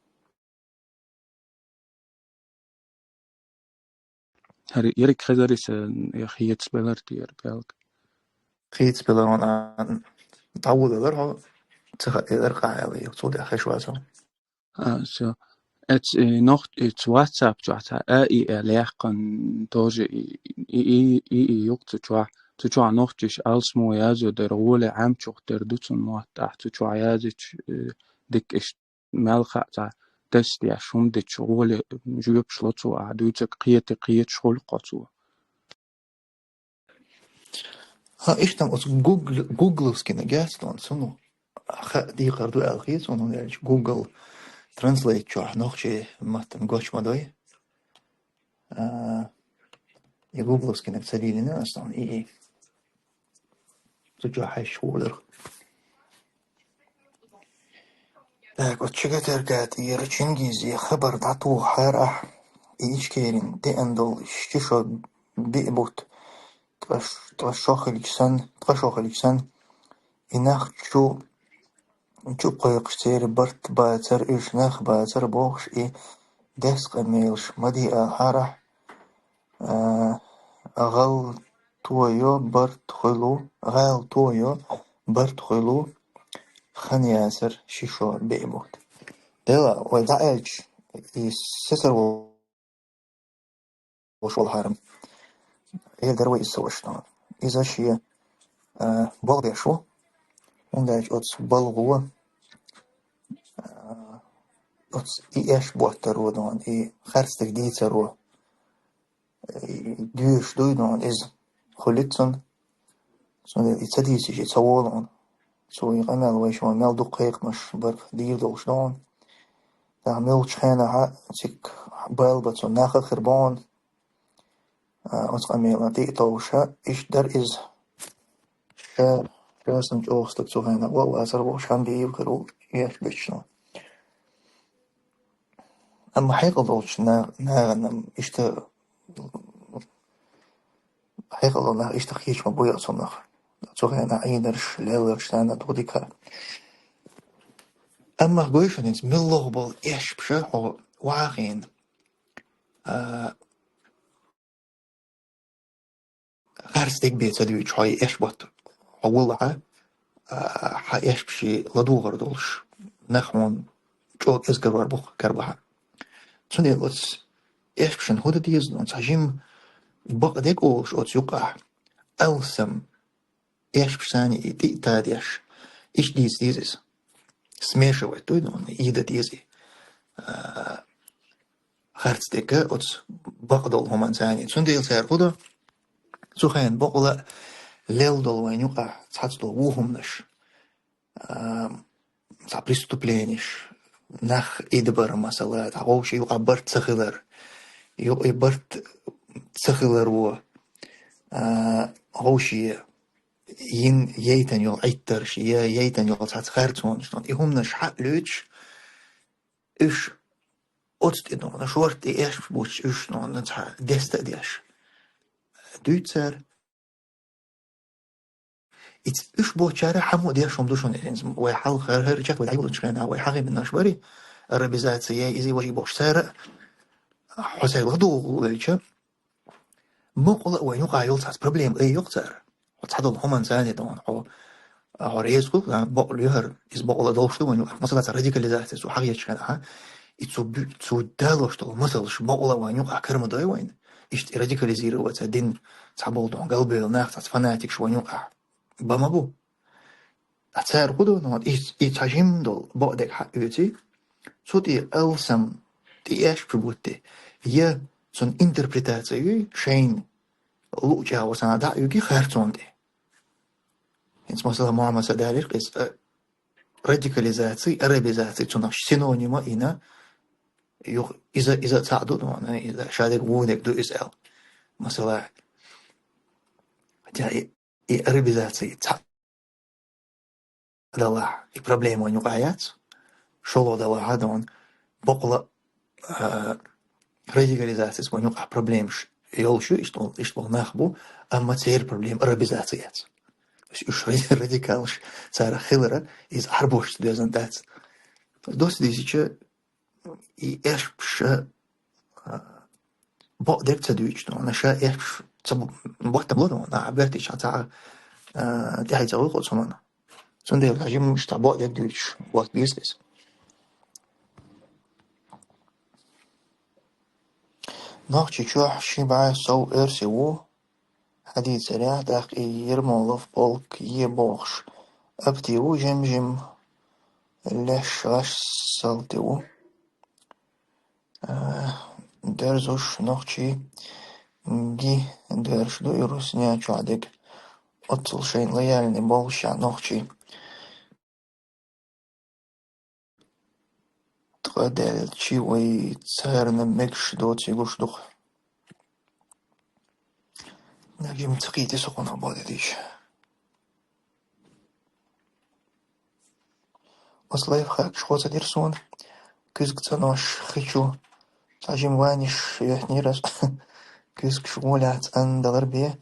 ХӀара ерриг хезарий сан, я хецбелар те яра пӀелг. Хецбелар ван, а, дӀавулалар хьо, ца хаьа элира къа аьлла, юха цул тӀаьхьа хезаш вацара. А, всё. Эц, э, нох-, эц WhatsApp чохь цхьа А И Л яьккхина тоже и, и, и, и, и юкъа цу чохь. Цу чохь нохчаша алсамо язйо дара, гӀоле Ӏамчух тера ду цунна мотт ахь цу чохь язйича, э, дика иштта мел хаьа цхьа тест еш хӀума дича, гӀоле жоьпаш ло цо, ахь дуьйцург кхета, кхеташ хуьлу кхо цо. ХӀаъ, иштта оцу гугл-, гугловскина гечдон, цунах хаа декхар ду аьлла хета суна, хӀунда аьлча Google Translate чохь нохчийн маттана гоч ма дой. А, и гугловскинаг ца лелийна ас, и, и. Цу чохь хьаьжча хуур дара. Так, оцу чигатерга тӀера Чингизе хабар дӀатохахьара ахь, и Ичкерин деана долу ши шо биъ бутт, ткъа ш-, ткъа шо хилча санна, ткъа шо хилча санна, и нах чу, чу кхойкхуш церан барт бацара, уьш нах бацара бохуш, и дес къамелаш ма де аьлла хьара ахь, а, гӀалто йо, барт хуьлу, гӀалто йо, барт хуьлу, хан яцара ши шо биъ бутт. Дела, вай дӀааьлча, и сесар волуш волу хьарам. Эр дара вай иза ца ваша. Иза шен, а, болх беш ву. ХӀунда аьлча оцу балхо, а, оцу и эш боттаро дон, и харцдерг дийцаро, и доьшуш дуй дон иза хуьлуьйту цунна. Цундела и ца дийцича, и ца волу хьуна. Цо и къамел вайша ма мел дукха кхайкхамаш барх дийр долуш ду хьуна. ТӀаккха муьлххачу хенахь а цига бала бан цунна нах а хир бу хьуна. А, оцу къамелан тӀе а товша, иштта дара иза. Ша, ша санна чӀогӀа стаг цу хенахь ван а вацара бохуш, хан бийр хир ву, еш беччана. Амма хьекъал долчу на-, нахана иштта Хьекъал нах иштта кхечу ма буй оцунах. Цу хенахь Ӏийнарш, лелларш, нана дукха дика. Амма гой шуна, хӀинца муьлхха болу эшпаш хьо вахийна, а, харц дегбе ца дуьйцу хьо и эш бутт. Хьо вулахьа, а, хьан эшпаший ладугӀар долуш, нах хьуна чӀогӀа кӀезгарвар бу-кх карбахьа. Цундела оцу эшпашна хӀун дан деза, ну, цхьа жимма Бакъдерг олуш оцу юкъахь алсам эшпаш санна и тӀе а тадеш, иштта дийца деза иза. Смешивать дуй, ну, ийда деза и. А, харц дерг оцу бакъдолу хӀуманца санна. Цундела цара хӀун до? Цу хенахь бакъволу лелла долу вайн юкъахь цхьацца долу вон хӀуманаш. А, цхьа преступленеш, нах идабар, масала, цхьа вовшийн юкъахь барт ца хилар, юкъа барт ца хиларо, а, вовшийн йин яйтан йолу Ӏиттарш, я яйтан йолу цхьацца харцонаш, и хӀуманаш хьалуьйтуш, уьш оцу тӀе нуна, шорта тӀе эшпаш буьтуш, уьш нуна цхьа деста а деш. Дуьйцу цара. Ица уьш боцучара хьан мо деш хӀума ду шуна, хӀинца вай хьалха хӀара чат вай дӀайолучу хенахь вай хьагӀ бинарш барий, арабизация, иза важа бохуш цара, хьо цаьрга ладугӀу велча, мукъала а вайн юкъахь йолу цхьацца проблема айо-кх цара. Хьо цхьадолу хӀуманца санна, хьо, хьо реза хуьлу, бакъ лоьхура, иза бакъволу долуш ду вайн юкъахь. Масала, цхьа радикализация цо хьагӀечу хенахь, и цо бу-, цо далош долу масалш бакъволу а вайн юкъахь кара ма дой вайна. Иштта и радикализироваться дина цхьаболу галбевлла нах, цхьацца фанатикаш вайн юкъахь бан ма бу. Ткъа цара хӀун до, ну, и, и цхьа жимма долу бакъдерг хьаоьций, цу тӀе алсам тӀе эшпаш бутти, я цунна интерпретация юй, шайна луъучу агӀор санна дӀа а юьгий харцонна тӀе. ХӀинца, масала, Мухьаммад Садалир иза, а, радикализаций, арабизаций цунах синоним а йина, юха иза, иза цхьаъ ду, ну, иза шадерг вон дерг ду иза аьлла. Масала, хотя и и арабизаций цхьаъ далахь, и проблема вайн юкъахь яц, шолгӀа далахь а дан, бакъволу, а, радикализацияца вайн юкъахь проблемаш йолуш ю, иштта, иштта болу нах бу, амма церан проблема арабизация яц. То есть уьш радикалаш царах хилар, иза Ӏарбошца доьзна дац. Доцца дийцича, и эшпаш, а, бакъдерг ца дуьйцуш, ну, ша эшпаш ца бу-, баттам ло, ну, нах бертича цхьа, а, тӀаьхьа ца вахо цу мана. Цундела жимма иштта бакъдерг дуьйцуш, вот, беза иза. Нохчийчохь ши бӀе сов оьрси ву, хьадийцарехь, тӀаккха и Ермолов полк е бохуш, апти ву, жим-жим леш гӀаш салти ву. А, дерзуш нохчий ги дерш ду и Русня чохь дерг. Оццул шайна лояльный болушехь нохчий. Ткъа делчи вай царна мегаш доций гуш ду-кх. Нагим ца кхийти со кхунах боху дийша. Оцу лайфхакаш хьо ца дира суна, куьзга цӀанош хи чу, цхьа жима ваниш йоьхнера ас, куьзгаш гӀолехь цӀандалар бен,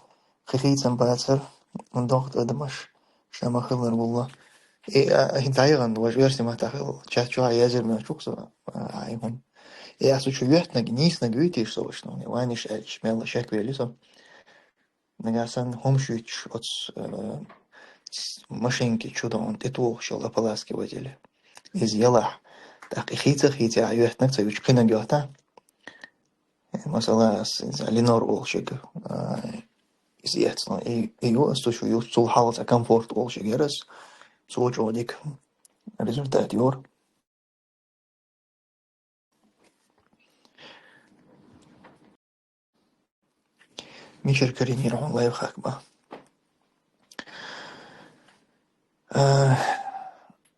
кхин хийцам бацара, дохка адамаш ша ма хиллара гулло. И, а, хӀинца дӀаяхана, важа оьрсийн маттахь хилла, чат чохь а язйира мел чух со, а, хӀун. И аса чу йоьттинарг, нийснарг вуьйтийша со ваша, ну, ваниш аьлча, мелла шек вели со. Нагахь санна хӀума шуьйтуш оцу, э, с-, машинки чу дан тӀетухуш йолу ополаскиватель. Иза ялахь, тӀаккха и хийца а хийца а йоьттинарг ца юьтуш кхинарг йоьттахь. Масала, ас иза Ленор олушиг, а, иза эцна. И, и ю ас цу чу ю, цул хьалха цхьа Комфорт олушиг яра ас. Цо чӀогӀа дика результат йора. Мичара карийнера хьуна лайфхак бан? Э,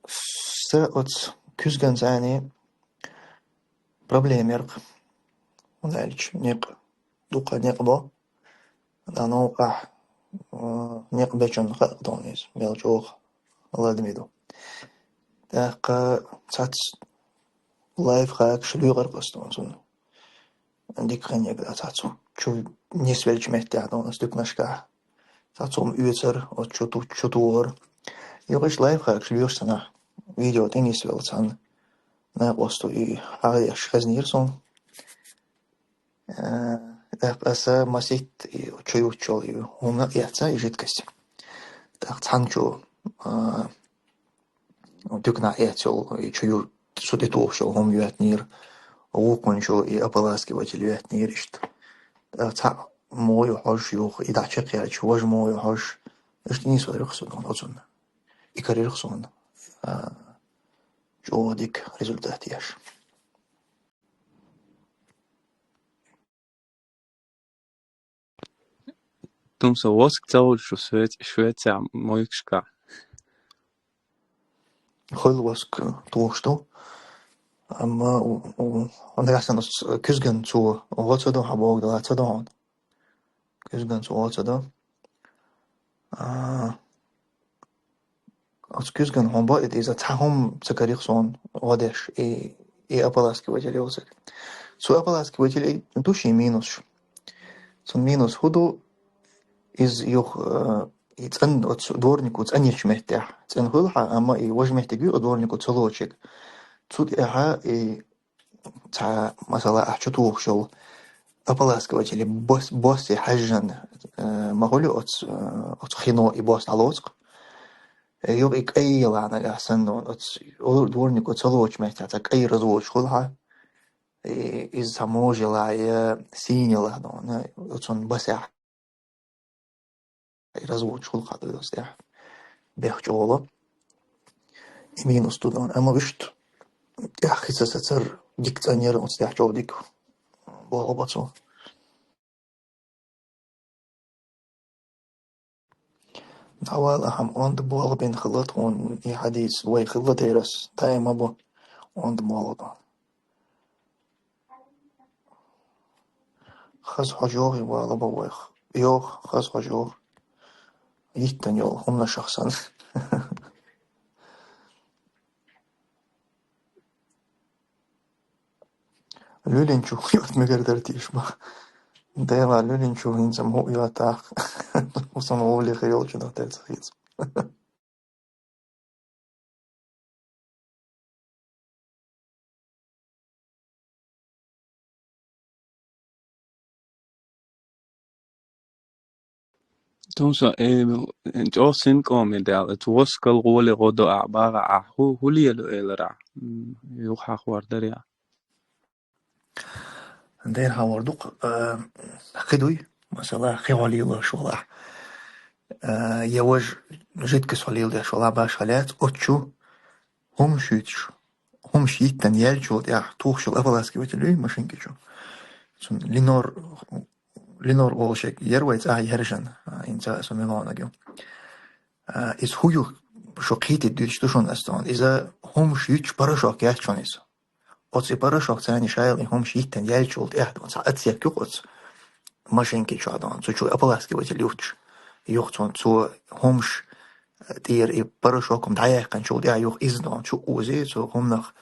сан оцу куьзганца проблема яра-кх. ХӀунда аьлча некъ, дукха некъ бо. Дан новкъахь, э, некъ бечунна хаьа дона иза, мел чӀогӀа ладаме ду. ТӀаккха цхьацца лайфхакаш лоьхура-кх ас цунна. Дика хиннарг, а, цхьацца чу нисвеллачу меттехь дона ас дуькнашкахь. Цхьацца хӀума оьцура, оцу чу ту-, чу тухура. Юха иштта лайфхакаш лоьхуш санна, видео тӀе нисвелла цхьана накъосто и хьагӀ еш хезнера суна. Э, тӀаккха аса маситта и чу юттучу и хӀума эцна, и жидкость. ТӀаккха цхьана чу, э, дуькнахь эцна йолу и чу ю-, цу тӀе тухуш йолу хӀума йоьттинера, вукхунчу и ополаскиватель йоьттинера иштта. ТӀаккха цхьаъ мо ю хьожуш юха, и дӀачакхъяьлча, важа мо ю хьожуш. Иштта нийсвелира-кх со оцунна. И карира-кх сона, а, чӀогӀа дика результат еш. Тумса, воск ца хуьлуш шу Швеци-, Швецехь мойкашкахь? Хуьлу, воск тухуш ду. Амма у, у, нагахь санна оцу куьзгана цо гӀо ца до хьан, боху дала ца до хьуна. Куьзгана цо гӀо ца до. А, оцу куьзгана хьуна бо, иза цхьа хӀума ца карийра-кх суна гӀо деш, и, и ополаскиватель йоцург. Цу ополаскивателей ду шен минусаш. Цуьнан минус хӀун ду? Иза юха, э, и цӀан-, оцу дворнико цӀанъечу меттехь цӀена хуьлу хьан, амма и важа меттиг ю оцу дворнико ца лоцург. Цу тӀехь и цхьа, масала, ахь чу тухуш йолу ополаскиватель бос-, боссе хьаьжжина, э, ма хуьлу оцу, э, оцу хино и бос дӀалоцу-кх. Э, юха и кӀай ялахь нагахь санна, оцу дворнико ца лоцучу меттехь цхьа кӀай разводаш хуьлу хьан, и, иза цхьа можа ялахь я сийна ялахь, оцунна басехь и разводаш хуьлу хьан, оцу тӀехь бехк чӀогӀа ло. И минус ду, амма вуьшта тӀехь хи ца сацар дика цӀанъяр, оцу тӀехь чӀогӀа дика болх бо цо. ДӀавала ахьа, онда болх бина хилла тхуна, и хьадис вай хилла дерас, даима бу онда болх бу. Хаза хьожа йогӀий вала бо вайх. ЙогӀу, хаза хьожа йогӀу. Йиттан йолу хӀуманашах санна. Луьлин чу хӀуьтту мегар дара тийша ма. Дела, луьлин чу хӀинца ма хӀуъ йоттахь. Хьусан гӀовле хир йолчунах тера ца хийца. Тумса, э, чӀогӀа синкъом и даьлла, оцу воскал гӀоле гӀо до ахь, бахахь ахь, хӀу-, хӀу лело элира ахь? М, юха хьахор дарий ахь? Дера хьан вар дукха, э, хи дуй, масала, хи хьо лелош валахь. Э, я важа жидкость хьо леладеш валахь, башха лаьцна, оцу чу хӀумаш юьтуш, хӀумаш йиттан яьллачул тӀаьхьа тухуш йолу ополаскиватель юй машинки чу. Цунна Ленор, Ленор олуш ерг, яра вай цӀахь яьржина, а, хӀинца а со мелонаг ю. А, иза хӀу ю, шу кхетийта дуьйцуш ду шуна ас цунна. Иза хӀумаш юьтуш порошок яц шуна иза. Оцу и порошок царна шайла и хӀумаш йиттан яьллачул тӀаьхьа, цхьа отсек ю-кх оцу машинки чохь дон, цу чу ополаскиватель юттуш. Юха цунна цо хӀумаш, э, тӀера и порошок хӀума дӀаяьккхинчул тӀаьхьа юха иза дон, чу а озий, цу хӀуманах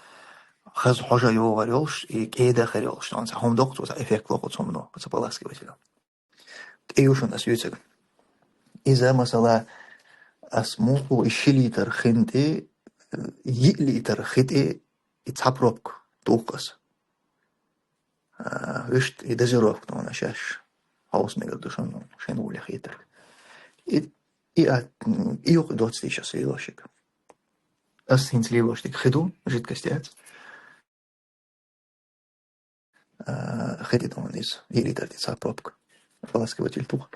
хаза хьожа йогӀур йолуш, и кӀеда хир йолуш дон, цхьа хӀума доккху цо, цхьа эффект ло-кх цу хӀумано, оцу ополаскиватель. ТӀе ю шуна ас юьйцург. Иза, масала, ас муха и ши литр хин тӀе, э, йиъ литр хи тӀе и цхьа пробка туху ас. А, вуьшта и дозировка дон шаьш хьовса мегар ду шуна, шайна гӀоле хетарг. И, и а, и юкъа доцу тийша ас лелош ерг. Ас хӀинца лелош дерг хи ду, жидкость яц. А, хи тӀе дон иза, йиъ литр тӀе цхьа пробка. Ополаскиватель туху.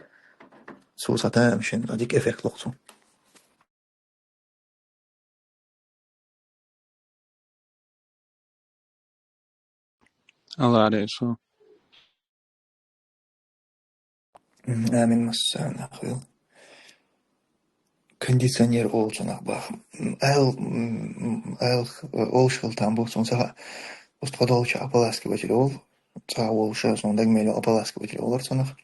Цо цхьа тамашийна, дика эффект ло-кх цо. Аллара, шо. М, амин, массарна хуьлда. Кондиционер олу цунах баха. М, айл, м, айл, олуш хила там бу, цунна саха устхо долча ополаскиватель олу. Цхьа волуша, суна дагамелла ополаскиватель олар цунах.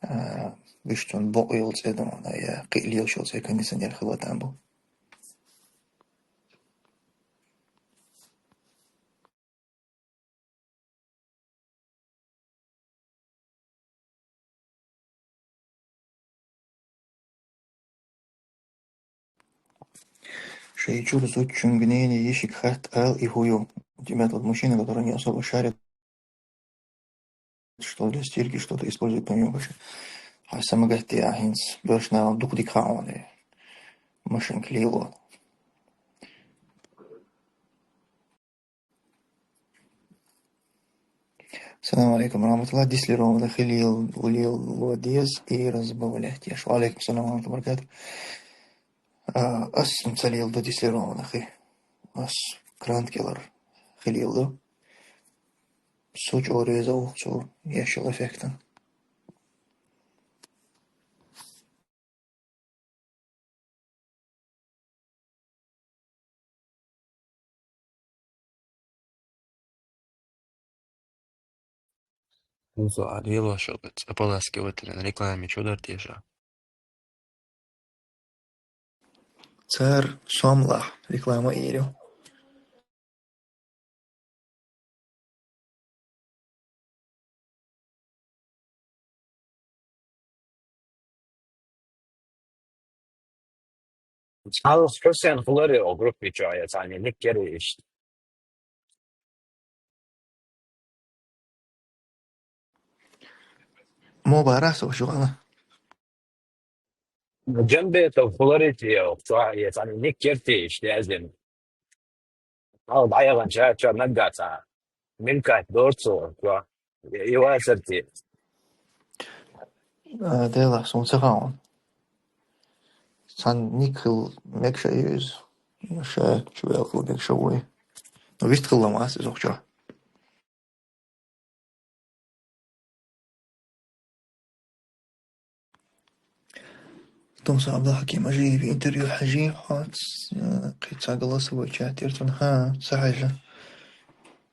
А, вуьш цунна бокъо йолу цӀе дон, я кхин лелаш йолу цӀе кондиционер хила там бу. Шайн чуьра зудчуьнга, нене, йишига хатта ала, и хӀу ю. У тебя тот мужчина, который не особо шарит, что для стирки что-то использует, помимо машины. Хьайн самагатде ахь хӀинца, боьрша нахана дукха дика хаьа хьуна и машинка лело. Салам алейкум ва рахматуллах. Дислированный хилел, улел, лодез и разбавлять еш. Ва алейкум салам ва рахматуллахи ва баракатух. А, ас ца лел ду дислированный. Ас крант келар хилел ду. Су чореза ухцу яшил эффектан. Узо а дело шо бац, ополаскиватель реклама чудартеша. Цар сомлах реклама ирю. Цхьалха хӀусен хулари о группи чу я цани никкери ишт. Мо барас о шугана. Джамбетов хуларити я цани никкерти ишт язин. Ал даяга ча ча наггаца. Минкат дорцу ча. Ива сарти. А, дела сунца хаун. Сан никл мекша юз. Ша чувел кл мекша уй. Но вист кл ламас из охча. Тумса Абдулхаким Ажиев интервью хьажи, хьац, э, кхица голосовой чат иртун, ха, ца хьажа.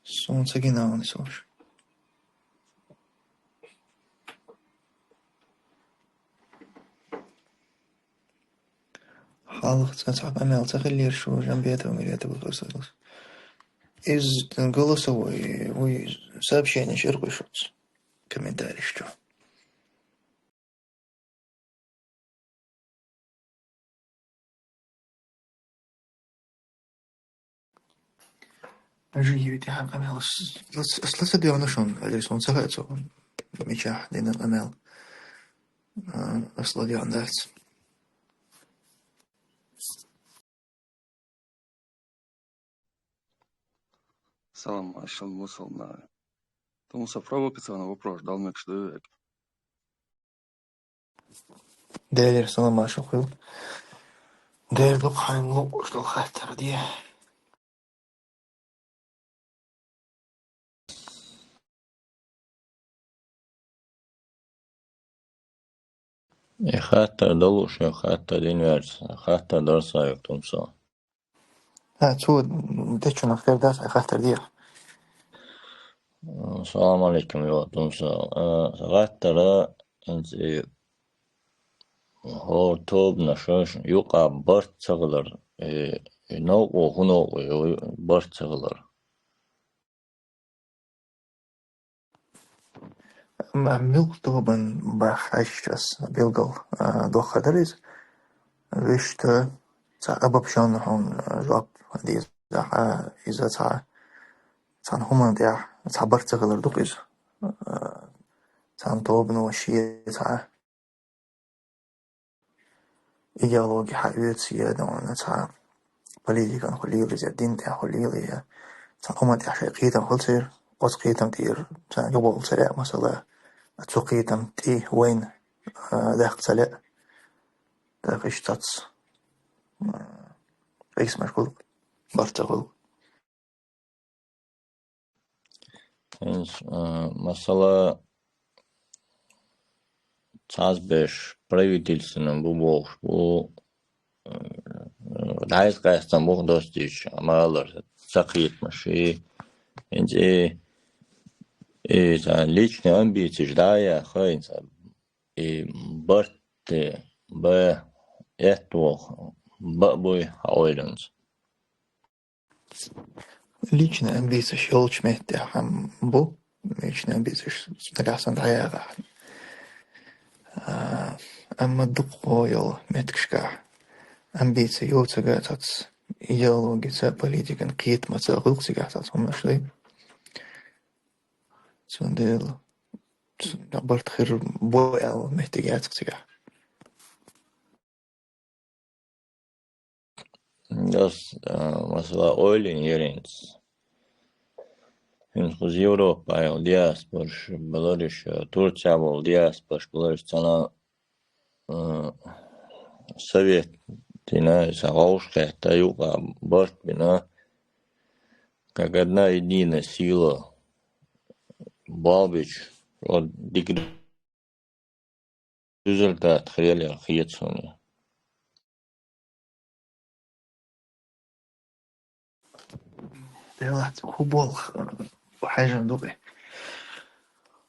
Сун ца гина он сош. Халах ца ца къамел ца хиллер шу Джамбетов Миретов хасалас. Из голосовой, уй сообщение ширкуй шуц. Комментарий что. Ажи юти хар къамел с-, с-, с-, с-, дёна шон, адрес он саха цо. Мича, дина къамел. А, асло дёна дац. Салам, ашал мусулман. Тумса провокационный вопрос, дал мекш дувек. Делер салам ашал хил. Дер ду хайм лу, что хаттар ди. Э, хаттар долуш, э, хаттар дин верц, хаттар дорса юк Тумса. А, цу дечунах тердас, э, хаттар дир. Салам алейкум, ё Тумса. Э, хаттара, инци, хор тобна шош, юкъа барт цаглар, э, э, науку, ху науку, э, барт цаглар. М-, милк тобан бахаш час билгал, а, дохадарис. Вишта ца обобщённый хун, а, жоп диз, а, иза ца, цан хуман тя, ца барт цаглар дук из. А, цан тобну ши ца. Идеология хьаоьцу я, дан вана цхьа политикан хулийла, я дин тӀехь хулийла, я цхьа хӀуман тӀехь шайн кхетам хила ца яр, оцу кхетам тӀера царна юкъа вала ца лаьа, масала, цу кхетам тӀе вайна, а, даккха ца лаьа. ТӀаккха иштта цац, а, къийсамаш хуьлу, барт ца хуьлу. ХӀинца, а, масала, цхьаъ беш правительствона бу бохуш бу, а, дӀайса къаьстина бух достийча, амалар, ца кхетамаш, и, хӀинца и, и, цхьа личный амбицеш дӀа а яха, хӀинца и барт бан, эттӀа ваха, баа буй хьан ойланца? Личный амбицеш йолчу меттехь хьан бу, личный амбицеш нагахь санна дӀаяхахь. А, амма дукха йолу меттигашкахь амбици йоцург а цац идеологица, политикан кхетамаца гӀуллакх цигахь цац хӀуманаш дай. Цундела ц-, барт хир бу аьлла меттиг яц цигахь. Ас, а, масала, ойлина яринца. ХӀинца кхуза Европа йола диаспораш, Беларусь, Турция бола диаспораш, Беларусь цӀена, э, совет дина, иса гӀовш кхетта, юкъа барт бина, как одна единая сила, болх бича, вот дика результат хилар аьлла хета суна. Делац, хӀун болх, хьежан ду-кх.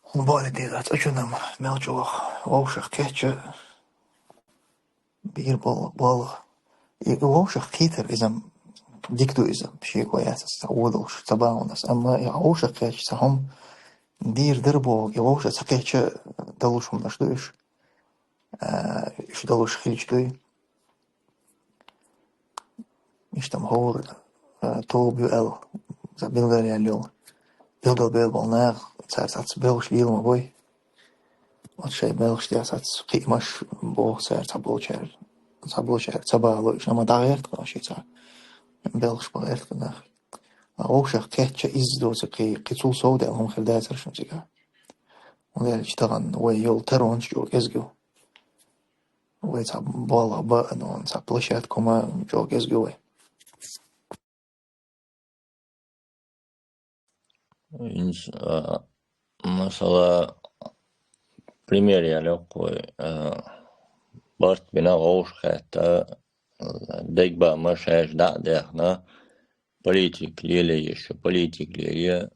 ХӀун болх деза, цӀа чу-м мел чӀогӀа вовшах кхетча, бийр бол-, болх. И, и вовшах кхетар иза-м дика ду иза, шеко яц аса, ца водалуш, ца бахьанаш. Амма и вовшах кхетча, цхьа хӀума дийр дар боху, и вовшах ца кхетча далуш хӀуманаш ду уьш. А, уьш далуш хилча дуй. Иштта-м хӀора, а, тоба ю аьлла, цхьа билгалъяьлла йолу. Билгалбевлла болу нах, цара цхьацца белхаш лела ма бой. Оцу шайн белхаш тӀехь цхьацца кхиамаш боху цара цхьаболчара. Цхьаболчара ца бахало, уьш, амма дӀагӀерта кхин ши цхьа белхаш бан гӀерта кхин нах. А вовшах кхетча изза доцург кхин, кхин цул совдаьлла хӀума хир дацара шуна цигахь. ХӀунда аьлча тахана вай йолу таронаш чӀогӀа кӀезиг ю. Вай цхьа болх бан, ну, цхьа площадка хӀума чӀогӀа кӀезиг ю вай. ХӀинца, а, масала, пример яьлла йоккху вай, а, барт бина вовшах кхетта, а, дегабаамаш хьаьжча дӀа а даьхна, политика лелае еза, политика лелае,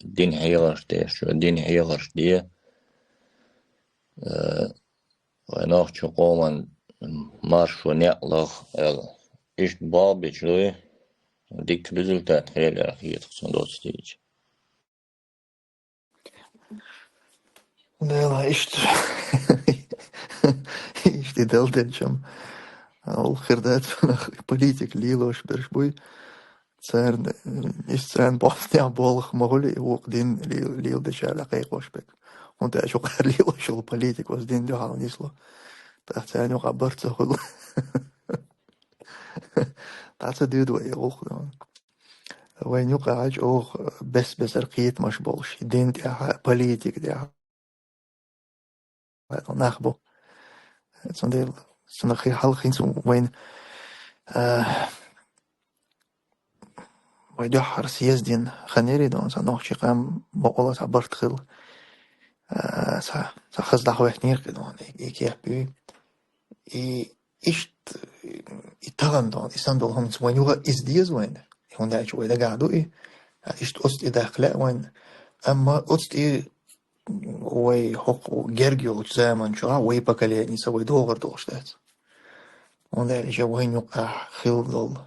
дин хьехарш де, шу дин хьехарш де. Э, вай нохчийн къоман маршо некъ лаха аьлла. Иштта болх бича дуй, дика результат хилар аьлла хета суна доцца дийцича. Дела, иштта, иштта и дала делча-м, а, уллохь хир дац нах политика лелош берш буй. Царна, э, иштта царна боху тӀехь болх ма хуьлу, и вукху дин ле-, леладечара кхайкхош берг. ХӀунда аьлча вукхара лелош йолу политика оцу динна дуьхьал нисло. ТӀаккха царна юкъахь барт ца хуьлу. ДӀа ца дуьйду вай и гӀуллакх. Вайна юкъахь чӀогӀа бес-бесара кхетамаш болуш, дин тӀехь а, политика тӀехь а нах бу. Цундела цунах хи-, хьалха хӀинца вайна, а, вай дуьххьара съезд дина хан йира и, ду хьуна, цхьа нохчийн къам бакъволуш цхьа барт хилла, а, цхьа, цхьа хаза дӀахӀоьттинера кхин, ду хьуна, и, и кеп ю. И иштта, и тахана, ду хьуна, и санна долу хӀума вайна юха иза деза вайна. ХӀунда аьлча вай дагахь ду и. А, иштта оцу тӀе даккха лаьа вайна. Амма оцу тӀе вай хӀокху герга йолчу заман чохь вай поколеница вай догӀур долуш дац. ХӀунда аьлча вайна юкъахь хилла долу,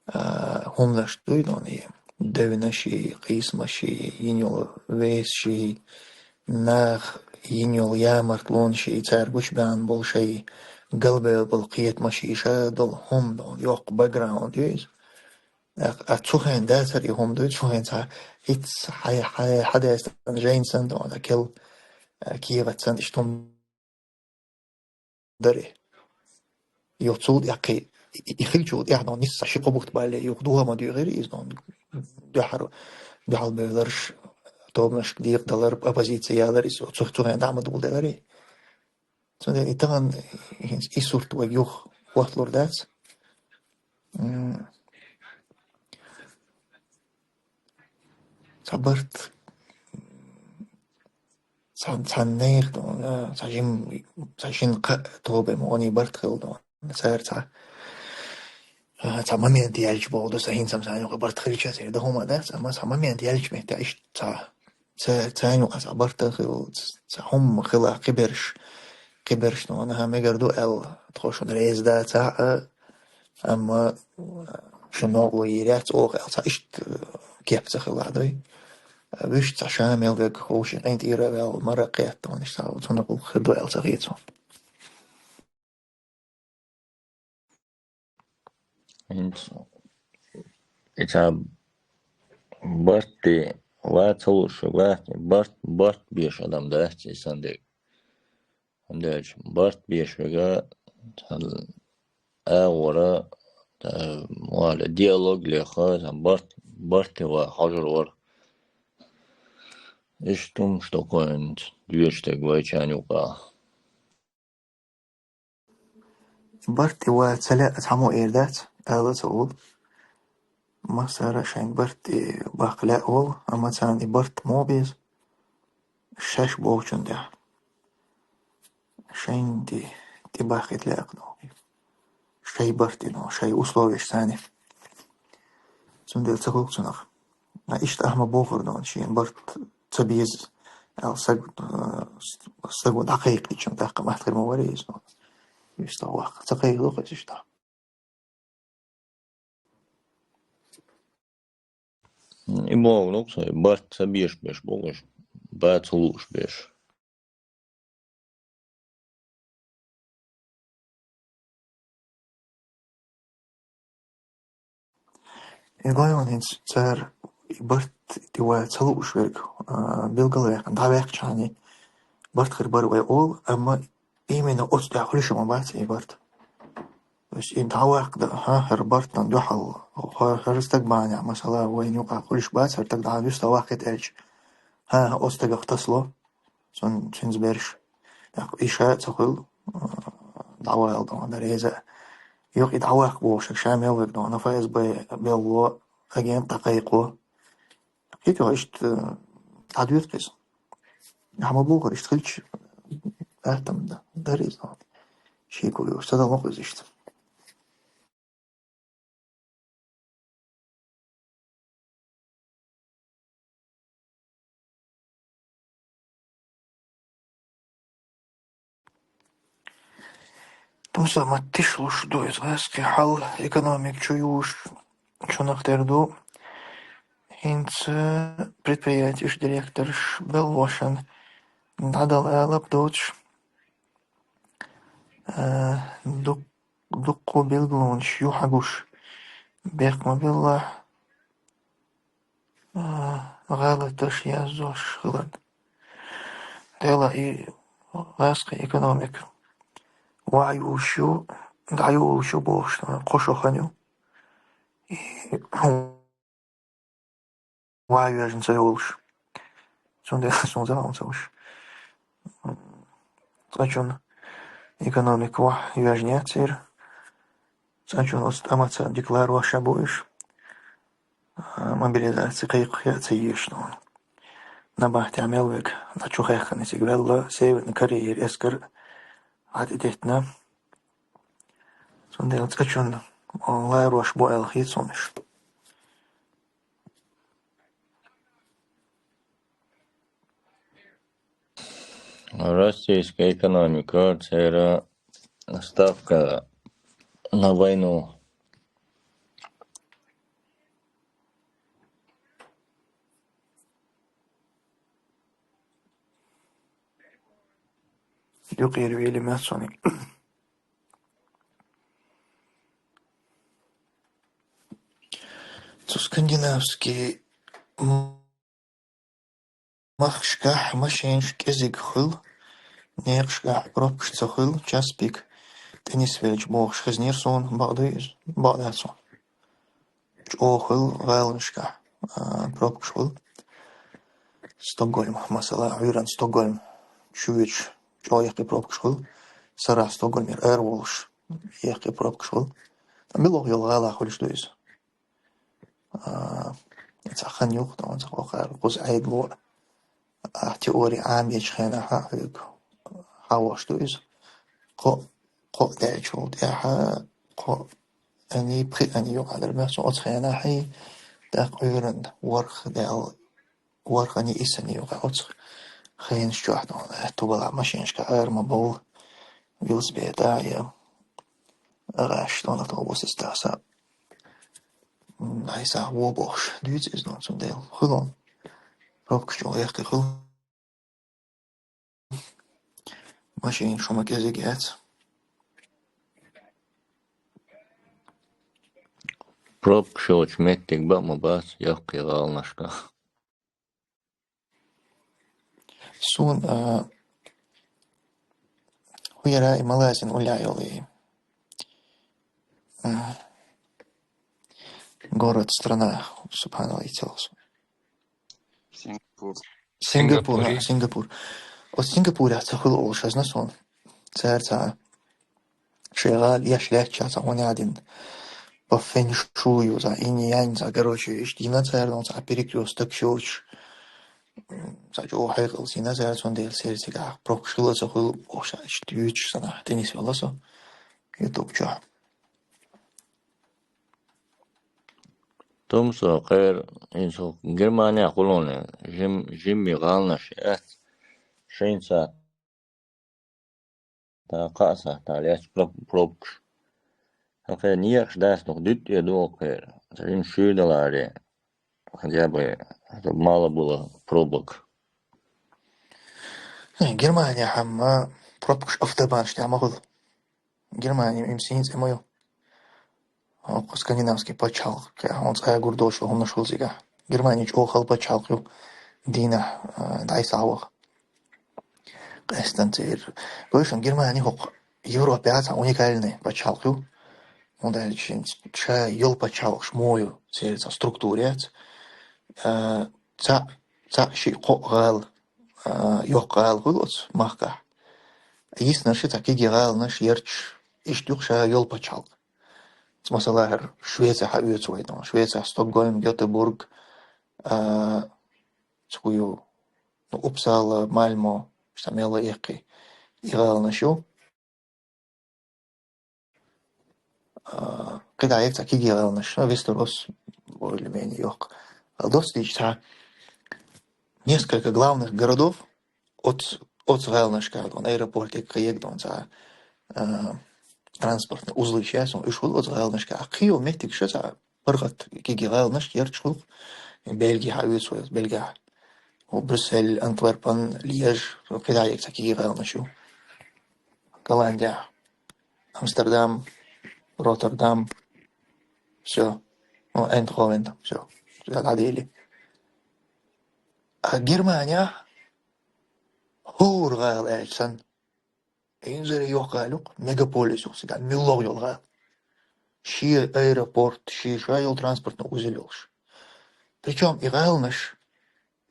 а, хӀуманаш дуй, ду хьуна, и девнаш и, къийсамаш и, йина йолу весаш и, наха йина йолу ямартлонаш и, цара гучубаьхна болу шайн галбевлла болу кхетамаш и, ша долу хӀума, ду хьуна, йоккха бэкграунд ю иза. ТӀаккха, а, цу хенахь дацара и хӀума дуй, цу хенахь цхьа хӀинца хьай-, хьай-, хьадайстан жайна санна, ду хьуна, кел, а, кехат санна, иштта хӀума дара и. Юха цул тӀаьхьа и, и, и хилчул тӀаьхьа, ду хьуна, нисса ши-кхо бутт бале юха дуьхьал ма дуьйгӀира иза, ду хьуна, дуьхьал, дуьхьал бевларш, тобанашка декъадалар, оппозици ялар иза, цу, цу хенахь дӀа ма дугӀу делара и. Цундела и тахана хӀинца и сурт вайга юха хӀотталур дац. М, цхьа барт, цхьа, цхьа нехан, а, цхьа жим-, цхьа жимма кхаа тобанан мукъане барт хилла, ду хьуна, цара цхьа, а, цхьа момент яьлча боху ду сан, хӀинца-м царна юкъахь барт хилча, церан дан хӀума дац, амма цхьа момент яьлча метта иштта цхьа Ца-, царна юкъахь цхьа барт хилла, ц-, цхьа хӀума хилла, кхин берш, кхин берш, ну, нагахь мегар ду аьлла, тхо шуна реза дацахь а, амма шуна новкъарло йийр яц оха аьлла, цхьа иштта кеп ца хилла дуй. Вуьшта цхьа ша мел верг ховшийн къинтӀера а ваьлла, мара а кхетта, ду хьуна, иштта цхьа цунах гӀуллакх хир ду аьлла ца хета суна. ХӀинца и цхьа барт де вац, хӀума ца луш вац, барт, барт беш адам дац и сан дерг. ХӀунда аьлча барт беш верг цхьа агӀора, цхьа, вала диалог леха, цхьа барт, барте ван хьожур вара. Иштта хӀумнаш дохийна доьшург вайчарна юкъа. Барт тӀе ван ца лаьа цхьаммо эр дац, ала ца волу. Массара а шайн барт тӀе баккха лаьа волу, амма царна и барт муха беза? Шаьш бохучун тӀехь. Шайна тӀе, тӀе бахкийта лаьа-кх, ну. Шайн барт тӀе, ну, шайн условияш царна. Цундела ца хуьлу цунах. А иштта ахьа ма бохура, ну, шен барт ца беза аьлла, стаг, э, стаго дӀакхайкхийча, тӀаккха маттахь хир ма вара иза, ну. Вистхьа ваккха. Ца кхайкхадо-кх иза иштта. И бохург ду-кх со, барт ца беш берш бу уьш, бан ца лууш берш. И гой ван хӀинца цара и барт тӀе ван ца лууш верг, а, билгалваьккхина, дӀаваьккхича хьуна, барт хир бара вай олу, амма именно оцу тӀехь хуьлуш ма бац и барт. То есть и дӀаваккха дан, хӀа, хӀара барт дан дуьхьал, хӀа, хӀара стаг бахьанехь, масала, вайна юкъахь хуьлуш бац, хӀара стаг дӀа вуьста ваккхийта аьлча, хӀа, оцу стагах тасало, цун, цуьнца берш. ТӀаккха и ша а ца хуьлу, а, дӀавала дан реза а. Юха и дӀаваккха бохуш, ша мел верг дан, ФСБ белло, агент дӀакхайкхо. ХӀинца иштта, э, дӀадоьду-кх иза. Ахьа ма бохура, иштта хилча, атта ма дан, дара иза. Шеко йолуш, ца дала ма-кх иза иштта. Тумса ма тишлуш ду иза гӀазкхийн хьал, экономика чу юуш, чунах тера ду. ХӀинца предприятеш директорш беллошан дӀадала алап доцуш, а, дуккха, дуккха билгалонаш ю хьагуш, бехк ма билла, а, гӀалаташ яздеш хиларна. Дела и гӀазкхийн экономика ваха юуш ю, дӀайолуш ю бохуш, кхо шо хан ю. И ваха йоьжна ца йолуш. Цундела суна зама ца луш. ЦӀа чун экономика ваха йоьжна яц церан. ЦӀа чун оцу тӀамаца декларировать бу уьш. А, мобилизаци кхайкхо а ца езаш ду. Набахтехь мел верг дӀа чу хаьхкина цига ваьлла, Северный Кореяра эскар дӀатӀедеттина. Цундела цӀа чун ларош бу аьлла хета суна уьш. Российская экономика, церан ставка на войну. Юкъера вели меца суна. Цу скандинавский м-, махкашкахь машинаш кӀезиг хуьлу, некъашкахь пробкаш ца хуьлу, час пик тӀе нисвелча бохуш хезнера суна, бакъ дуй иза? Бакъ дац суна. ЧӀогӀа хуьлу гӀаланашкахь, а, пробкаш хуьлу. Стокгольм, масала, Ӏуьйранна Стокгольм чу вуьтуш, чӀогӀа яккхий пробкаш хуьлу. Сарахь Стокгольмера ара волуш, яккхий пробкаш хуьлу. Ткъа муьлха йолу гӀалахь хуьлуш ду иза? А, цхьа хан юкъа, тӀаккха кхуза Ӏедало а теори Ӏамийчу хенахь а хьоьга хьан ваш ду иза? Кхо, кхо даьллачул тӀаьхьа, кхо ани, пхи ани юкъа дара моьтту оцу хенахь, и тӀаккха Ӏуьйранна ворхӀ даьлла, ворхӀ ани, исс ани юкъа оцу хенаш чохь ду, ту балахь машинашка ара ма бовла, велосипеда я гӀаш, тхуна автобусаца тахса. М, айса вон бохуш дуьйцу иза, ну, цундела хуьлу. Пробкаш чӀогӀа яккхий хуьлу. Машина шуна кӀезиг яц. Пробкаш йолчу меттиг бан ма бац, яккхий гӀаланашка. Суна, а, хӀу яра и Малайзин уллехь йолу и, а, город, страна, субханалла, йицалла суна. Сингапур. Сингапур, Сингапуре. Сингапур. Оцу Сингапурехь ца хуьлу олуш хезна суна. Цара цхьа шайн гӀала еш лаьтташ цхьа хӀун яа дина. По фэншую, цхьа инь-янь, цхьа, короче, иштта йина цара, ну, цхьа перекрёсток йоцуш. М, цхьа чӀогӀа хьекъалца йина цара, цундела церан цигахь пробкаш хила а ца хуьлу, бохуш, иштта юьйцуш санна, тӀе нисвелла со YouTube чохь. Тумсо, кхера, иза хӀокху Германехь хуьлу хьуна, жим-, жимми гӀаланаш яц. Шина сахьт, та кхаа сахьт, та лаьцна проб-, пробкаш. Хьан кхера некъаш дац, дукха дуьтта а ду хӀокху кхера. Ца жима шуьйра даларе, хотя бы, хӀета мала була пробок. Э, Германехь амма пробкаш, автобанаш тӀехь ма хуьлу. Германи им сийна цӀе ма ю. ХӀокху скандинавский пачхьалкх, кхин хьуна цкъа а гур доцуш хӀуманаш хуьлу цигахь. Германи чӀогӀа хала пачхьалкх ю дийнахь, а, дӀасахьа ваха. Къаьстина церан. Гой шуна, Германи хӀокху Европехь цхьа уникальный пачхьалкх ю. ХӀунда аьлча ша йолу пачхьалкхаш мо ю, церан цхьа структура яц. А, цхьаъ, цхьаъ, шиъ, кхоъ гӀала, а, йоккха гӀала хуьлу оцу махкахь. Йиснарш цхьа кегий гӀаланаш ярташ, иштта ю-кх ша йолу пачхьалкх. Масала, хӀара Швеци хьаоьцу вай, ну, Швецехь Стокгольм, Гётеборг, а, цхьа хӀун ю, ну, Упсала, Мальмо, цхьа мелла а эккхий, и гӀаланаш ю. А, кхидӀа яц цхьа кегий гӀаланаш, ну, Вестерос более-менее йоккха. Доцу дийча цхьа несколько главных городов, оц-, оцу гӀаланашкахь, дон, аэропортик кхиег, дон, цхьа, а, транспортный узлыш яц, уьш хуьлу оцу гӀаланашкахь. Кхин йолу меттигаш цхьа паргӀат кегий гӀаланаш ярташ хуьлу. Бельги хьаоьцу вай, Бельгехь. О, Брюссель, Антверпен, Льеж, кхидӀа яц цхьа кегий гӀаланаш ю. Голландехь. Амстердам, Роттердам. Всё. О, Эйндховен, всё. Всё, дӀадели. А Германехь хӀора гӀала аьлча санна, инзаре йоккха гӀала ю-кх, мегаполис ю-кх цигахь, муьлхха йолу гӀала. Шен аэропорт, шен ша йолу транспортный узел йолуш. Причём и гӀаланаш,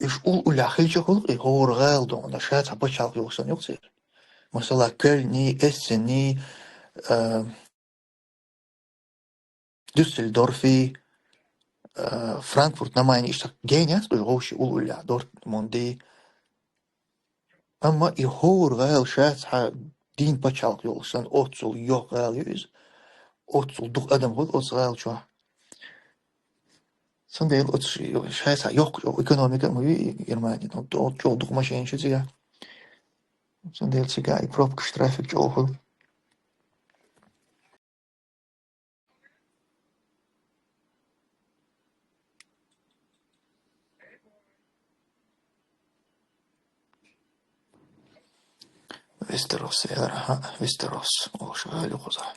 уьш уллохь хилча хуьлу-кх и хӀора гӀала, дон, ша цхьа пачхьалкх йолуш санна ю-кх церан. Масала, Кёльни, Эссени, а, Дюссельдорфи, а, Франкфурт на Майне, иштта гена яц уьш вовшийн уллохь, Дортмунди. Амма и хӀора гӀала ша цхьа дийна пачхьалкх йолуш санна, оццул йоккха гӀала ю иза. Оццул дукха адам хуьлу оцу гӀала чохь. Цундела оцу ш-, ша цхьа йоккха чӀогӀа экономика а ма ю и Германи, ну, чӀо-, чӀогӀа дукха машенаш ю цигахь. Цундела цигахь и пробкаш, трафик чӀогӀа хуьлу. Вестерос, яра, ха, Вестерос, олуш гӀала ю кхузахь.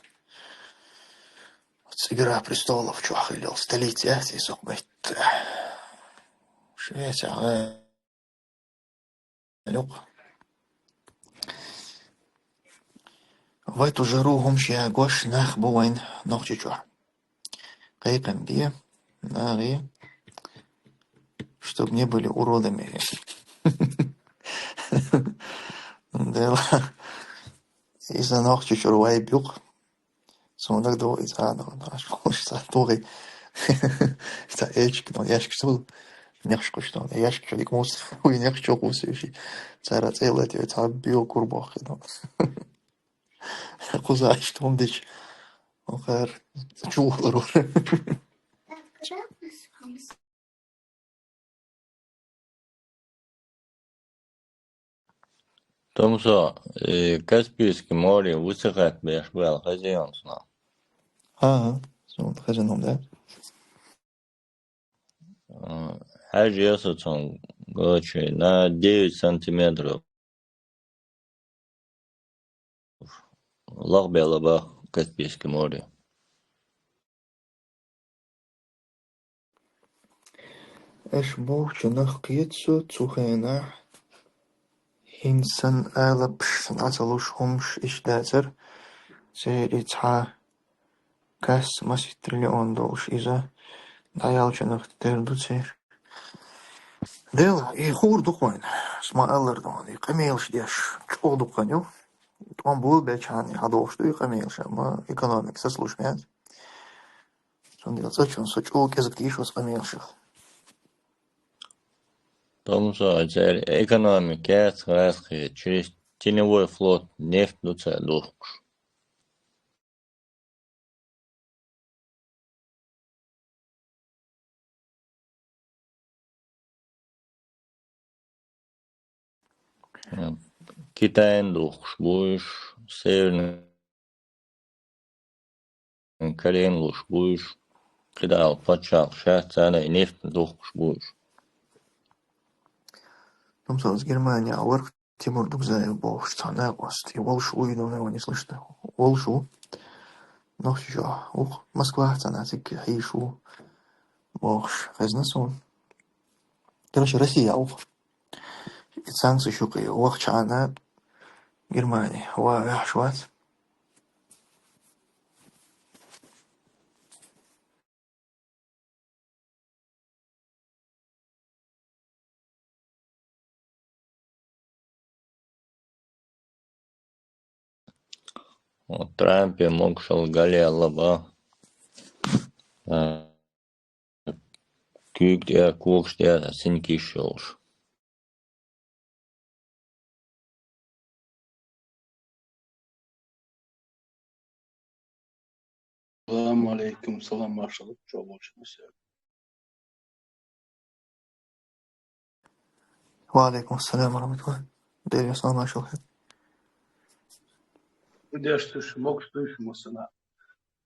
Оцу Игра престолов чохь хилла йолу столица яц и, сох бетта. Швецехь гӀала ю-кх. Вай ту жару хӀумаш ягош нах бу вайн Нохчийчохь. Кхайкхам бе, нагӀе, чтоб не были уродами. Дела. Иза Нохчийчуьра вайб ю-кх. Суна дагадогӀу иза, а, ну, аш хӀумаш ца тухий. Ца эчик, ну, яшкаш цул, нехаш кхуш, ну, яшкаш дика мус, уй нехаш чу кхуссуьйши. Цара цӀе латийра, цхьа био кур бохкий, ну. Кхуза иштта хӀума дича, ну, хар, чу вахлар вара. Тумсо, э, Каспийский море высыхать беш баьлла хезий хьуна цунах? Ага, суна хезна хӀума дац. М, хьаьжжа ясац хьуна, короче, на девять сантиметров. Лахбелла бах Каспийский море. Аша бохучунах кхета со, цу хенахь хӀинца санна алапаш, сан Ӏа ца луш хӀумаш иштта дацара. Церан и цхьа касса масийтта триллион долуш иза дӀаяьллачунах тера ду церан. Дела, и хуур ду-кх вайна, ма аллара дона, и къамелаш деш чӀогӀа ду-кх вайна ю. ТӀом болабелча хана и хьадохуш ду и къамелаш, амма экономика сацалуш меца. Цундела цӀа чу со чӀогӀа кӀезига тийша оцу къамелашах. Томсо, церан экономика яц гӀазкхи, через теневой флот нефть ду цара духкуш. Китайна духкуш бу уьш, Северный Корейна луш бу уьш, кхидӀа пачхьалкхаш яц, царна и нефть духкуш бу уьш. Томсо, Германия вара Тимур Дугзаев бохуш цхьа накъост, и волуш ву, и дуьне ван нислушна. Волуш ву. Нохчийчохь ву-кх, Москвахь цхьана цига хьийзаш ву бохуш хезна суна. Короче, Россия ву-кх. И санкцеш юкъе вахча хьана Германи ван ваьхьаш вац. Вот Трампе могушалла галъяьлла бан, а, куьйга тӀе, когаш тӀе синкиш йолуш. Салам алейкум, салам, маршалла, чо лучше на всех. Ва алейкум ассалам ва рахматуллах. Деррига салам, маршалла. Деш туш, могуш туш, масана.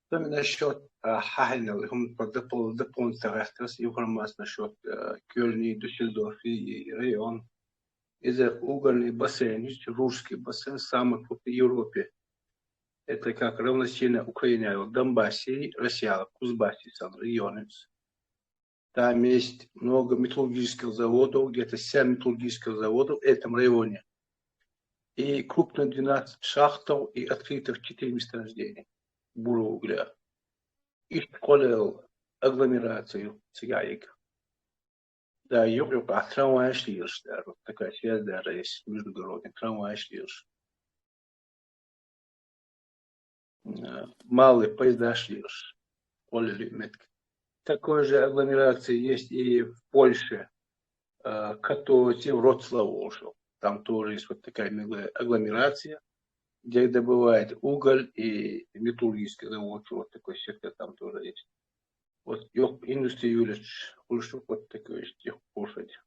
Там насчет, а, хьахьинал, хӀума по допол-, дополнительно гӀертарца информация насчет, а, Кёльни, Дюссельдорфи и район. Иза угольный бассейн, есть Рурский бассейн, самый крупный в Европе. Это как равносильно Украине, а вот Донбассе, Россия, Кузбассе, сам регионы. Там есть много металлургических заводов, где-то семь металлургических заводов в этом районе. И крупно двенадцать шахтов и открытых четыре месторождения бурого угля. Иштта кхоллал агломерацию цигахь йига. Да, юкъ-юкъа трамвайш лелаш дара, вот такая связь даже есть между городами, трамвайш лелаш. Э, малые поездаш лелаш, кхоллал меттиг. Такой же агломерация есть и в Польше, э, Катовице, Вроцлав, в общем. Там тоже есть вот такая милая агломерация, где добывают уголь и металлургический завод, вот такой сектор там тоже есть. Вот йоккха индустрия йолуш, хуьлуш ю вот такой, йоккха площадь,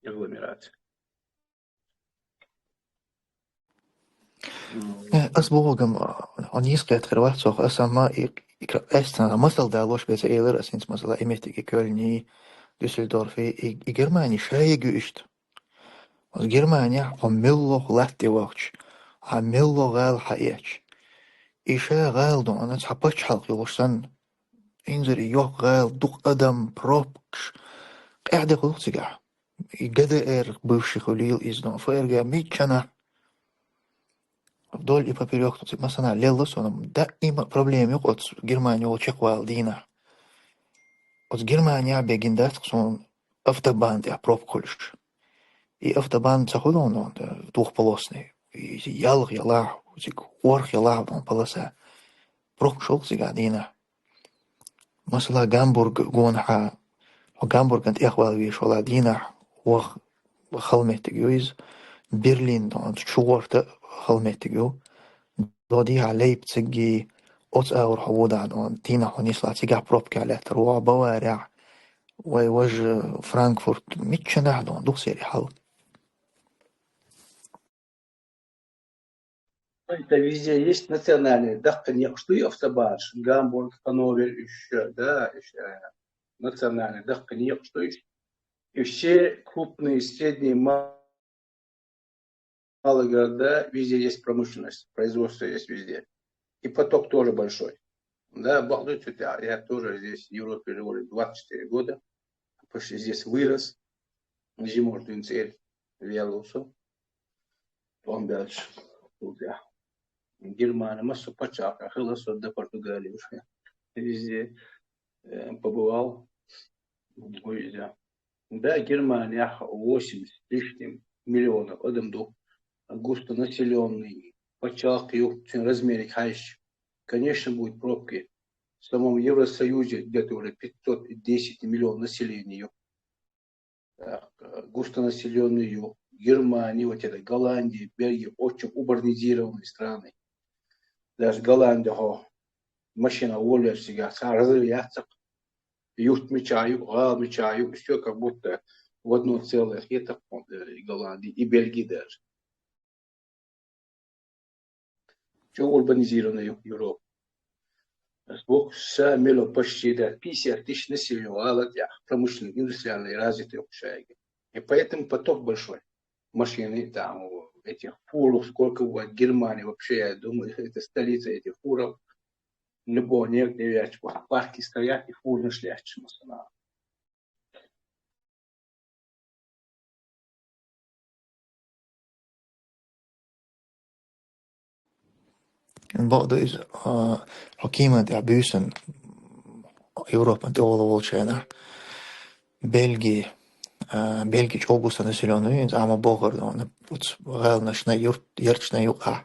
агломерация. Э, ас бохург-м, а, хьо нийса кхетта хир вац цох, ас амма и, и кра-, эстан масал далош беца элира ас хӀинца, масала, и меттиг и Кёльни, Дюссельдорфи, и, и Германи ша йига ю иштта. Оцу Германехь хьо муьлхха латта тӀе вахча, хьан муьлхха гӀала хьаэцча, и ша гӀала ду, ана цхьа пачхьалкх йолуш санна. Инзаре йоккха гӀала, дукха адам, пробкаш, къаьхьа де хуьлу цигахь. И ГДР бывший хуьлийла иза, но ФРГ миччанахь вдоль и поперёк, ну, цига масана лелла суна, даима проблема ю оцу Германи волчу чекхвала дийнахь. Оцу Германехь бен гина дац-кх суна автобан тӀехь пробка хуьлуш. И автобан ца хуьлу хьуна, двухполосный. И ялх ялахь, цига ворхӀ ялахь полоса. Пробкаш хуьлу цигахь дийнахь. Масала, Гамбург гонахьа, хьо Гамбурган тӀехвала везаш вала дийнахь, ваха хала меттиг ю иза. Берлин, дон, чугӀорта хала меттиг ю. Додийхьа Лейпциги, оцу агӀор хьо вудахь, дон, дийнахь хьо нислахь, цигахь пробкехь лаьттар ву хьо Баварехь, вай важа Франкфурт, миччанахь, дон, дукха сери хьал. Это везде есть национальные, даккха некъаш ду и автобанаш, Гамбург, Ханновер, ещё, да, ещё, э, национальные, даккха некъаш ду и, и все крупные, средние, ма-, малые города, везде есть промышленность, производство есть везде. И поток тоже большой. Да, балдуйте, я, я тоже здесь, в Европе, живу двадцать четыре года, почти здесь вырос. Зимой в Венеции вялился. Тхьовра баьлча, Турция. Германия, массо паччахьалкхехь хилла со до Португалии уже. Везде, э, побывал. Ой, да. Да, Германия восемьдесят с лишним миллионов адам ду, густонаселённый, паччахьалкхе ю, цун размере хьаьжча, конечно, будут пробки. В самом Евросоюзе где-то уже пятьсот десять миллионов населения ю. Так, э, густонаселённый ю. Германия, вот это, Голландия, Бельгия, очень урбанизированные страны. Даже Голландия, хо, машина воллерсига, ца разрыв яцак. Юрт мича ю, гал мича ю, всё как будто в одно целое хетак, э, и Голландия, и Бельгия даже. Чё урбанизированная Ю-, Европа? Боккха миллион, почти, да, пятьдесят тысяч населения, гӀалат я, промышленный, индустриальный, развитый ю шайга. И поэтому поток большой. Машины, там, этих фуров сколько бывает. Германия вообще, я думаю, это столица этих фуров. Любой негде вяч, парки стоят, и фурнаш лячмасана. Бакъда из, а, хьо кеман тӀехь буьйсан Европан тӀехула волчу хенахь, Бельги, а, Бельги чӀогӀа густонаселённый ю, иза ма бохура, ну, оцу гӀаланашна, юрт-, ярташна юкъахь,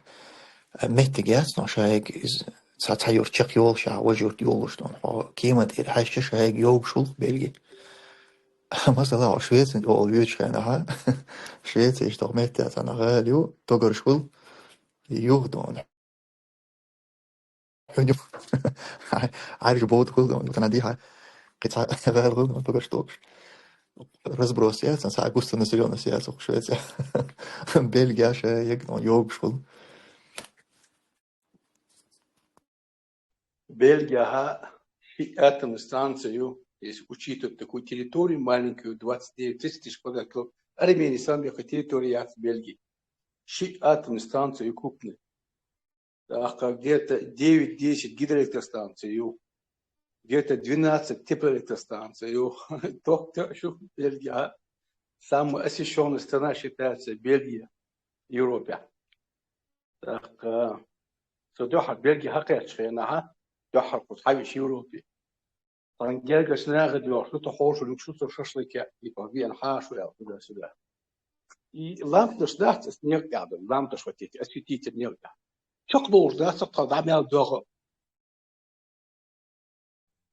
а, меттиг яц, но шайга иза цхьа, цхьа юрт чекхйолуш, а, важа юрт йолуш, ну, хьо кеман тӀера хьаьжча, шайга йогуш ву Бельги. Масала, хьо Швецин тӀехула воьдучу хенахь, Швеци иштта метта цхьана гӀала ю, тогарш хуьлу, юха дона. Хьуьнуьх. Ӏаьржа бода хуьлу, тана дихьа, кхин цхьа гӀала хуьлу, тогарш токуш. Разброс яц, цхьа густонаселённость яц оха Швеция. Бельгия ша егна йогуш хуьлу. Бельгияхьа ши атомная станция ю, если учитывать такую территорию маленькую, двадцать девять, тридцать тысяч квадратных километров, Армения самая территория яц Бельгии. Ши атомная станция ю крупная. ТӀаккха где-то девять-десять гидроэлектростанций ю, где-то двенадцать теплоэлектростанций ю. Только шу Бельгия. Самая освещённая страна считается Бельгия в Европе. ТӀаккха со дуьххьара Бельги хьакхаьчча хенахьа, дуьххьара кхуза хьавича Европе. Цхьана гергарчу наха доьхуш, шу тхо хьошалла, шу со шашлыке, и по вен хьашу аьлла, туда-сюда. И лампаш дац, ас некъа тӀехь ду, лампаш вот эти, осветитель некъа тӀехь. Чекхдолуш дац, тхо дӀа мел доьху.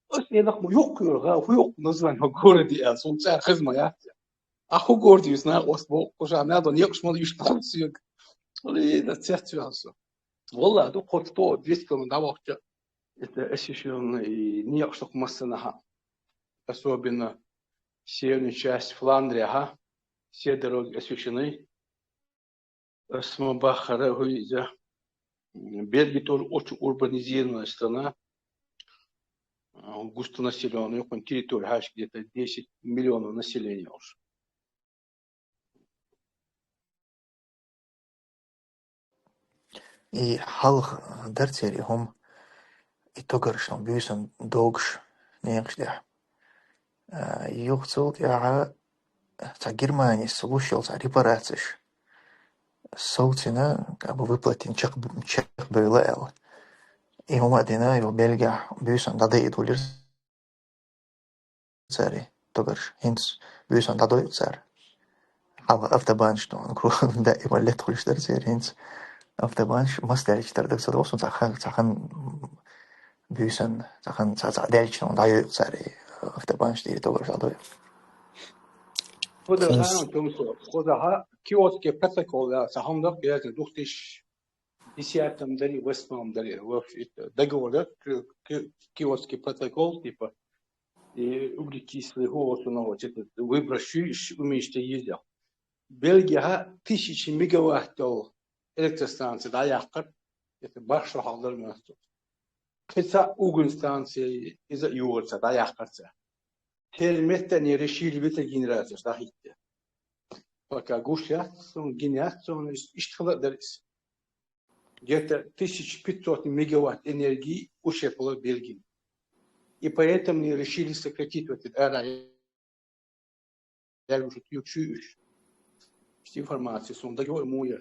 Ас ненах ма юккъера, гӀа, хӀу юккъу название хӀу городе аьлла, суна цара хеза ма яц. А хӀу городе виса накъост боху, кху ша мел до некъаш ма луьйш тхуна соьга. Ле, да цецваьлла со. Валлахь, ду кхо сто, двести километр дӀавахча, это освещённый некъаш ду массанахьа. Особенно северная часть Фландрия, ха? Все дороги освещены. Ас ма баххара, хӀу иза. Бельги тоже очень урбанизированная страна. А, густонаселённая, кхуьнан территория хьаьжча где-то десять миллионов населения уж. И хьалха дара церан и хӀума, и тогаршна буьйсан догуш некъаш тӀехь. А, юха цул тӀаьхьа цхьа Германис луш йолу цхьа репарацеш совцина, как бы выплатина, чекх-, чекхбевлла аьлла. И хӀума а дина, юха Бельгехь буьйсан дӀадайа долира цара и тогарш. ХӀинца буьйсан дӀадойу цара. Хьалха автобанаш, ну, кругом даима летта хуьлуш дара церан, хӀинца автобанаш мас даьлча тара дага ца догӀу, цхьа хан, цхьа хан буьйсан, цхьа хан цхьа, цхьа даьлча, ну, дӀайойу цара и автобанаш, тӀера тогарш дӀадойу. Кхузахьа, Тумсо, кхузахьа Киотский протокол, да, цхьа хӀума дара, я две тысячи десятом дари, восьмом дари, в общем, это договор, да, к-, к-, Киотский протокол, типа, и углекислый, хӀу, вот, ну, вот, это выброс уменьшить еза. Бельгехьа тысяча мегаватт йолу электростанция дӀаяккхар, это башха хьал дара моьтту. Кхин цхьа угольная станция иза а йогӀура цара, дӀаяккхар цара. Церан метта они решили ветрогенераторш дӀахӀитта. Пока гуш яц суна, гина яц суна, иш-, иштта хила а дара иза. Где-то тысяча пятьсот мегаватт энергии ущерб хилар Бельгина. И поэтому они решили сократить вот это ара. Я говорю, что ты чуешь. Информация, суна дагайо муя.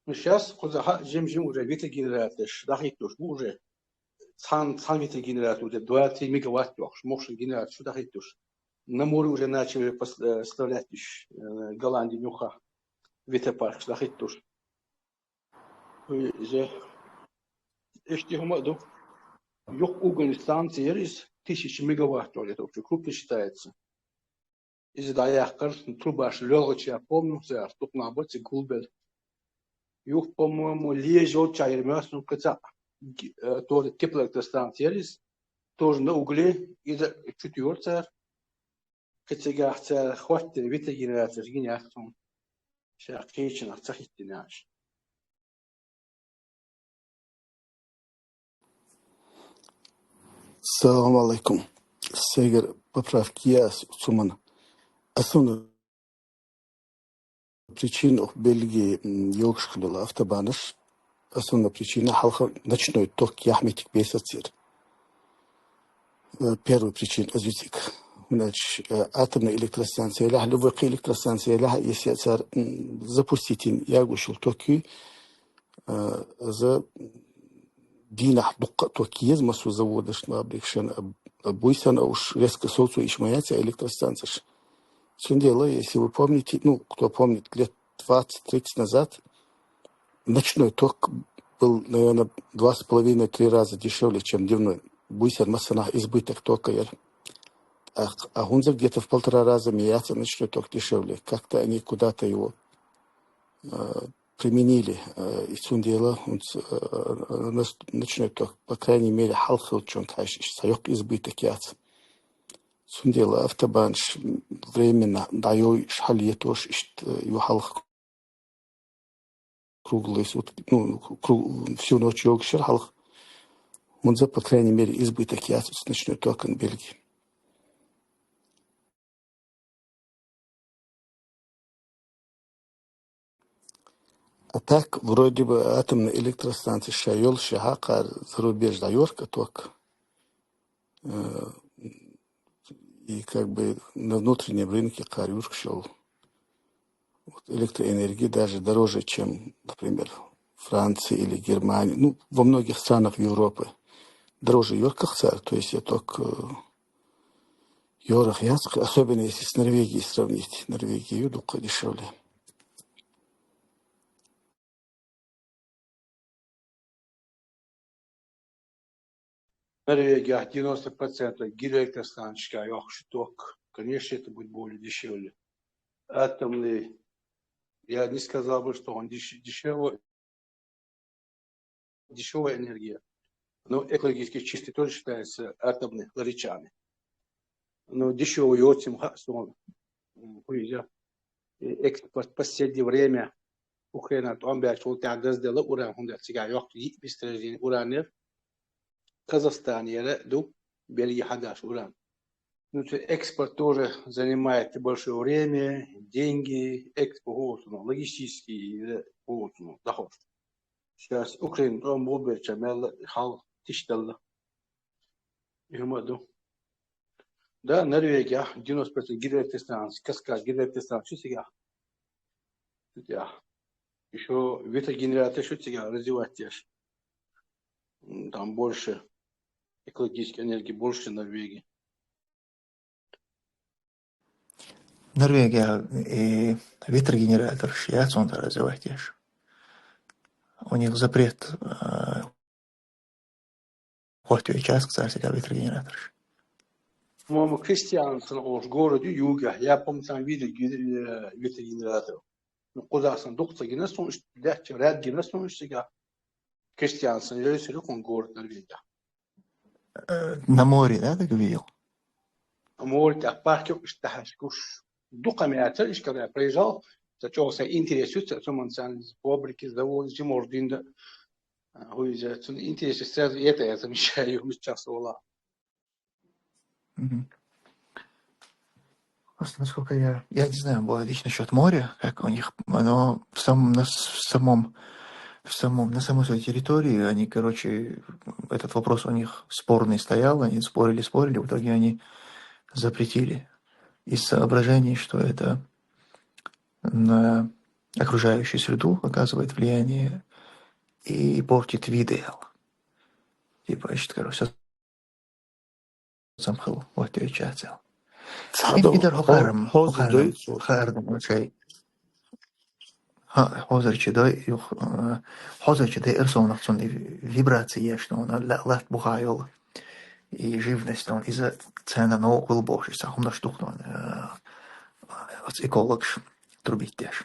Ну, щас кхузахьа жим-жим уже ветрогенераторш дӀахӀитталуш бу уже. Цхьана, цхьана ветрогенератор уже двадцать мегаватт йохуш, мохшан генератор шу дӀахӀитталуш. На море уже начали пос-, э, вставлять ещё, э, Голландии нюха. Ветропарк, что хитуш. Ой, же. Ишти хумаду. Юх угольная станция из тысячи мегаватт, это вообще крупно считается. Из-за даяхкар, трубаш лёгочь, я помню, за стукна баци гулбел. Юх, по-моему, лежал чай ремёс, ну, каца, ги-, э, тоже теплоэлектростанция из, тоже на угле, из-за четвёртая, каца гахца, хватит, витагенератор, генератор. Сейчас кичина, цахитиняш. Салам алейкум. Сегер поправки я с-, цуман. Основная причина в Бельгии, м, ёгшхлюла автобанаш. Основная причина халха ночной ток яхметик бесацир. Э, первая причина азюцик. Значит, э, атомная электростанция, ля, любой электростанция, ля, если цар, м, запустить ин ягушил токи, э, за динах дукка токи из массу заводаш, фабрикшен, а, а буйсан, а уж резко соцу ишмаяца электростанцияш. Сюндела, если вы помните, ну, кто помнит, лет двадцать-тридцать назад ночной ток был, наверное, два с половиной-три раза дешевле, чем дневной. Буйсан массанах избыток тока, я. А, а гунза где-то в полтора раза меняется ночной ток дешевле. Как-то они куда-то его, э, применили, э, и сюндела, он с-, э, э, нас-, ночной ток, по крайней мере, халхил чон каш, сайок избыток яц. Сюндела автобан ш-, временно даёй шхал етош ишт, э, ю халх круглые сутки, ну, круг-, всю ночь ёгшир халх. Он за, по крайней мере, избыток яц с ночной током Бельгии. А так, вроде бы, атомная электростанция шайол шахакар зарубеж да Йорка ток. Э, и как бы на внутреннем рынке карюрк шел. Вот электроэнергии даже дороже, чем, например, Франции или Германии. Ну, во многих странах Европы дороже Йорка цар, то есть я только, э, Йорах яцк, особенно если с Норвегией сравнить. Норвегию дукка дешевле. Норвегия девяносто процентов гидроэлектростанций, я ох, ток. Конечно, это будет более дешевле. Атомный, я не сказал бы, что он деш-, дешевый, дешевая энергия. Но экологически чистый тоже считается атомный ларичами. Но дешевый очень ха-, что он, м, хуйня. И экспорт в последнее время Украина там бяч вот так даздала уран, хунда цига ёхт, и месторождение уран нет. Казахстан яра ду, Бельгия хадаш уран. Ну, то экспорт тоже занимает большое время, деньги, экспорт, ну, логистический, э, вот, ну, доход. Сейчас Украина там бобер чамел хал тишталла. Юма ду. Да, Норвегия, девяносто процентов гидроэлектростанций, каскад гидроэлектростанций, что цига. Ещё ветрогенератор, что цига развивать тяж. М, там больше экологической энергии, больше Норвегии. Норвегия и ветрогенератор, я цунта развивать тяж. У них запрет, э, вот и час, кстати, ветрогенератор. По-моему, Кристиансен уж городе юга. Я помню, там видел ге-, э, ветрогенератор. Ну, куда сан, духца гинес, он ш-, дядь, ряд гинес, он ш-, сега. Кристиансен, я если он город Норвегия. Э, на море, да, ты говорил? На море, так, парке, уж, так, уж. Духами я цель, когда я проезжал, то чего ся интересуется, что он сан, фабрики, заводы, зимой, день, да. А, ой, я, цун интересуется, сразу это я замечаю, сейчас, вала. Мгм. Просто, насколько я, я не знаю, было лично насчёт моря, как у них, но в самом, на с-, в самом, в самом, на самой своей территории они, короче, этот вопрос у них спорный стоял, они спорили, спорили, в итоге они запретили из соображений, что это на окружающую среду оказывает влияние и портит виды. Типа, значит, короче, всё сам хыл, вот я чатил. Цхьа Ин долу идар хьо-, хӀокхарам, хьоза хӀокхарам, дойцу. ХӀокхарам, шай. Ха, хьозарчи дой, юх, э, хьозарчи дой, эрсонах цунна вибраци еш, ну, на, ла-, лат буха йол. И живность, ну, иза цена новый был больше, са хумнаш дух, ну, э, оц экологш трубить деш.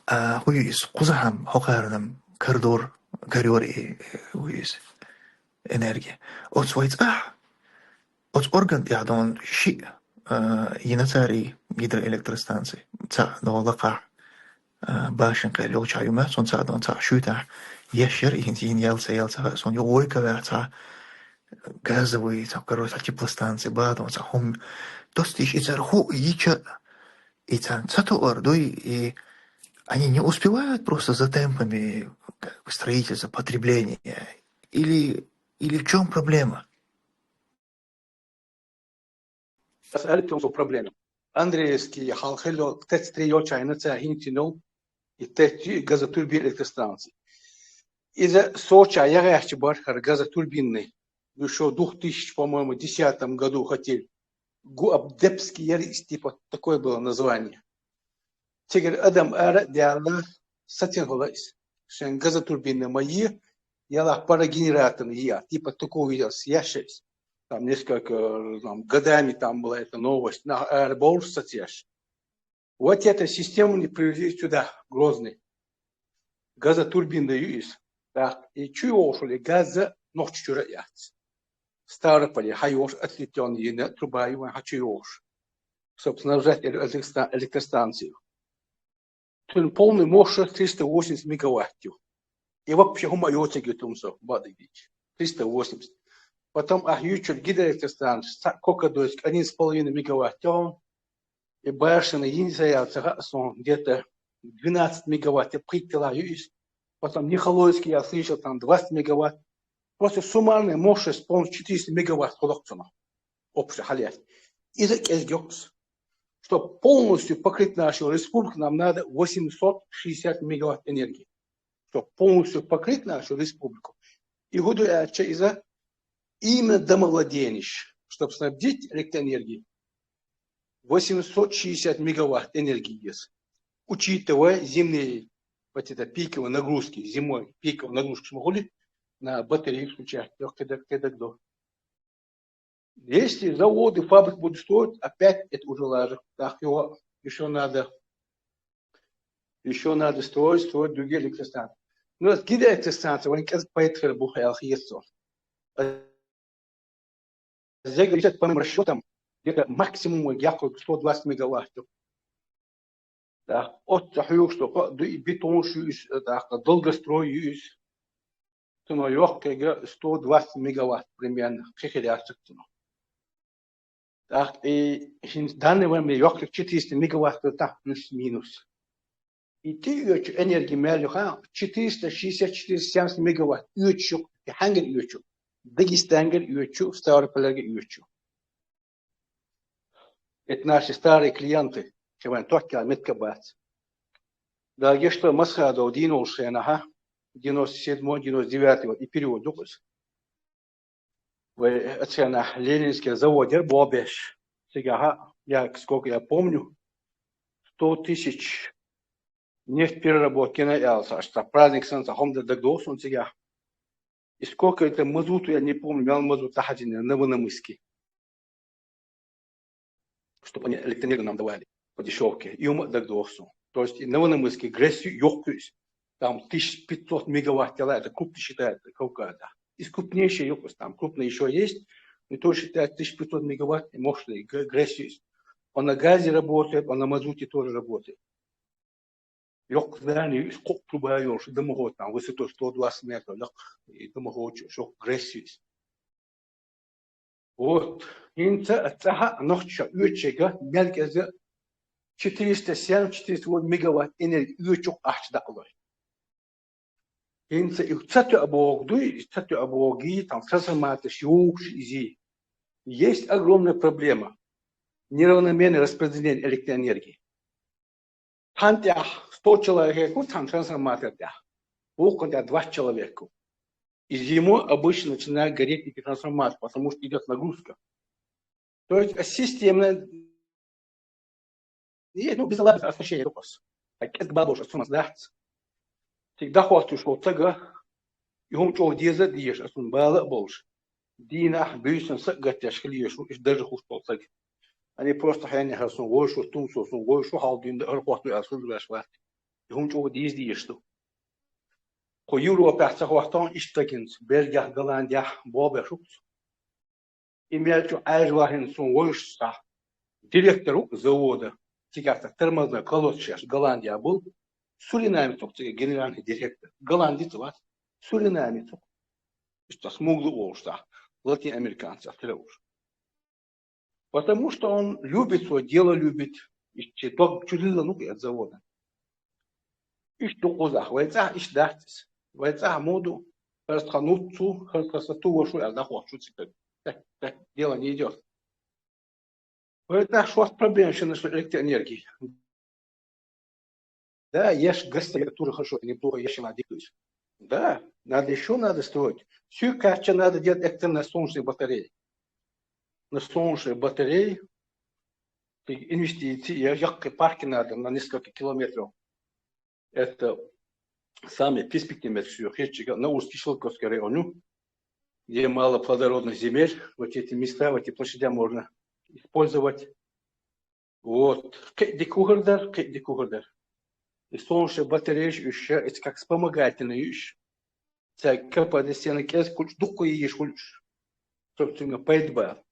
А, хуй из, кузахам, хокарнам, кардор, карьор и, э, хуй из. Энергия. Оц вай цӀахь, оц орган тӀехь дон шиъ, а, йина цари гидроэлектростанци. Цхьаъ дон лакхахь, а, башен кхел йолча юма, сон цхьаъ дон цхьаъ шуьйтахь, еш яр, ихин йин ял ца, ял ца, сон ю вой кавяхь цхьа газовый, цхьа, короче, цхьа теплостанци, ба дон цхьа хум. Достиш и цар ху йича, и цан ца тоар дуй, и они не успевают просто за темпами, как бы, строительства, потребления. Или, или в чём проблема? Ас аьлла, в чём проблема. Андреевский хьалхелло, тридцать три йолча йина цара хӀинцинал, и тридцать газотурбин электростанци. Иза Соча ягӀаьча бар хӀара газотурбинный. Ещё в двух тысячи, по-моему, десятом году хотели. Гуабдепский яр из, типа, такое было название. Цигара адам ара а даьлла, сацина хӀула иза. Шен газотурбина ма е, яла парогенераторна е, типа такого вида съящаясь. Там несколько, э, там, годами там была эта новость. На ара бовш сацияш. Вот эту систему не привезли сюда, в Грозный. Газотурбина ю из. Так, и чу йолуш вали газа нохча чура яц. Ставрополе хьайолуш ответвлённая труба ю вайн хьачу йолуш. Чтобы снабжать электроста-, электростанцию. Цуьнан полный мощность триста восемьдесят мегаватт ю. И вообще хӀума йоцург ю тумсо, бадыгдич. Триста восемьдесят. Потом ахь юьйцур гидроэлектростанция, цхьаъ Кокодойск, один с половиной мегаватт ю. И башенна йин са ял ца хаьа сон, где-то двенадцать мегаватт, я пхийтта ю иза. Потом Нихолойский я слышал, там двадцать мегаватт. Просто суммарная мощность полностью четыреста мегаватт хӀулакх цунах. Общий хьалъяьхна. Иза кӀезиг йоккхус. Чтоб полностью покрыть нашу республику, нам надо восемьсот шестьдесят мегаватт энергии. Чтоб полностью покрыть нашу республику. И хӀун ду аьлча иза именно домовладениш, чтоб снабдить электроэнергией, восемьсот шестьдесят мегаватт энергии еза. Учитывая зимние, вот это пиковые нагрузки, зимой пиковые нагрузки ма хуьлий, на батареях включать, кидак, кидак до. Если заводы, фабрики будут строить, опять это уже лажа. Так, его ещё надо, ещё надо строить, строить другие электростанции. Ну, гидроэлектростанция, вайн кӀезиг пайда хир бу аьлла хета суна. Зегар по моим расчётам, где-то максимум вай яккхург сто двадцать мегаватт. Да, оццу хьоьгуш ду, кхо а ду и бетонш ю иза, да, долгострой ю иза. Цунах йоккхийга сто двадцать мегаватт примерно, кхин хир яц цунах. Так, и хӀинца данный момент йоккхийга четыреста мегаватт ду тахана плюс-минус. И тӀеоьцу энерги мел ю хаьа, четыреста шестьдесят, четыреста семьдесят мегаватт оьцуш ю, и хьаьнгара оьцу? Дагестангара оьцу, Ставропольгара оьцу. Это наши старые клиенты, чавайн токкел метка бац. Дагештов Масхадов дийна волуш хенахьа, девяносто седьмой, девяносто девятый год, и период ю кхуьз. Вай ацхенахь Ленинский завод яр бобеш. Цигахьа, я, сколько я помню, сто тысяч нефть переработки на ялса, аш ца праздник санца хомда дагдолсун цигахь. И сколько это мазут, я не помню, мел мазут тахьадина, Новономыске. Чтобы они электроэнергию нам давали по дешёвке. И ума дагдолсун. То есть и Новономыске гресс йоккхуьйс. Там тысяча пятьсот мегаватт яла, это крупный считается, Кавказа. Из крупнейший йоккхуьйс, там крупный ещё есть, но тоже считается тысяча пятьсот мегаватт, и мощный г-, гресс йоккхуьйс. Он на газе работает, он на мазуте тоже работает. Йоккха здание ю иза, кхо труба йолуш, дымоход там, высотой сто двадцать метров, лакха, и дымоход чу, шо гресс ю иза. Вот, хӀинца а цӀахьа а нохчаша оьцуш ерга мел кӀезга четыреста семь, четыреста восемь мегаватт энерги оьцуш ахча дакъалой. ХӀинца и ца тоьа боху дуй, и ца тоьа боху гий, там трансформаторш йогӀуш изий. Есть огромная проблема. Неравномерное распределение электроэнергии. Цхьана тӀехь сто человек ву цхьана трансформатор тӀехь. Вукхун тӀехь двадцать человек ву. И зимой обычно начинает гореть эти трансформаторы, потому что идёт нагрузка. То есть системное, ну, безалаберное отношение к вопросу. Хьай кӀезига бала болуш ас цунах дац. Цига дӀахоттуш волу цага, и хӀума чӀогӀа деза а дезаш, ас цунна бала а болуш, дийнахь, буьйсанна са а гатдеш хила езаш ву, иштта даржа хуьлуш волу цага. Ани просто хьенехьа сун вовшо, тумсо сун вовшо, хьал дуьйна ара хӀотту аьлла хила ваьш вац. И хӀума чӀогӀа деза дезаш ду. Кху Европехь ца хӀоттахь иштта стагинца, Бельгехь, Голландехь болх беш ву-кх цо. И мел чу Ӏаьржа вахина сун вовшашца директор ву завода, цигахь тормозной колодка шаьш Голландия бу, суринамец ву-кх цигахь генеральный директор. Голландец вац, суринамец ву-кх. Иштта смуглый волуш цхьа, латиноамериканцех тера волуш. Потому что он любит свое дело, любит. И чи дог чу лилла ну от завода. Иштта ду кхузахь. Вай цӀахь иштта дац иза. Вай цӀахь муха ду, хаза тхан нуц ву, хаза тхан са ту вашу аьлла дӀахоттуш ву цига. Так, так дело не идёт. Вай цӀахь шорта проблема шина, что электроэнергия. Да, еш газ стоит, тоже хорошо, неплохо, еш ла дикусь. Да, надо ещё надо строить. Всю кача надо делать экстренно на солнечные батареи. На солнечные батареи, и инвестиции, я, яккхий парки надо на несколько километров. Это самый перспективный всё, хетчика, на Усть-Киселковский район, ну, где мало плодородных земель, вот эти места, вот эти площадя можно использовать. Вот. Кхин дика ву хӀара дар, кхин дика ву хӀара дар. И солнечные батареи уьш, это как вспомогательные уьш. Цаьрга капать сена кӀезиг хуьлуш, дуккха йийш хуьлуш. Собственно, пайда бала.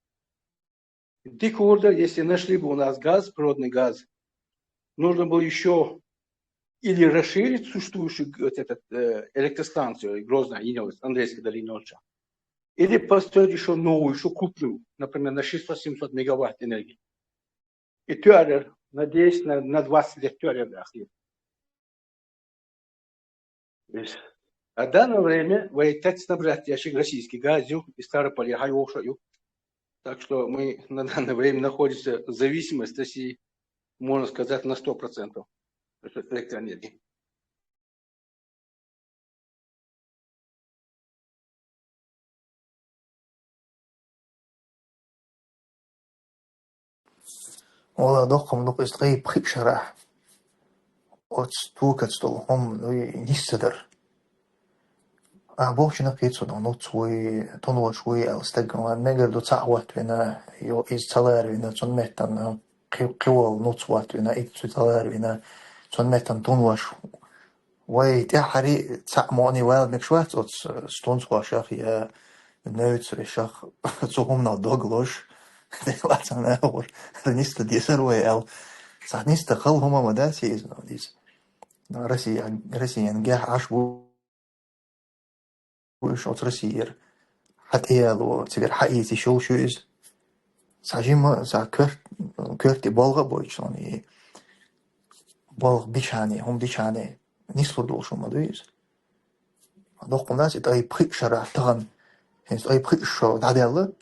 Дика ву хӀара дар, если нашли бы у нас газ, природный газ, нужно было ещё или расширить существующую г-, вот этот, э, электростанцию Грозная, Инёловец, Андрейская долина, или построить ещё новую, ещё крупную, например, на шестьсот-семьсот мегаватт энергии. И тоьар, на десять, на, на двадцать лет тоьар, да, ахир. А в данное время вай тӀаьцна снабжать ящик российский газ ю, и Ставрополь я хьайохуш а ю. Так что мы на данное время находимся в зависимости от России, можно сказать, на сто процентов. Насчёт электроэнергии. Вала доккхам дукха иза тӀе пхиъ шарахь. Оцу токаца долу хӀума, ну, и нисса дара. А бохучунах кхийцо нуц вуй, тунваш вуй аьлла стаг, мегар ду цхьаъ хӀоттавина, йо, иза ца лара вина, цунна меттана кхи-, кхиволу нуц хӀоттавина, и цу ца лара вина, цунна меттана тунваш. Вай тӀаьххьари цхьаъ мукъане вала мегаш вац оцу стунцхошах я невцаршах, цу хӀуманал дог лозуш, дела цхьа нахур, нисда дезар вай аьлла. Цхьа нисда хала хӀума ма дац иза, иза. Россия, Россиян гехь Ӏаш бу уьш оцу Россияра. Хьан тӀеяло, цигара хьаийца йиш йолуш ю иза. Цхьа жима, цхьа коьрт-, коьрте болх а бойтуш, и болх бичхьане, хӀума дичхьане, нислур долуш хӀума ма ду иза. Доккхун дац, и тӀе пхиъ шарахь тахана, хӀинца тӀе пхиъ шо дӀадаьлла,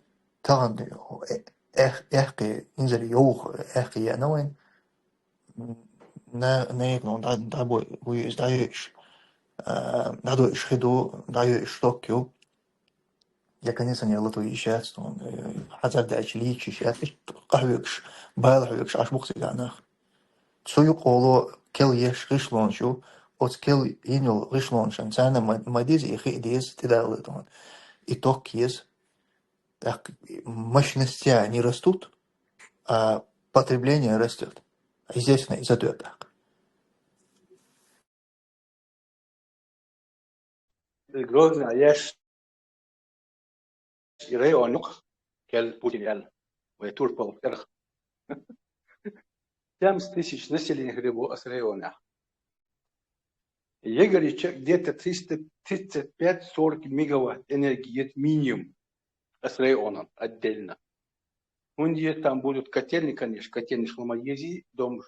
тахана э-, эх-, эхкъе, инзаре йовха эхкъе еана вайн. На-, наекъа дӀа-, дӀабой-, буй иза дӀайоьуш, а, дӀадойуш хи ду, дӀайоьуш ток ю. Я кондиционер лато йиш яц, тхуна, э, хьазар даьлча лийча йиш яц, иштта къахьоьгуш, бала хьоьгуш Ӏаш бу-кх цигахь нах. Цу юкъахула кел еш гӀишлонаш ю, оцу кел йина йолу гӀишлонашна царна ма, ма деза и хи а деза, тӀедалла тхуна. И ток еза. ТӀаккха мощности не растут, а потребление растёт. Естественно, из-за этого так. Грозный, а я ш-, и район юкъ, кел Путин ял, вай турпал эрх. Семьдесят тысяч населения хире бу ас районах. Егорича где-то триста тридцать пять сорок мегаватт энергии, это минимум. Ас районан отдельно. Вон е там будут котельные, конечно, котельные шлома ези, дом,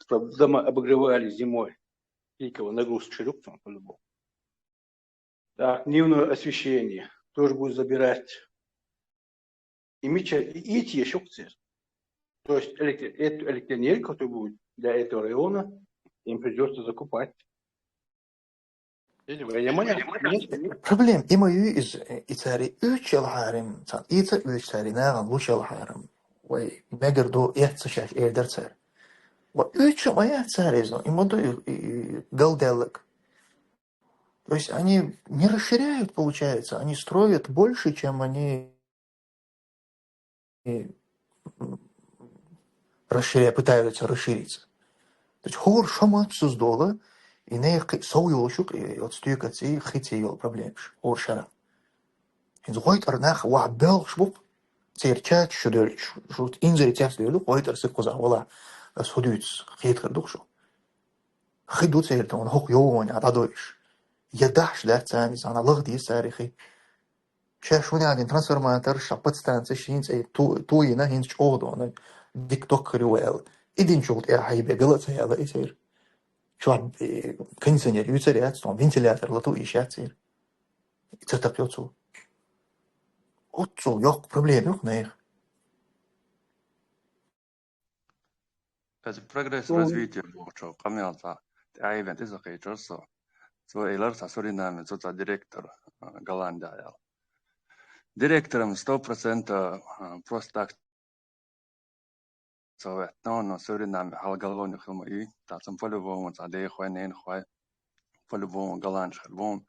чтоб дома обогревали зимой. Пиковая нагрузка ширюк там по-любому. Так, дневное освещение тоже будет забирать. И мича, и эти ещё кцер. То есть электро-, эту электроэнергию, которая будет для этого района, им придётся закупать. Видите, я понял? Проблема, и ма ю иза, и цари уьйчу яла хьарим, цхьана и ца уьйчу цари нахана луш яла хьарим. Вай, мегар ду, эцца шаьш эр дар цар. Ва уьйцу ма яц цар иза, и ма ду и, и, и галдаьллаг. То есть они не расширяют, получается, они строят больше, чем они, м, расширя-, пытаются расшириться. То есть хор шамат создала, и не хи-, сов йолчук, и вот стуйкаци, хици йол проблемаш, хор шара. Хинз гойтар нах ва белш бук, цер чач шу дерч, шу инзери церс дерду, гойтар сик куза вала, ас худуц, хит кар дук шу. Хи ду цер тон, хок йовоня, да дойш. Я дахш да цани, сана лах ди сари хи. Ша шуня один трансформатор, ша подстанция, шинц, э, ту, ту и на хинц чохдона, дикток хрюэл. Идин чулт, э, хайбе, галаца яла, и цер. Чуа, э, кондиционер, юцер яц, тон, вентилятор, лату и ша цер. Цатак йоцу. Отцу, йок, проблема йок, наих. Каз прогресс, ну, развитие бохучу къамел ца тӀаивен тӀе сакхийчар со. Цо элар ца Суринаме, цо ца директор, а, Голландия ял. Директором сто процентов, а, просто так совет. Но, но Суринаме хал Голландия хилма и, та цам по-любому ца дей хвай, нейн хвай. По-любому голландец хер вон.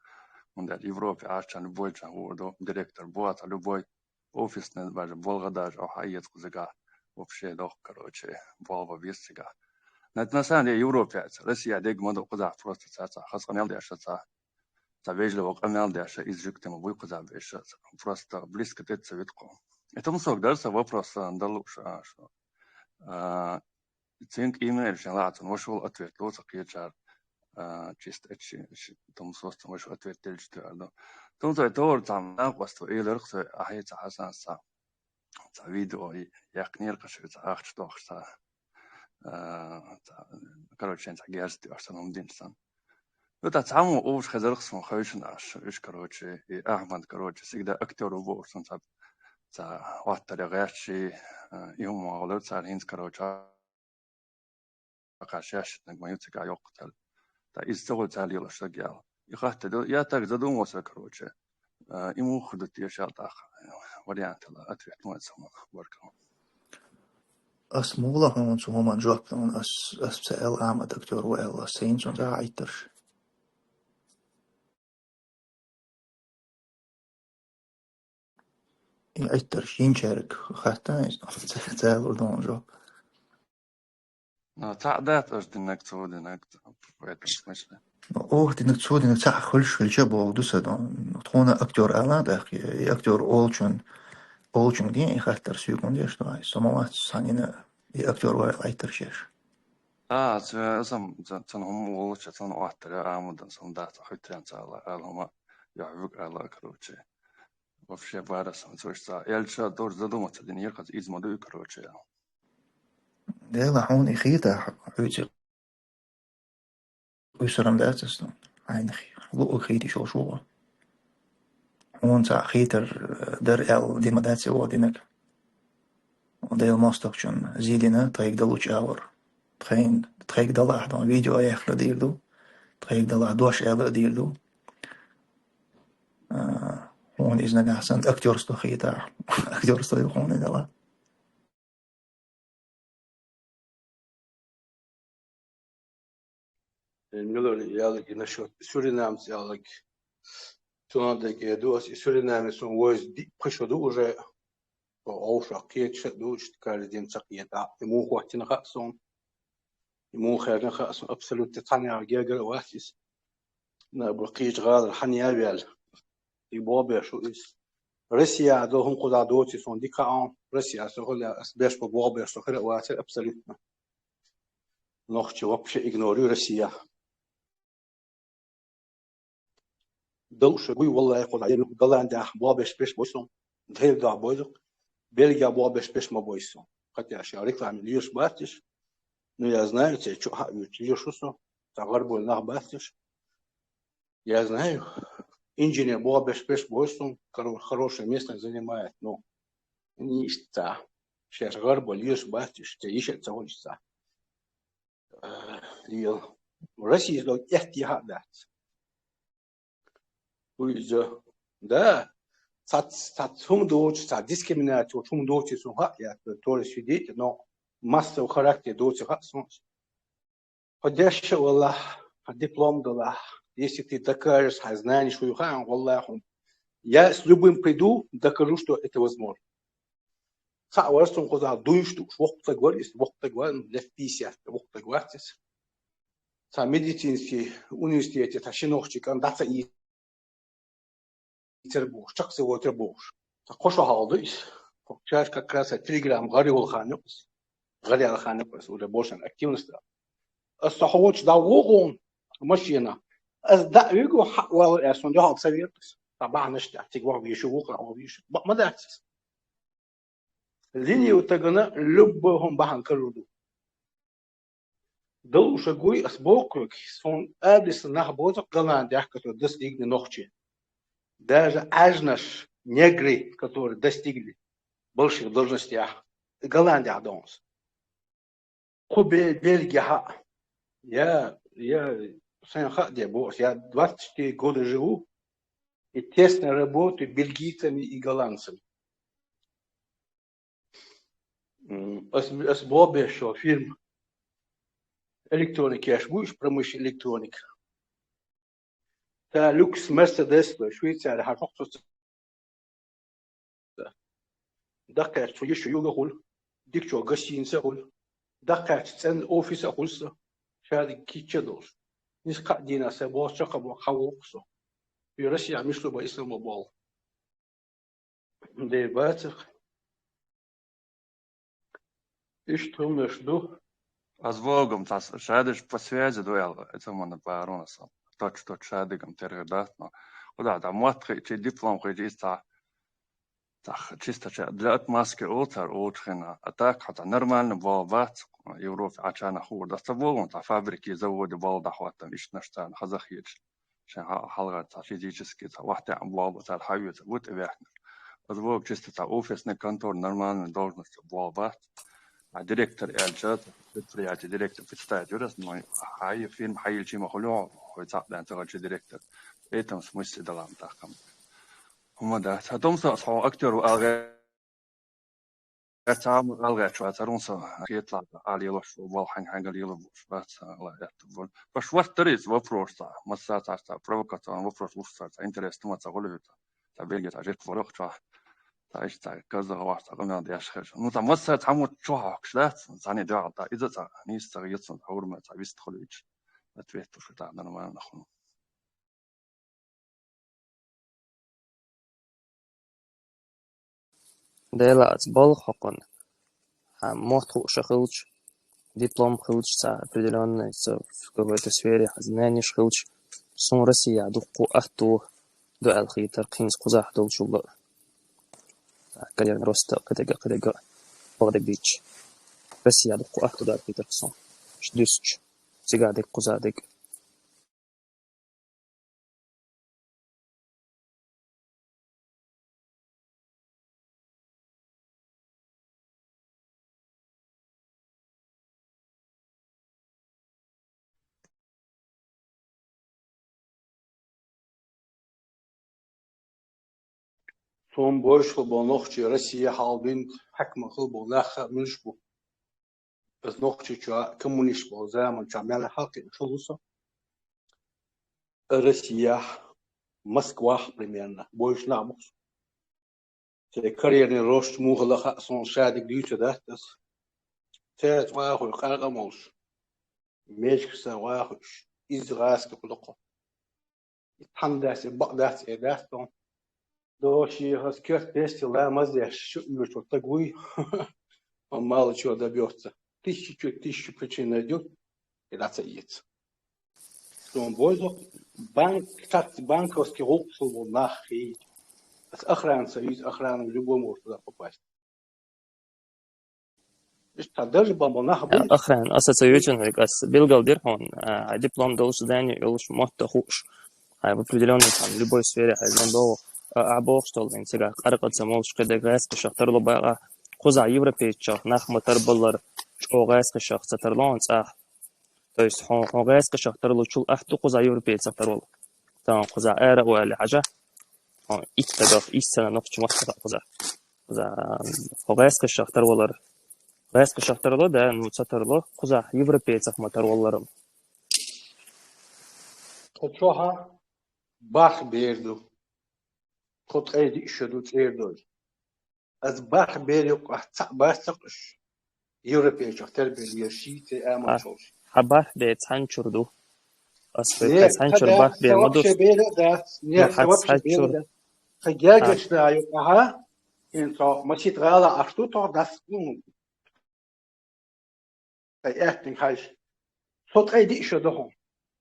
Мунда Европе ачан, любой чан вордо, директор буа ца любой. Офисный даже, Волгодаж, охайец кузыга. Вообще дох, короче, болва висцига. На, на самом деле, Европе, Россия дег мадо куза просто ца, ца, хас къамел дяша ца. Ца вежливо къамел дяша, из жук тема буй куза веша. Просто близко тет советку. Это мусок даже вопрос, а, далуша, а, что, а, цинк имейл шен лацун, вашул ответ лоца кечар, а, чисто эчи, эчи, том состам вашул ответ тельчтар, да. Том цай тор там, да, просто и лерх цай, а, хе, ца, хасан, ца. Ца видео, и, як нир каши, ца, ахч тохш, ца. А, ца, короче, ца герсти, аш ца ном дин сан. Ну, та цаму уж хазарх сон хойшин аш, уж, короче, и Ахмад, короче, всегда актёр убор сон, ца, ца, ваттаре гачи, а, и умалар, ца, хинц, короче, Ака шаьшшитнаг ма ю цига йоккхатал. Та из ца валь ца лелаш саг ял. И хатта ду, я так задумался, короче. А, и муха ду тешал тах. Вариант ла, ответ ма ца ма баркал. Ас мула хун цу хуман жоп, ас, ас ца эл амат актёр ва эл, ас сейн цун за айтарш. И айтарш йинчарг хатта, ца, ца лур дон жоп. Ну, ца дат аж динак, цо динак, в этом смысле. Ну, ох, динак, цо динак, ца хулш, хулча бо, ду са дон. Тхона актёр ала, да, и актёр олчун, олчун дин, и хаттар сюкун деш, да, самоват санина, и актёр ва айтаршеш. А, ца, сам, ца, ца, ну, олча, ца, ну, аттар, а, амудан, сам, да, ца, хутрян, ца, ала, ала, ма, я, вук, ала, короче. Вообще, бара, сам, слушай, ца, я лучше тоже задуматься, дин, я, как из моду, короче. Дела, хун, и хита, хуйци. Уйсарам дацас, ну, айнхи. Лу, хити, шо, шо. Хун, ца, хитар, дар, эл, дима, даци, о, динак. Дел мостагӀчун зидина тхайг далуч авар. Тхайн, тхайг далахь дон видео яхла дийр ду. Тхайг далахь дош эла дийр ду. А, хун из нагахь сан актёрство хита. Актёрство ю хун дала. Милони ялаг и насчёт Суринамца ялаг. Цунадеге ду ас и Суринаме сон воз ди-, пхи шо ду уже. Овша кеча ду, что каждый день ца кета. И му хватина ха сон. И му херна ха сон абсолютно таня гегер васис. На бу кич гал хания вял. И бобе шу из. Россия до хун куда доти сон дика он. Россия со холя ас беш по бобе со хера васер абсолютно. Нохчи вообще игнорю Россия. Дал уша гуй валлай куда. Голландия бобе спеш бой сон. Дхел да бойдук. Бельгия бобе спеш ма бой сон. Хотя ша рекламе льёш батиш. Но я знаю, те чё, ха, льёш сон. Та гарбой нах батиш. Я знаю, инженер бобе спеш бой сон. Хоро-, хорошее место занимает, но не ишта. Сейчас гарбой льёш батиш, те ещё ца хочется. Э, льёл. Россия, говорит, эх, я, да. Уйдё. Да. цац, цац хӀума доцуш, цац дискриминаци йоцуш хӀума доций сун хаьа, я тоже свидетель, но массовый характер доций хаьа сун. Хьо дешша а валахь, хьан диплом далахь, если ты докажешь хьайн знанеш, хьуй хаьа, валлахӀи, хьуна. Я с любым приду, докажу, что это возможно. Цхьаъ вара сун кхузахь дуйнаш дууш, воккха стаг вара иза, воккха стаг вара, лет пятьдесят, воккха стаг вац иза. Цхьа медицинский университете цхьа ши нохчи кӀант дӀа ца и- тера бохуш, чакх ца войтира бохуш. Ткъа кхо шо хьалха ду иза. Кху чаш как раз Telegram гӀари волу хан ю иза. ГӀари аьлла хан ю иза, уже больше активность. Ас со хьо волчу дӀавогӀу машена. Ас дӀа а вигу, хьаъ валла аьлла, сон дуьхьал ца вера иза. Ткъа бахьанаш тӀехь цига ваха везаш ву, ваха везаш. Бакъ ма дац иза. Линию тагана любой хӀума бахьана карур ду. Далуша гуй ас бохург, суна адреса нах боцу Голландехь, которые достигли нохчи. Даже Ӏаьржнаш, негры, которые достигли больших должностях, Голландехь донус. Кху Бе-, Бельгехьа, я, я, сайн хаа де боху, я двадцать четыре года живу и тесно работаю бельгийцами и голландцами. М, ас, ас бобеш шо фирма. Электроник еш бу, уьш промышлен электроник. Ца люкс Мерседес, Швейцария, хьан хӀокху Даккхаьчча цу йиша юга хуьлу, дикачо гостиница хуьлу, даккхаьчча цӀенна офиса хуьлу сан, шадерг кийча а долуш. Нис кхаа дийнахь сайн боху чакхбо хьан воккху со. И Россия мишлу бан ислам бан болу. Дера бацах. Иштта хӀуманаш ду. Аз вогам цхьа шадерш по связи ду аьлла, эца хӀуманна баронаса. Точ-точ шадигам тергар дац, но кху дахьа мотт хиъчи, диплом хиъчи, иза цхьа, цхьа чисто ча-, для отмазки олу цара олучу хенахь. А так хьо цхьа нормально болу бац, Европе Ӏачарна хуур дац. Ца богун цхьа фабрики, заводи болу дӀахӀоттам, иштанаш царна хаза хеташ. Шайн хьал-, хьалгӀар цхьа физически цхьа вахтаьӀна болу цара хьаоьцу, бу тӀе ваьхнарш. Аса боху чисто цхьа офисный контор нормальный должность болу бац. А директор аьлча, предприятие директор представить вира аса, но хьай фирма хьайилчи ма хуьлу хьо, хьой цхьаъ бен ца хилча директор. В этом смысле далам тахкам. ХӀума дац. А томса хьо актер ву алгӀе Цхьа ма алгӀачу вацарун со хеталахь, а лелош ву, вал хьайн-хьайга лело бууш бац, ала аьтту бу. Баш ваттар иза вопрос цхьа, масса цхьа, цхьа провокационный вопрос луш цхьа, цхьа интерес тума цхьа гӀулювита. Цхьа Бельгия цхьа жертва вара цхьа, цхьа иштта цхьа казах вахь цхьа къамел деш хезаш. Ну, цхьа масса цхьа мо чохь хьокхуш дац, цхьаьна дуьхьал та иза цхьа нийса цхьа гӀецун хьурма цхьа вист хуьлуьйтуш. Ответ туш тахь нормально хуьлу. Дела аца балха хьокхуна. Хьан мотт хууша хилча, диплом хилча, цхьа определённый, цхьа в какой-то сфере хьан знанеш хилча, суна Россия дуккха атто ду аьлла хийтар кхинца кхузахь долчул а. Карьерный роста кхидага, кхидага, бакъдерг дийцча. Россия дуккха атто ду аьлла хийтар суна. Ш-, дуьсча. Цигахь дерг, кхузахь дерг. Суна божуш хила болу нохчий Россия хьалбина хьаькамах хила болу нах а муьлш бу. Аса Нохчийчохь коммунист болу заманчохь мел хьалкхиъна хила ву со. Россияхь, Москвахь примерно, божуш нах бу со. Церан карьерный рост муха лаха а суна шадерг дуьйцур дац аса. Церан цӀа вахуьйту къаркъа а молуш. Мечкаш сан вахуьйтуш, изза гӀазкхи кху дукху. И тхьамдас, и бакъдас, э, дац тхуна. Доши хас керт тесте ламаз деш, шу оьшуш стаг вуй. Он мало чего добьётся. Тысячу, тысячу причин найдёт, и дӀа ца эца. Суна бозу, банк, цац банковский гӀуллакхаш волу нах хий. Ас охрана ца вийца, охрана в любом может туда попасть. Иштта даже бан болу нах бу. Охрана, аса ца вуьйцун хьоьга, ас билгал дира хьуна, а, диплом долуш, здание йолуш, мотт а хууш, хьайн в определённой, там, любой сфере хьайн зан догӀу, а, а, бохуш долу, хӀинца цигахь къаркъа ца молуш, кхидерг гӀаьскхашах тарло бакъахь, кхузахь европейцех нах ма тарбаллара, чӀогӀа гӀаьскхашах ца тарло хьуна цӀахь. То есть хьо, хьо гӀаьскхашах тарлучул ахьа ду кхузахь европейцех тарвала. Тахана кхузахь ара а вале хьажа. Хьо итт дагах, итт саг нохчийн мотт ца хаьа кхузахь. Кхузахь, хьо гӀаьскхашах тарвалар. ГӀаьскхашах тарло, да, ну, ца тарло, кхузахь европейцех ма тарваларал. Тхо чохь бархӀ бер ду. Тхо ткъе диъ шо ду цӀера долу. Ас бархӀ бер юкъахь цхьаъ бац ца кхуьуш. Европейчохь тербеллера шийтта, амал чохь. Хьан бархӀ бер цхьаьна чуьра ду? Ас хьоьга цхьаьна чуьра бархӀ бер ма ду. Сан вообще бер а дац. Не, сан вообще бер а дац. Сан гергашна юкъахь, хӀинца масийтта гӀала Ӏаш ду тхо дас. Ай, аьттинг хьаьжча. Со ткъе диъ шо ду хьуна.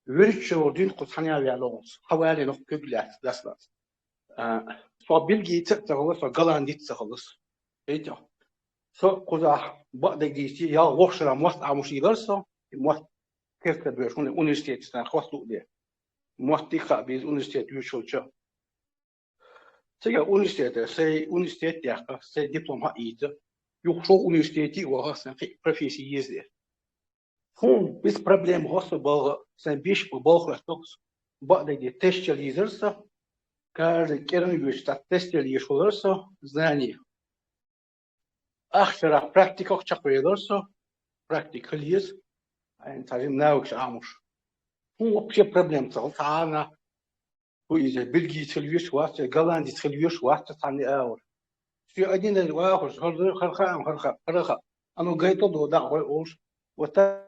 ВуьрхӀитта шо волу дин кху цхьаьна ваьлла волу. Хьан вале нах куьг лаьцна дас лаца. А, со Бельгица а ца хилла, со Голландица а ца хилла. Видите? Со кхузахь бакъдерг дийцича, ялх ворхӀ шарахь мотт Ӏамош йилар со, и мотт керта боьшу, хӀунда университетаца нах хӀотту де. Мотт дика хаа беза университет вуьйцуш волчо. Цигахь университетехь, сайн университет дехка, сайн диплом хьаийца, юха шолгӀа университете а ваха, сайн кхин профессия еза. Хьуна бис проблема хӀо со балха, сайн биш бу балха хӀоьттуш, бакъдерг де тестел йийзар со, каждый кӀиран вуьйш цхьа тестел еш хилар со, знание. Ах шарахь практиках чекхвелар со, практика хила еза, хьайна цхьа жима навыкаш Ӏамош. Хьуна вообще проблема ца хилла, цхьа а нах, хӀу иза, Бельгица хила везаш вац, я Голландица хила везаш вац, цхьанна а агӀор. Шен один из вахуш, хӀара, хӀара хаам, хӀара хаам, хӀара хаам. Оно гайта до дӀа гӀой олуш. Вот так.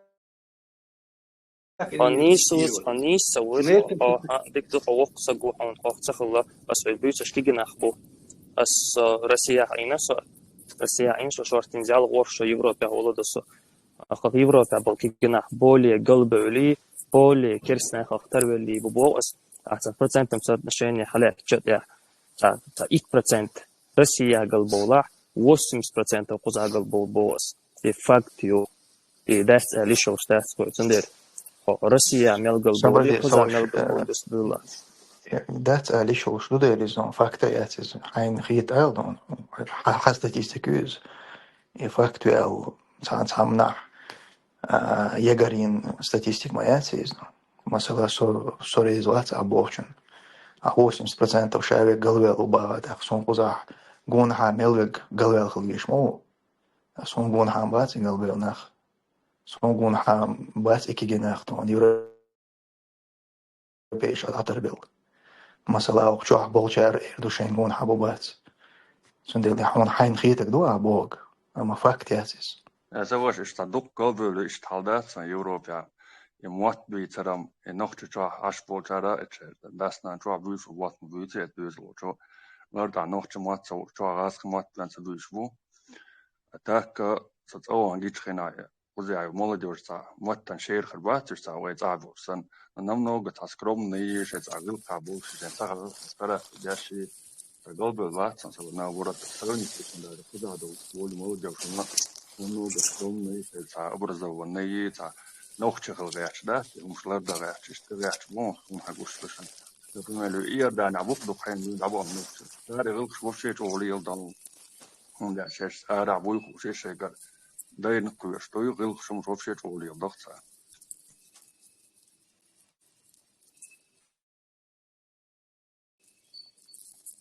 Хьо нийса вуц, хьо нийса ца вуьйцу, хьо, хьо, дика ду, хьо воккха саг ву, хьуна хьох ца хилла, ас хьоьга буьйцуш кегий нах бу. Ас, а, Россияхь Ӏийна со, Россияхь Ӏийна со, шортта ялх ворхӀ шо Европехь волу ду со. Хьо Европехь болу кегий нах более галбевллий, более керстанех хьо тарвеллий бу боху ас, ахьа цхьа процентам соотношение хьалаьцча тӀехь. Цхьа, цхьа итт процент Россияхь галбовлахь, восемьдесят процентов кхузахь галбовлу боху ас. И факт ю. И дац аьлла йиш йолуш дац кхуьнан, цундела хьо Россияхь мел галбовлий, кхузахь мел галбовлий дус дуьлла. Дац аьлла йиш йолуш ду дела иза, факт а яц иза. Хьайна хета ала ду, хьан статистика ю иза. И факт ю аьлла, цхьа, цхьамнахь, а, ягарийн статистика ма яц иза. Масала, со, со реза вац а бохучун. А восемьдесят процентов ша вега галвел у баха, тӀаккха суна кхузахь гонахьа мел вега галвел хила веш ма ву. Суна гонахьа бац и галбевлла нах. Суна гонахьа бац и кегий нах, тхуна европейчу а дӀатарбелла. Масала, оха чохь болчара эр ду шайн гонахьа бу бац. Цундела хьуна хьайна хетаг ду а боху, амма факт яц иза. Аса ваша иштта дукха галбевлла иштта хьал дац сан Европехь. И мотт буьйцарам, и нохча чохь Ӏаш болчара, и дас-нана чохь буьйцу мотт ма буьйцу, и доьзалчо. Лар тӀехь нохча мотт ца ву, чохь гӀазкхи мотт бен ца буьйцуш бу. А так, со цӀа вахана гича хина, кхузахь молодёжь цхьа маттана шера хир бац уьш цхьа вай цӀа а бохуш санна. Но намного цхьа скромный, шайн цхьа гӀиллакхехь болуш, шайн цхьа гӀиллакхехь карахь деш, цхьа галбевлла вац сан, со наоборот, сравнить ца дара, кхузахь долу волу молодёжь намного скромный, шайн цхьа образованный, цхьа нохча хила гӀерташ дац, и хӀумаш лардан гӀерташ, иштта гӀерташ боху, хӀума хьан гуш ду шуна. Например, Иорданехь бу-кх дукха хьайна дӀабахана нохчий. Цара гӀиллакхаш вообще чӀогӀа леладо. ХӀунда аьлча шаьш арахь буй хууш, шайгара дайна кхоьруш дуй, гӀиллакхаш хӀумаш вообще чӀогӀа леладо-кх цара.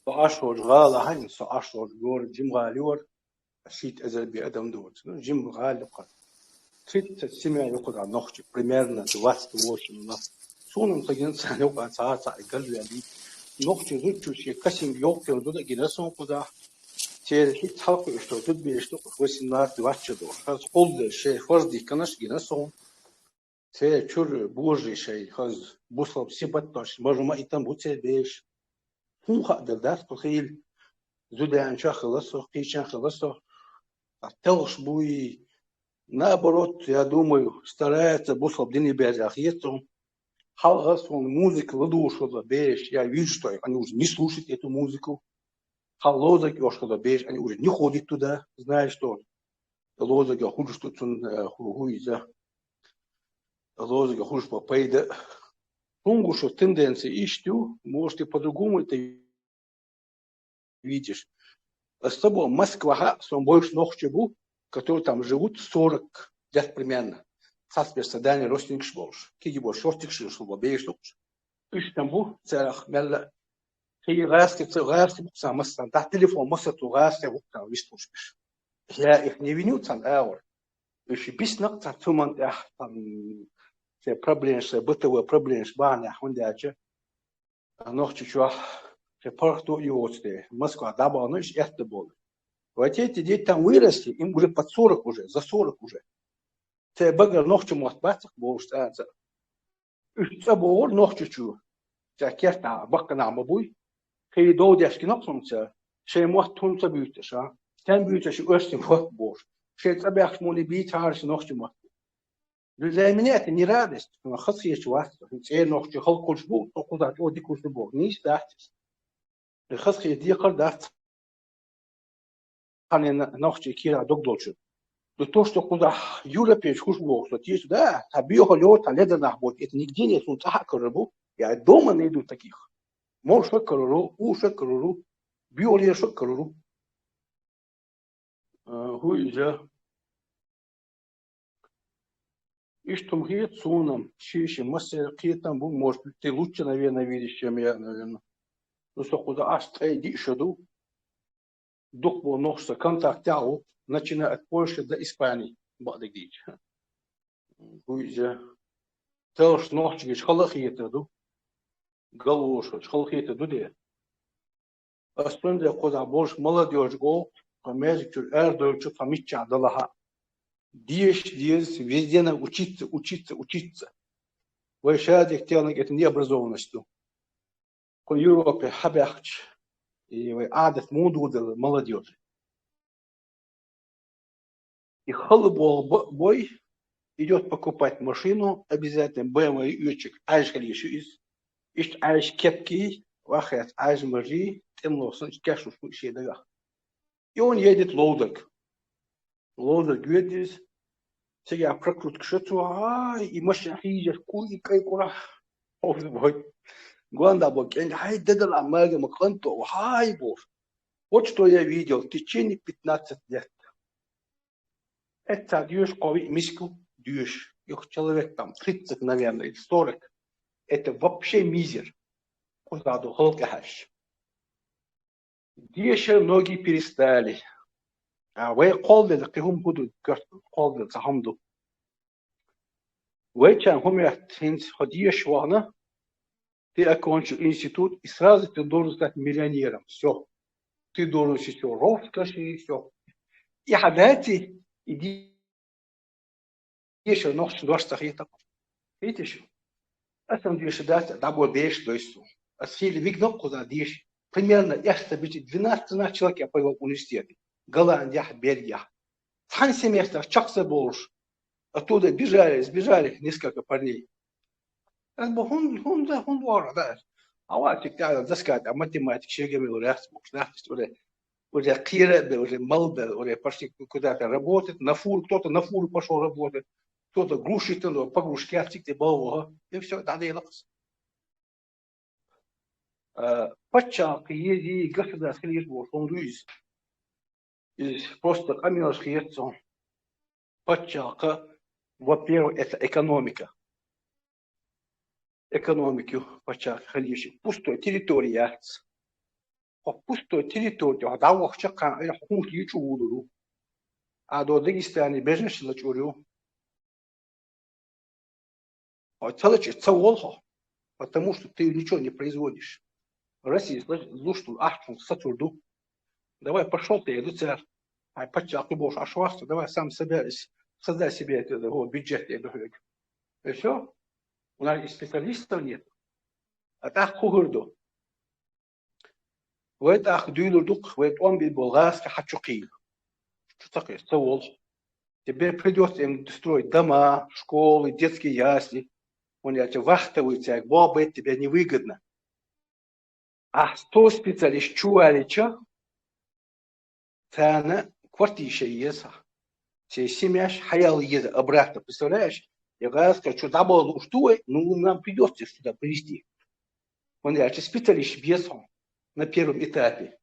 Со Ӏаш волчу гӀала хьаьжна, со Ӏаш волчу городе жима гӀала ю вара, шийтта эзар бен адам ду вара. Ну, жима гӀала ю кхуза. Тридцать семья ю кхуза нохчий, примерно двадцать восемь у нас. Суна-м ца гина царна юкъа цхьа а цхьаъ галвелла. Нохчий зудчуьнца шен касинг йоккхур ду гина суна кхузахь. Церан хӀинца хьалакхуьуш долу зудабераш ду-кх восемнадцать двадцать шо долуш. Хаза кхолладелла шайн фарз дихкинарш гина суна. Церан чуьра божарий шайн хаза бусалба сибат долуш, маржо ма-иттам бу церан бераш. ХӀунда хаьа дела дац кху хила? Зуданачохь хилла со, кхечахь хилла со. Ткъа телхаш буй, наоборот, я думаю, стараются бусалба дине берза хета суна. Хьалха суна музыка ладугӀуш хилла бераш, я вижу, что они уже не слушают эту музыку. Хьан лозунг йолуш хилла бераш, они уже не ходят туда, знаешь что. Лозунг хуьлуш ду цунна, э, хӀу-, хӀу иза. Лозунг хуьлуш бу пайда. ХӀунда гуш тенденция иштта ю, может, ты по-другому это видишь. Ас ца боху, Москвахь а сон бовзуш нохчий бу, которые там живут сорок лет примерно. Цхьацца берш сан дани родственникаш болуш. Кегий болуш, шортигаш болуш, бераш долуш. Уьш там бу, царах мелла а. Хий гӀаьсти ца, гӀаьсти буксан массан, да телефон масса ту гӀаьсти буксан вистушпиш. Я их не виню цан аур. Иши бис нак цан цуман тях, там, все проблемы, все бытовые проблемы, баня, хундяча. А нохчи чуах, все пархту и оцте. Москва дабану иш это бол. Вот эти дети там выросли, им уже под сорок уже, за сорок уже. Те багар нохчи мот бацак болш цаца. Уж цӀа богӀур нохчочо. Ца керта баккана ма буй. Хей дов дешки нохчунца. Шей мотт тунца буьйцаша. Сен буьйцаш оьрсни мотт бош. Шей цӀа бяхш муни бийцарш нохчи мотт. Для меня это не радость. Но хас еш вас. Цей нохчи халкулш бу, то куда то дикуш бу. Ниш датис. Хас хей дикар дат. Ханен нохчи кира дог долчу. Да то, что куда Юра печь хуш бог, что тише, да, та биохолё, та леда нах будет, это нигде нет, он так рыбу. Я дома найду таких. Мол шакаруру, у шакаруру, биоле шакаруру. Хуй же. Иштум хет сунам, шиши, массер хетам бу, может быть, ты лучше, наверное, видишь, чем я, наверное. Ну, со куда аш тей ди шаду. Дух бо нохса контакт тяу, начиная от Польши до Испании, бадыгич. Хуй же. Телш нохчигиш халахиета ду. Галуш, халахиета ду де. Астунде куда больше молодёжь гол, по мезик чур эрдойчу, по митча далаха. Деш, деш, везде надо учиться, учиться, учиться. Вай шадик телник это необразованностью. Ко Европе хабяхч, и вай адет муду дал молодёжь. И халбо бой идёт покупать машину, обязательно Б М В ючик, аж халиши из. Ишт аж кепки, вахет аж мажи, темлосан кешуш шедагах. И он едет лодок. Лодок едет, сега прокрутка шацу, ай, и машина хижер, куй, кай кура. Ой, бой. Гуанда бо кен, ай, дедала мага ма канто, ай, бо. Вот что я видел в течение пятнадцати лет. Это дюш кови миску дюш. Их человек там тридцать, наверное, или сорок. Это вообще мизер. Куда до халкахаш. Деша ноги перестали. А вай колдел кихум худу, колдел сахамду. Вай чан хумят хинц ходишь вана, ты окончил институт, и сразу ты должен стать миллионером. Все. Ты должен все роскоши, и все. И хадати, иди ещё ночь дождь сахита. Видишь? А там две шидать, да, бо деш, то есть. А сили вигнал куда деш. Примерно, я что, двенадцать-тринадцать человек я повел в университет. Голландия, Бельгия. Хан семестр, чакса больше. Оттуда бежали, сбежали несколько парней. Как бы он, он, да, он вора, да. А вот так, да, доска, а математик, шега мил раз, может, да, то есть уже, уже кира, да, уже мал, да, уже почти куда-то работать, на фур, кто-то на фур пошёл работать, кто-то грузчик, ну, погрузчик, а тик, балого, и всё, да, да, и лапс. Э, паччахь еди государство лишь вот, он дуиз. Из просто камераш хиетсон. Паччахь, во-первых, это экономика. Экономику паччахь халиши. Пустой территория. По пустой территории, а да вахча кан, э, хумс ючу улуру. А до Дагестане беженцы лачурю. А целочи, целолхо, потому что ты ничего не производишь. Россия, значит, лушту, ахтун, сатурду. Давай, пошёл ты, иду цер. Ай, пача, ты будешь ашвахту, давай сам себе, с- создай себе это, вот, бюджет, я говорю. И все. У нас и специалистов нет. А так хугурду. Вай тӀаккха дуьйлур ду-кх, вай тӀом бийр болу гӀазкхи хьан чу кхийла. Чу ца кхийла, ца волу. Тебе придётся им строить дома, школы, детские ясли. ХӀунда аьлча вахтовый цаьрга боху байтта тебе невыгодно. Ахь сто специалист чу валича, царна квартира еза. Церан семьяш хьаяла еза обратно. Представляешь? Я гӀазкхи чу дӀаболу уж ду вай, ну, нам придётся сюда привезти. ХӀунда аьлча специалист беза хьуна на первом этапе.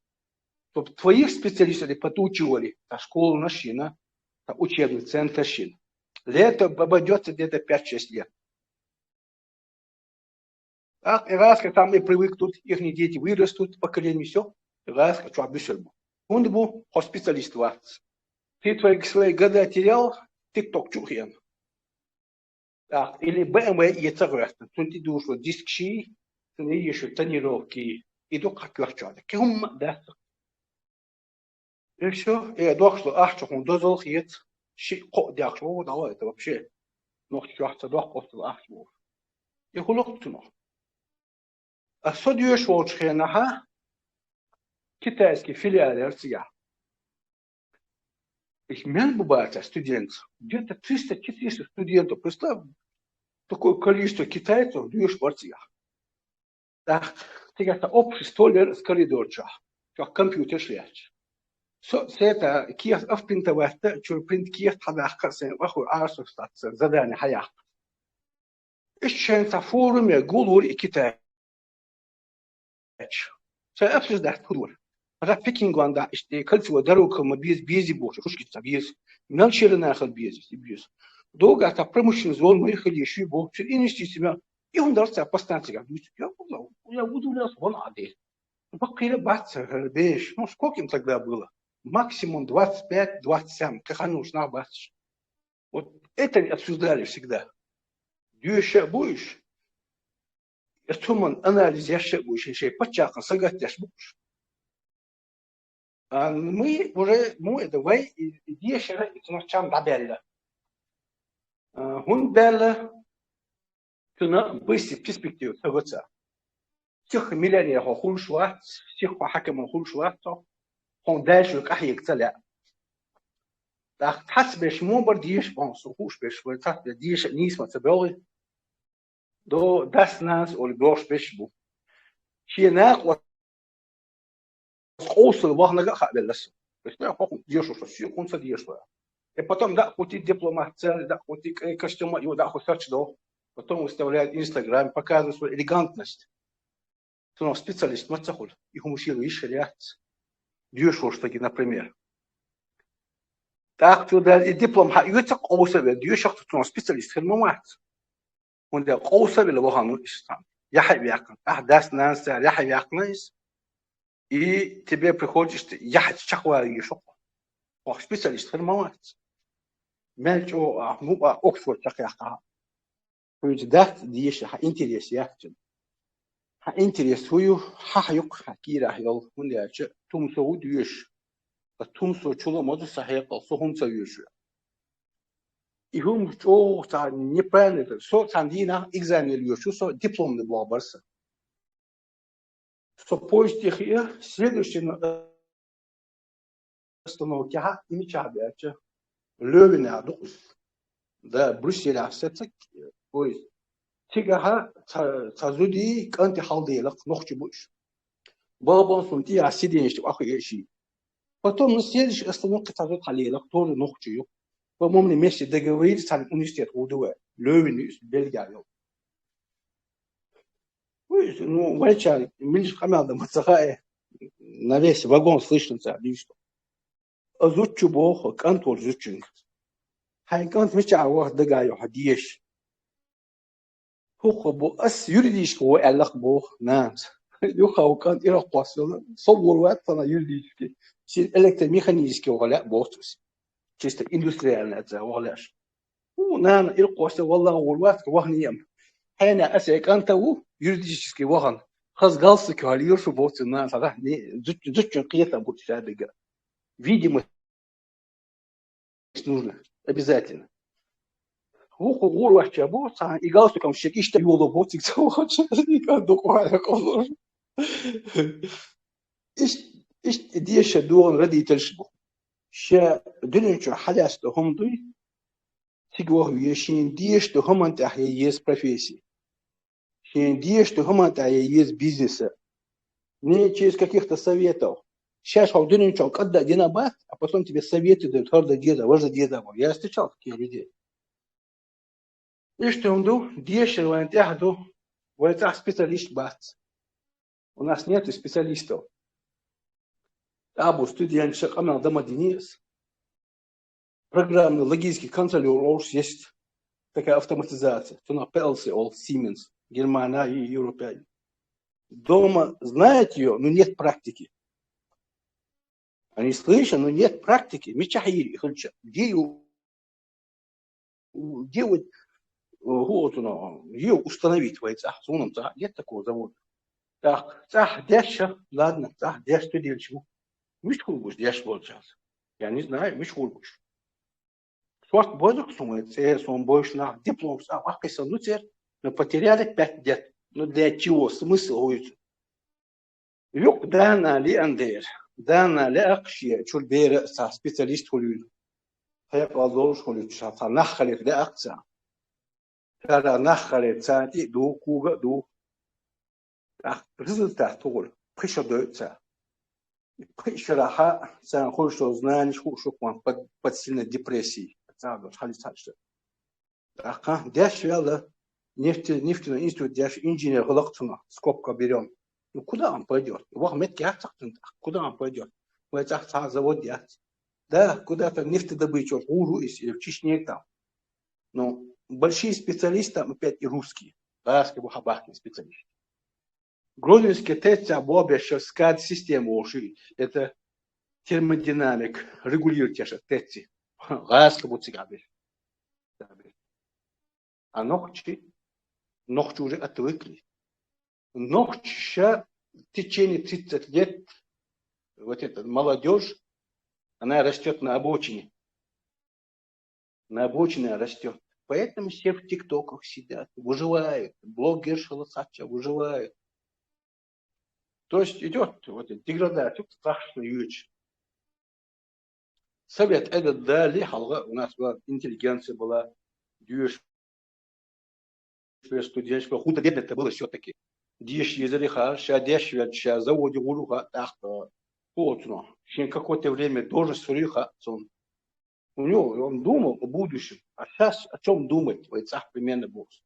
Чтоб твоих специалистов подучивали, та школанаш йина, та учебный центраш йина. Для этого обойдётся где-то пять-шесть лет. Так, и раз к там и привыкнут, ихние дети вырастут, поколение всё, и раз к чё обещал бы. Он был хоспиталист вац. Ты твои свои года терял, TikTok чухен. Так, или Б М В и цаграхта, тунти душ вот диск ши, тунти ещё тонировки, и дук как вахчада. Кем да? И всё, и док что ахча хун дозол хиет, ши ко дяк что, давай это вообще. Но что ахча док постал ахча. И хулок туно. А со дюш волчхенаха китайский филиал Россия. Их мен бубата студент. Где-то триста-четыреста студентов. Представь, такое количество китайцев дюш в Россия. Так, ты это общий столер с коридорча. Как компьютер шлять. Со, с это киас автопринтовать, чур принт киас хадах касен, ваху арсов статса, задание хаях. Ишчен та форуме гулур и Китай. Се обсуждать кулур. Ра Пекин гуанда иште кольцевой дорога ма без, бези боши, рушкица без. Мелчирна хал без, и без. Долго та промышленный зон мы ехали, ещё и бо, чир инвестиции мя. И он дал ца постанция, как будет. Я удивлялся, вон аде. Бакира баца, беш. Ну, сколько им тогда было? Максимум двадцать пять, двадцать семь, как оно уж на бац. Вот это не обсуждали всегда. Дюша будешь, это туман анализ яшек будешь, еще подчакан сагат яш будешь. А мы уже, мы это вай, и дешера, и цена чам дабелла. А, хун белла, цена быстро перспектива сагатца. Всех миллионер хо хулшват, всех по хакам хулшват, хун дальше кахик целя. Так, тас беш мобар деш бон, сухуш беш, вот тас беш деш нисма цабелы. До дас нас оль беш беш бу. Чена вот скоусыл вахнага хабелас. То есть, ну, хоху деш уж, сил кунца деш уж. И потом, да, хоть и дипломат, да, хоть и к-, костюм, и да, хоть сач до. Потом выставляет Инстаграм, показывает свою элегантность. Цунах специалист мацахул, и хумушил иш шариат. Дюш уж таки, например. Так, туда и диплом ха, и это коуса ве, дюш уж цунах специалист хер мамац. Он да коуса ве лавахану истан. Я хай вякан. А, дас нанса, я хай вякан из. И тебе приходишь, ты, я хай чахва и шок. Ох, специалист хер мамац. Мельчо, а, ну, а, Оксфорд чахяха. Хьуьца дац дийша, хьан интерес яц цуьнан. Хьан интерес хӀу ю, хьан хьаюкх, хьан кийрахь йолу, хӀунда аьлча тумсо ву доьшуш. Ткъа тумсо чула ма ду сан хьекъал, со хӀунда ца воьшу. И хӀума чӀогӀа цхьа неправильно, со цхьана дийнахь экзамен йоьшу, со дипломный боху бара сан. Со поезде хиъа, следующий остановкехьа и мичахь баьлча, Лёвина ду-кх иза. Да, Брюсселехь сацак поезд. Цигахьа ца, ца зудий кӀанти хьалделакх, нохчи бу уьш. Балбан сум тӀехьа сиденаш тӀе охуье ши. Потом, ну, следующий остановка ца зуд хьалелакх, тоже нохчи ю. По-моему, вместе договорились, цхьана университет гӀо ду вай. Лёвин ю иза, Бельгия йолу. Ну, вайчара милаш къамел дан ма ца хаьа, на весь вагон слышно ца дийшто. А зудчо боху, кӀант волчу зудчуьнга: «Хьайн кӀант мичахь вахна дага йо хьан деша?» «ХӀокхо бу, ас юридически ву аьллакх», — боху нанас. Юха ву кӀант ирхъоссавелла, со вур вац цхьана юридически, шен электромеханически ваха лаьа боху цо. Чисто индустриальная ца ваха лаьаш. ХӀу, нана, ирхъоссавелла, валлахӀи, вур вац, вахна ем. Хьенех аса кӀант а ву, юридически вахана. Хаза галстук хьалийра шу, боху цо нанас, хьан зудчун кхетам бу ша дага. Видимость нужно, обязательно. ХӀу, хӀу, гӀур ваьчча бу, цхьана и галстукам шега иштта йолу бу, цига ца вахча, и кӀант дукха хьала къовлур. Иш-, иштта деша догӀун родительш бу. Ша дуьнен чохь хьалаьцна хӀума дуй, цига ваха веза, шен деша ду хӀуманна тӀехь ян еза профессия. Шен деша ду хӀуманна тӀехь ян еза бизнеса. Не через каких-то советов. Шаьш хьо дуьнен чохь кӀадда а дина бац, а потом тебе советы дают, хӀара дан деза, важа деза, я встречал таких людей. Иштта хӀума ду, дешар вайн тӀехь ду, вай цӀахь специалист бац. У нас нету специалистов. Абу студенташа къамел дан ма дини ас. Программный логический контролёр олуш есть такая автоматизация. Цунах П Л С олу, Siemens. Германия и Европе. Дома знают её, но нет практики. Они слышат, но нет практики. Мичахьа йир и хилча. Де ю-, де вот, э, вот оно, её установить вай цӀагӀа, суна-м цӀагӀа нет такого завода. Так, цӀагӀа деш, ладно, цӀагӀа деш, что делать? Миш хул гуш деш болча. Я не знаю, миш хул гуш. Шортта бозук сона, цӀе сона бовш нах, диплом цӀагӀа вахкисан ну цер, но потеряли пять лет. Ну для чего? Смысл хуйцу? Юкъ дана ли андер? Дана ли акъ ши, чур бера са специалист хулюй. Хая калдолш хулюй, ша са нах халиф да акъ ца. Шара нах халиф ца ти ду, куга ду. Ах, результат тугъур, пхиша дойца. Пхиша раха, сан хулшо знаниш хулшо кван под, под сильной депрессией. Ца дойш, хали ца шта. Аха, деш вяла, нефти-, нефтяной институт деш, инженер гъалакъ цуна, скобка берём. Ну, куда он пойдёт? Вах мет яцах цун, куда он пойдёт? Вай цах цах завод яц. Да, куда-то нефтедобычу, Гуру из, или в Чечне там. Ну, большие специалисты там опять и русские. Гайский бу хабахский специалист. Грозненский ТЭЦ бобе сейчас скад система уши. Это термодинамик, регулировать яша ТЭЦ. Гайский бу цигабе. А нохчи, нохчи уже отвыкли. Нохчи ща в течение тридцать лет, вот эта молодёжь, она растёт на обочине. На обочине растёт. Поэтому все в тиктоках сидят, выживают. Блогерши лысача выживают. То есть идёт вот эта деградация, страшно юч. Совет этот дали, халга у нас была интеллигенция была, дюш, студентство, худо-бедно это было всё-таки. Деш езериха, ща деш, ща заводе гуруха, так, э, плотно. Через какое-то время должность суриха, сон. У него, он думал о будущем. А щас о чём думать? Вай цах примерно босс.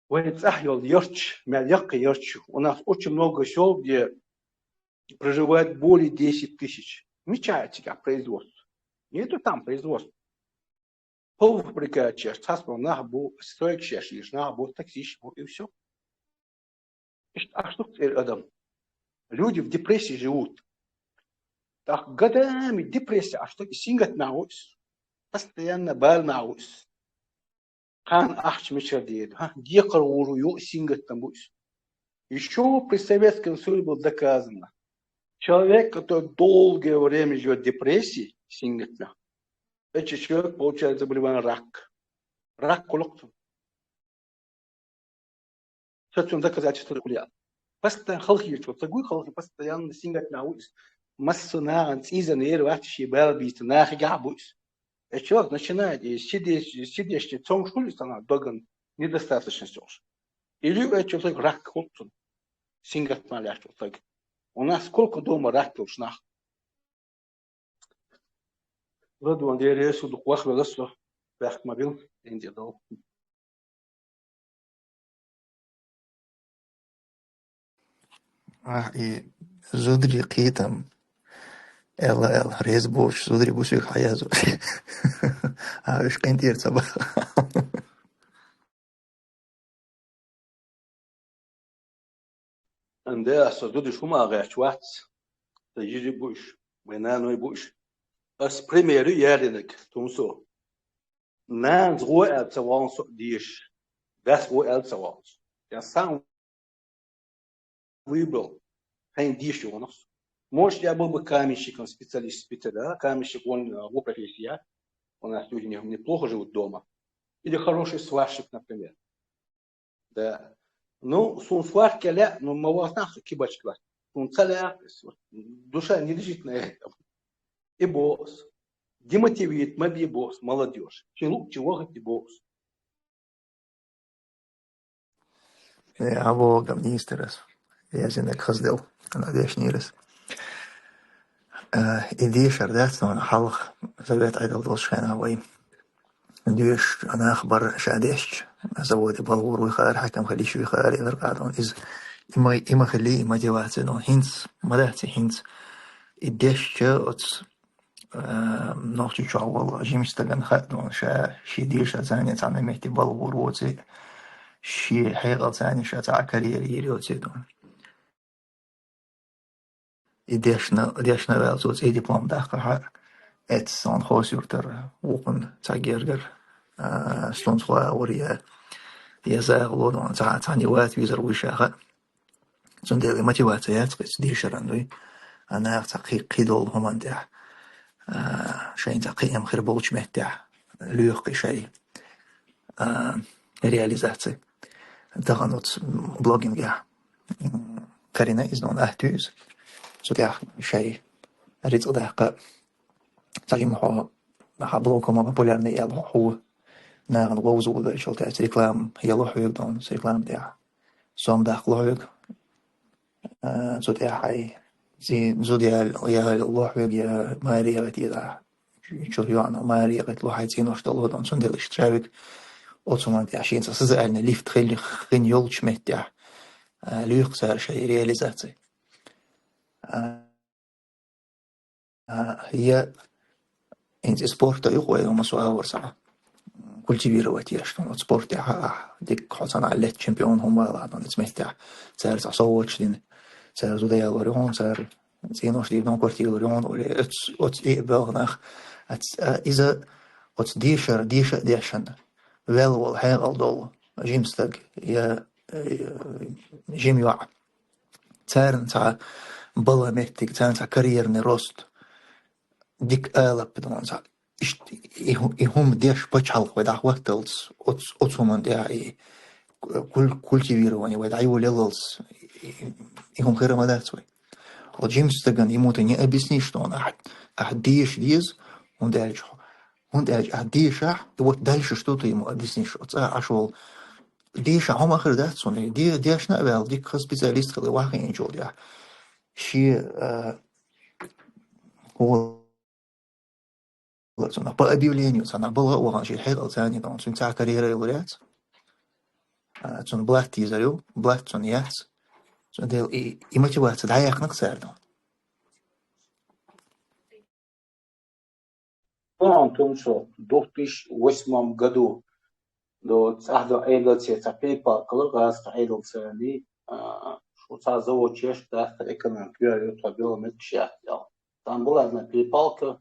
Вай цах ёл ярч, мя якъ ярч. У нас очень много сёл, где проживает более десять тысяч. Мечается как производство. Нету там производства. Полуфабрикат чеш, цас бу нах бу, стройка чеш, еш нах бу, таксист бу, и всё. Ишт аш тук цер адам. Люди в депрессии живут. Так годами депрессия, аш тук сингат наус. Постоянно бал наус. Кан ахч мичар дед, ха, декъар гъуру ю сингат там бус. Ещё при Советском Союзе было доказано. Человек, который долгое время живёт в депрессии, сингат на, этот человек получает заболевание рак. Рак кулукту. Сацун доказательство кулия. Постоянно халхи чё, цагуй халхи постоянно сингат на уис. Массу наган циза нер ватши бал бит, нахи га буис. Э, человек начинает, и сидящий, сидящий цом шули сана доган недостаточно сёш. Или э, человек рак култун. Сингат на ляш человек. У нас сколько дома рак кулшнах? Ладуан дерес удук вах велосо, вах мобил, энди дол. А, и зудри китам. Эла, эла, рез буш, зудри бусик хаяз. А, уж кентир цаба. Анде аса зудиш хума гъач вац. Та йири буш, вай наной буш. Ас примеры яринак тумсо. Нан згу эл цавалсо диш. Дас гу эл цавалсо. Я сам выбрал. Хайн диш у нас. Может, я был бы каменщиком, специалист, специалист, да? Каменщик, он, э, его профессия. У нас люди не- неплохо живут дома. Или хороший сварщик, например. Да. Ну, сун сварке ле, ну, мавасна кибачкла. Сун цаля, душа не лежит на этом. И босс. Демотивит, моби босс, молодёжь. Челук чего хоть и босс. Э, або гамнистерас. Я зинек хаздел. Она вешнирас. Э, иди шардат, но халх завет айдал долшхен авай. Дюш анах бар шадеш. Заводе балгур вихар, хакам халиш вихар, илар кадон из. Има, има хали мотивация, но хинц, мадахти хинц. Идеш че оц, э, нохчи чугвал, жимистаган хадон ша, шидиш азане, цана мехти балгур воци. шен хьекъал царна ша цхьа карьера йийр йоций тхона. И дешна, дешна ваьлла цо цӀий диплом даккхахьа, эццахь Хос-Юртара вукхун цхьа гергара, а, стунцхо вара я, я загӀа ло дон, цхьа, цхьаьна вац визар вуй шаха. Цундела мотивация яц кхица дешаран дуй. А наха цхьа кхи-, кхидолу хӀуманна тӀехь, а, шайн цхьа кхиам хир болчу меттехь лоьху кхи шай, а, реализация. Тахана оцу блогингехь, м, карина иза нуна атта иза. Цу тӀехь шай рицкъ даккха цхьа жима хьо, хьан блог хӀума популярный ял хьо, хьо нахана вовза ву ваьлчул тӀаьцу реклама яла хьоьга дон, реклама тӀехь. Сом даккха ло хьоьга. А, цу тӀехь хьай цӀий-, зуда я, я ло хьоьга, я маре гӀайти дӀа. Чу йоӀна маре гӀайти ло хьай цӀенош тӀе ло дон, цундела иштта шавиг оцу хӀуманна тӀехь шен цхьа созидательный лифт хили-, хин йолчу меттехь, а, лоьху цара шайн реализация. А, А, я хӀинца и спорта юкъа вай хӀума со агӀор схьа культивировать еш, ну, вот спорте хьа ахь, дика хьо санна летта чемпион хӀума вала, ну, эцу меттехь цара цхьа совгӀаташ дина, цара зуда ялор ю хьуна, цара цӀенош дийр дон квартира лур ю хьуна, оцу, оцу и а белхан нах, а, ц-, а, иза оцу дешар, деша а дешан, ваьлла волу хьекъал долу жима стаг, я, э, жима йоӀ. Царна цхьа бала меттиг, царна цхьа карьерный рост, дика алапа дан цхьа. Иштта и хӀу-, и хӀума деш пачхьалкх вай дӀахӀотталц, оц-, оцу хӀуманна тӀехь и куль-, культивирование вай дӀайолалалц, и, и хӀума хир ма дац вай. Вот жимчу стагана ему ты не объяснишь, что он ахь, ахь деша деза, хӀунда аьлча, хӀунда аьлча ахь дешахь, и вот дальше что ты ему объяснишь? Оцу Ӏаш волу деша хӀума хир дац цунна. Де-, дешна а ваьлла, дика специалист хила, вахийначул тӀехь. Шен, а, хӀу-, цунна по объявлению, цунна бала а вахана, шен хьекъал царна дон, цуьнан цхьа карьера йолур яц. А, цунна блат йизар ю, блат цунна яц. Цундела и, и мотивация дӀаяьккхина цара дон. Антон, что в двух тысячи восьмом году до цӀахь до Ӏедалца цхьа перепалка ло гӀазкхийн Ӏедалца, а, шу цхьа завод чеш дац, экономика юьхьар ю тхо белла меттигаш яц аьлла. Там была одна перепалка,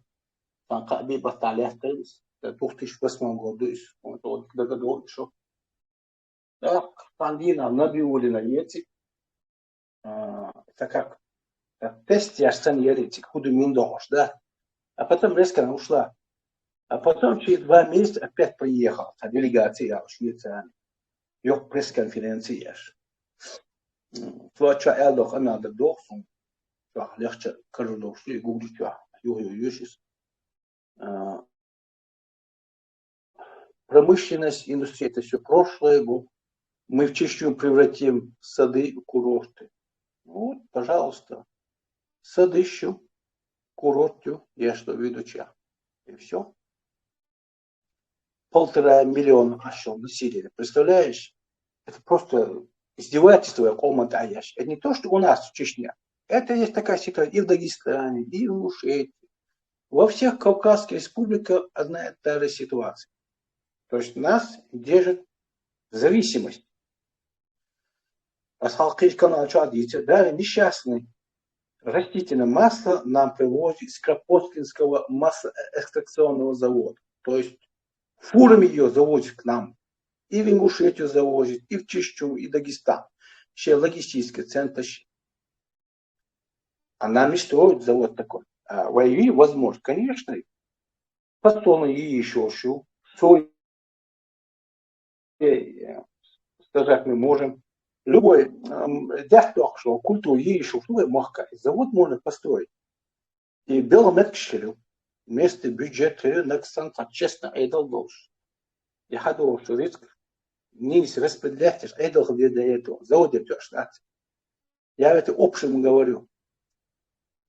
там кхаа бӀе баттахь лаьттара иза, двух тысячи восьмом году иза, вот, вот, до годов ещё. Так, цхьана дийнахь Набиуллина еци, а, это как, как тест яш санна яра еци, худо мин дохуш, да? А потом резко она ушла. А потом через два месяца опять приехала та делегация, я уж не знаю, её пресс-конференция яш. М, цо чо аьлла доху, ана дар доху сун, чохь легча каржу дохуш, и гугдичохь, юха-юха йоьшуш. А, промышленность, индустрия, это всё прошлое, бу-, мы в Чечню превратим сады и курорты. Вот, пожалуйста, сады ещё, курорт ю, я что, веду чья. И всё. Полтора миллиона ошёл населения. Представляешь? Это просто издевательство, я комнат аяш. Это не то, что у нас в Чечне. Это есть такая ситуация и в Дагестане, и в Ингушетии. Во всех Кавказских республиках одна и та же ситуация. То есть нас держит в зависимости. Асхьалкхийчу канал чохь дийца, даже несчастный растительное масло нам привозит из Кропоткинского маслоэкстракционного завода. То есть фурами её завозят к нам. И в Ингушетию завозят, и в Чечню, и Дагестан. Все логистические центры. А нам не стоит завод такой. А войви, возможно, конечно, подсолнух ещё, что, соя, э, сказать мы можем. Любой, эм, дяхток, что культура ещё, любой махка. Завод можно построить. И белый меткаш хилла. Местный бюджет хилла, наксан цхьа честно Ӏедал долуш. И хьан долуш рицкъ нийса распределять деш Ӏедал хилла до этого. Заводе тоьаш дац. Я это общем говорю.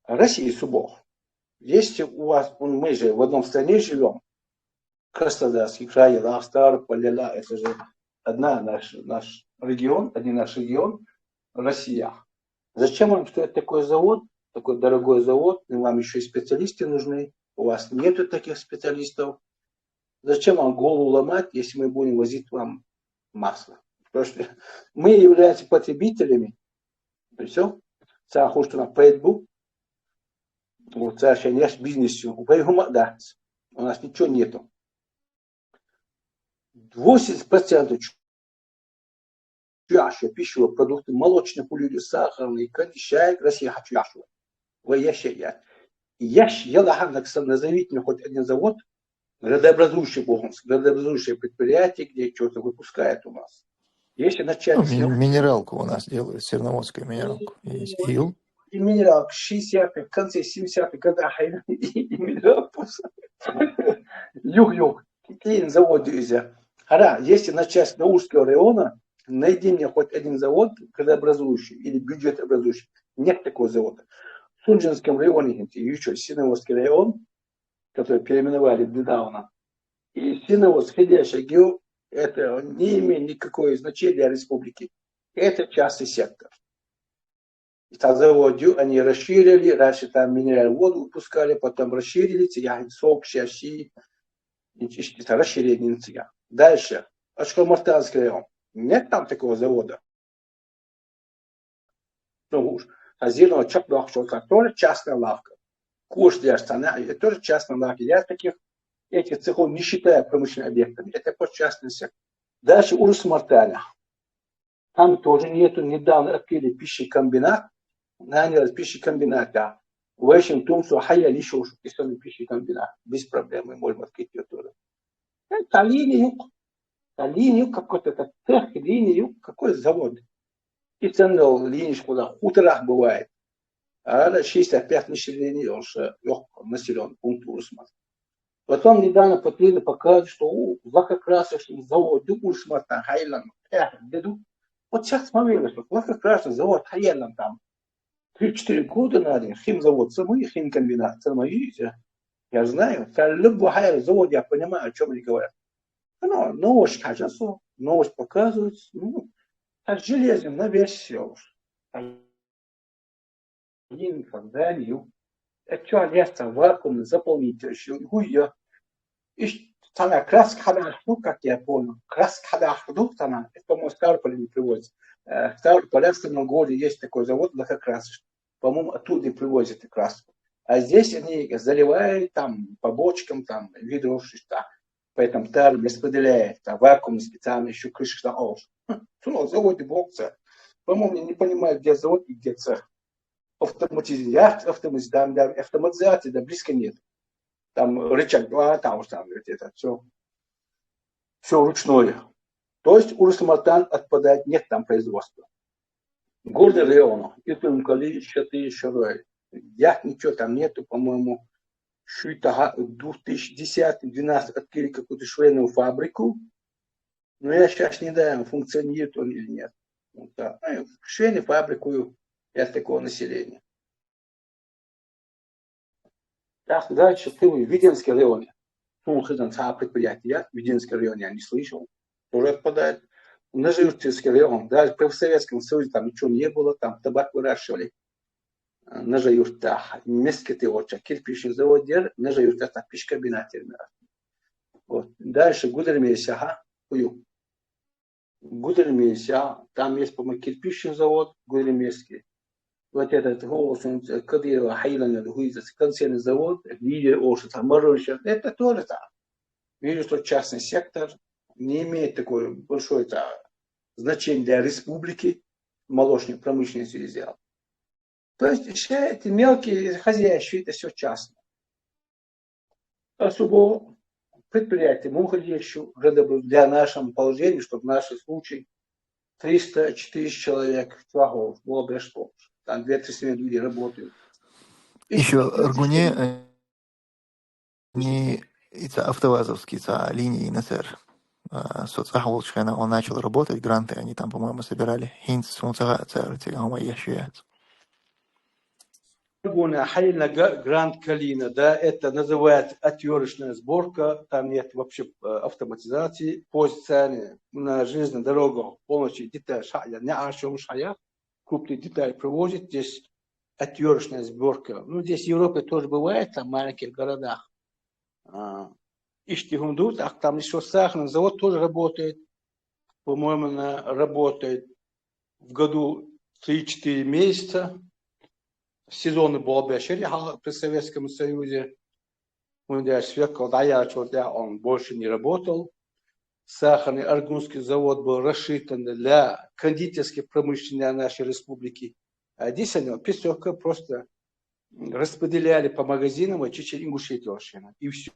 Россия субох. Если у вас, ну, мы же в одном стране живем, Краснодарский край, да, Ставрополь, ля-ля, это же одна наш, наш регион, один наш регион, Россия. Зачем вам стоит такой завод, такой дорогой завод, и вам ещё и специалисты нужны, у вас нету таких специалистов. Зачем вам голову ломать, если мы будем возить вам масло? То есть мы являемся потребителями. И все. Цар хӀанз на пайда бу. Вот цар шоай неш бизнес ю. Вай хӀума дац. У нас ничего нету. Восемьдесят процентов чу-, чу яхьаш я пищевой продукты, молочный хулиды, сахарный, коньяк, шай, Россия хьачу яхьаш я. Вай еш я. Еш я лахьанакса, назовите мне хоть один завод, градообразующий бохунс, градообразующее предприятие, где что-то выпускает у нас. Если на Ну, часть ми-, минералку у нас делают, Серноводская минералка. Есть. И минералка шестидесятых, в конце семидесятых годах, и, и минералку. Юх, юх. Какие заводы из-, хара, если на часть Наурского района, найди мне хоть один завод градообразующий или бюджетообразующий. Нет такого завода. В Сунжинском районе, ещё Серноводский район, который переименовали недавно, и Серноводск, Хидящая гео, это не имеет никакого значения для республики. Это частный сектор. И та завод ю, они расширили, раньше там минеральную воду выпускали, потом расширили, цигахин сок, шерши, и, и, это расширение цига. Дальше. Ачхой-Мартанский район. Нет там такого завода. Ну, уж, а зерно чак, тоже частная лавка. Куш для штана, это тоже частная лавка. Я таких, этих цехов не считаю промышленными объектами. Это по частный сектор. Дальше Урус-Мартане. Там тоже нету. Недавно открыли пищекомбинат. Нанял пищекомбината. В общем, там всё, хая лишь уж, и сами пищекомбинат. Без проблем мы можем открыть её тоже. Э, та линия юк. Та линия юк какой-то, это цех, линия юк, какой завод. И централ линии, куда хуторах бывает. А на шестьдесят пять населения, он же лёг населённый пункт Урус-Мартан. Потом недавно по телевизору показывают, что у лакокрасочный завод, да, Урус-Мартан, Хайлан, э, деду. Вот сейчас смотрели, что лакокрасочный завод, Хайлан там. Три-четыре года надо, химзавод самый, химкомбинат самый, я, я знаю, там любой Хайлан завод, я понимаю, о чём они говорят. Ну, новость, кажется, новость показывают, ну, а железным на весь всё. Один никогда не ю. Это чё, лес-то вакуумный, заполнитель, ещё, ой, я. И ш-, там краска хадашну, как я понял. Краска хадашну, там, это, по-моему, Ставрополь не привозят. Э, в Ставрополе, в Стальном Городе есть такой завод лакокрасочный. По-моему, оттуда и привозят эту краску. А здесь они заливают там по бочкам, там, ведро, что-то. Поэтому там распределяет, там вакуум специально ещё крышка там, о, хм, сунул, заводе бокса. По-моему, я не понимаю, где завод и где цех. Автоматизация, автоматизация, да, да, автоматизации, да, близко нет. Там рычаг, а, там уж там, говорит, это всё, всё ручное. То есть Урус-Мартан отпадает, нет там производства. Горный район, Итум, Кали, Шаты, Шарой. Я ничего там нету, по-моему, Шуйтаха, две тысячи десятый, двенадцатый открыли какую-то швейную фабрику. Но я сейчас не знаю, функционирует он или нет. Вот, да. Ну, швейную фабрику я такого населения. Так, дальше ты, Веденский район. Ну, хызан ца предприятия, Веденский район я не слышал. Тоже отпадает. Нажаюртовский район. Даже при Советском Союзе там ничего не было, там табак выращивали. Нажаюртта, Мескеты оча, кирпичный завод дер, Нажаюртта там пищекомбинат дер. Вот. Дальше Гудермеси, ага, хую. Гудермеси, а, там есть, по-моему, кирпичный завод Гудермесский. Вот этот Голос, он, э, Кадырова, Хайлан, это хуй, это консервный завод, лидер Оша, там мороженое, это тоже там. Вижу, что частный сектор не имеет такое большое, это, значение для республики, молочной промышленности взял. То есть все эти мелкие хозяйства, это всё частное. Особо предприятие, мы хотим ещё для нашего положения, чтобы в нашем случае триста-четыреста человек, чего было бы что, там две-три семьи, люди работают. И Ещё это Аргуне, э, не, это автовазовский, это линии НСР. А, соцахвалчхена, он начал работать, гранты они там, по-моему, собирали. Хинц, он ца-, ца-, ца-, ца-, Аргуна Хайлина га-, грант Калина, да, это называется отвёрочная сборка, там нет вообще, э, автоматизации, по специальной на железных дорогах полностью деталь шая, не о чём шая, крупные детали привозят, здесь отвёрочная сборка. Ну, здесь в Европе тоже бывает, там в маленьких городах. А, ишти хунду, так там ещё сахарный завод тоже работает. по-моему, она работает в году три-четыре месяца. Сезонный был обещали при Советском Союзе. Мы даже свекол даяр, вот я, он больше не работал. Сахарный Аргунский завод был рассчитан для кондитерской промышленности нашей республики. А здесь они песок просто распределяли по магазинам, а чичи Ингушетии вообще. И все.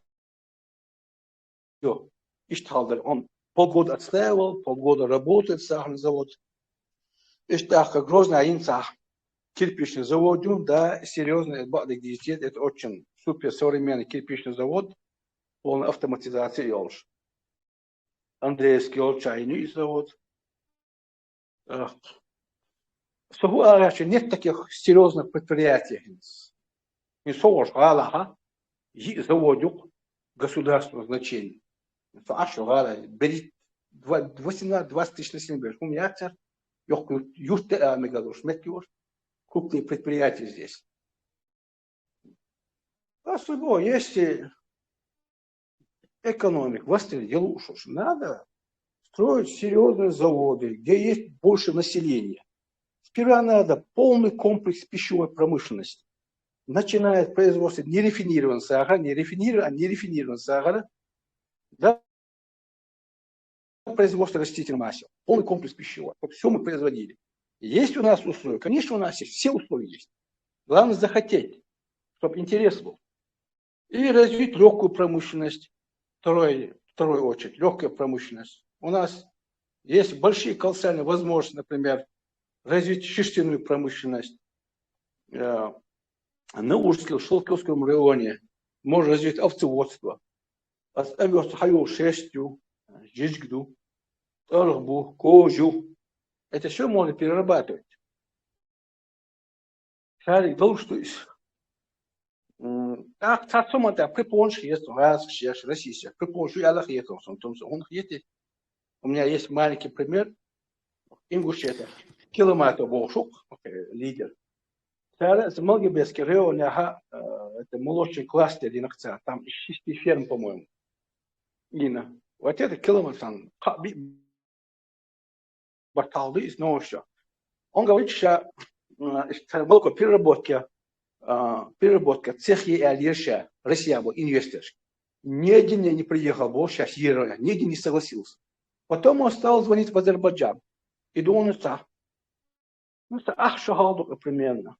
Все. Иштхалдер. Он полгода отстаивал, полгода работает сахарный завод. Иштах как Грозный Аинцах кирпичный завод, да, серьезный, это очень супер современный кирпичный завод, полная автоматизация, ёлш. Андреевский ол чайный завод. Э, суху арача нет таких серьезных предприятий. Не сош галаха, и заводюк государственного значения. Сааш гала, берит восемнадцать-двадцать тысяч населения, берет. У меня цер, ёх, юрте, а, мегалуш, мет юр, крупные предприятия здесь. Особо, если экономик восстановить, дело уж очень надо строить серьезные заводы, где есть больше населения. Сперва надо полный комплекс пищевой промышленности. Начиная от производства нерафинированного сахара, не рафинированного, а нерафинированного сахара, до производства растительного масла. Полный комплекс пищевой. Вот все мы производили. Есть у нас условия? Конечно, у нас есть. Все условия есть. Главное захотеть, чтобы интерес был. И развить легкую промышленность. Второй, второй очередь, легкая промышленность. У нас есть большие колоссальные возможности, например, развить шерстяную промышленность. Э, на Ужском, Шелковском районе можно развить овцеводство. От овец хаю шерстью, жижгду, торгбу, кожу. Это все можно перерабатывать. Шарик дол, что из. М, так, так, сама, так, припонш есть, раз, сейчас, Россия, припонш, я лах ехал, сон, том, сон, он едет. У меня есть маленький пример. Ингушетия. Киломатов Бошук, э, лидер. Цара, это Малгобекский район, ага, э, это молочный кластер, инакца, там из шести ферм, по-моему. Ина. Вот это километр, там, ка-, би-, баталды из нового. Он говорит, что, э, что молоко переработки, э, переработка цех и Алирша, Россия был инвестор. Ни один не приехал, был сейчас Ереван, ни один не согласился. Потом он стал звонить в Азербайджан. И думал, ну, что, ну, что, ах, что халдук, примерно.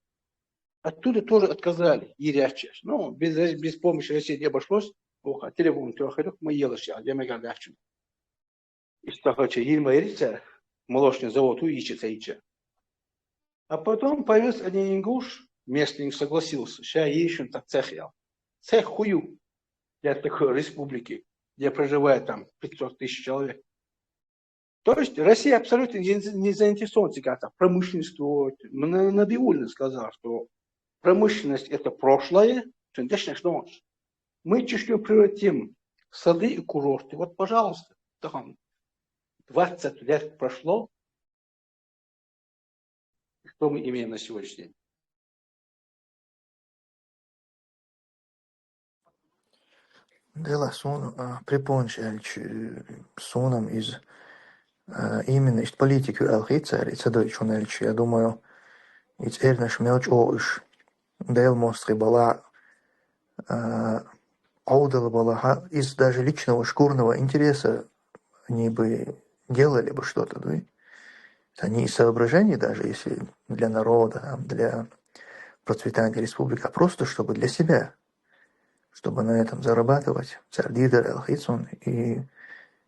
Оттуда тоже отказали, Ереван. Ну, без, без помощи России не обошлось. Ох, а телефон трёх, мы ела сейчас, я мега дачу. Из того, что Ерма Ерица, молочный завод у Ичи Цаича. А потом появился один ингуш, местный согласился, ща ищем так цех я. Цех хую для такой республики, где проживает там пятьсот тысяч человек. То есть Россия абсолютно не, не заинтересована, как там, промышленность строить. М-, Набиуллина сказала, что промышленность — это прошлое, то есть, точно, что он. Мы Чечню превратим в сады и курорты. Вот, пожалуйста, там двадцать лет прошло, что мы имеем на сегодняшний день? Дела сун, а, припонш эльч, э, сунам из, а, именно из политики алхица, и цадой чун эльч, я думаю, из эрнаш мелч о иш. Дел мостри бала, а, аудал бала, ха, из даже личного шкурного интереса они бы делали бы что-то, да? Это не из соображений даже, если для народа, там, для процветания республики, а просто чтобы для себя, чтобы на этом зарабатывать. Цардидер, Элхицун, и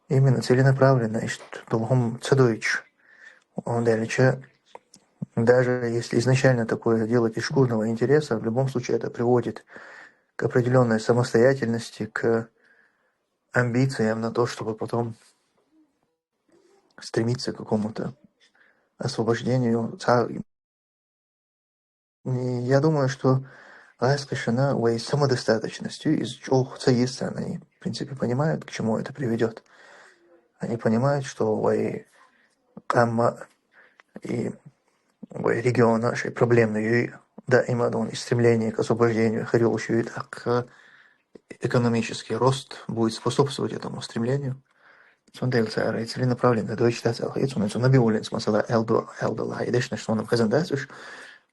именно целенаправленно, и что долгом цедоич. Он дальше, даже если изначально такое делать из шкурного интереса, в любом случае это приводит к определенной самостоятельности, к амбициям на то, чтобы потом стремиться к какому-то освобождению. Ца-, и я думаю, что гӀайс кхишана вай самодостаточностью из чӀох ца йиса, они, в принципе, понимают, к чему это приведет. Они понимают, что вай къамма и вай региона шей проблемный, да, имадон и стремление к освобождению, харилуш, и так, э, экономический рост будет способствовать этому стремлению. Цундела цара и целенаправленно дойчу дац аьлла хета суна, цу Набиуллинца, масала, аьлла ду-, аьлла далахь, и дешнаш суна хезна дац уьш.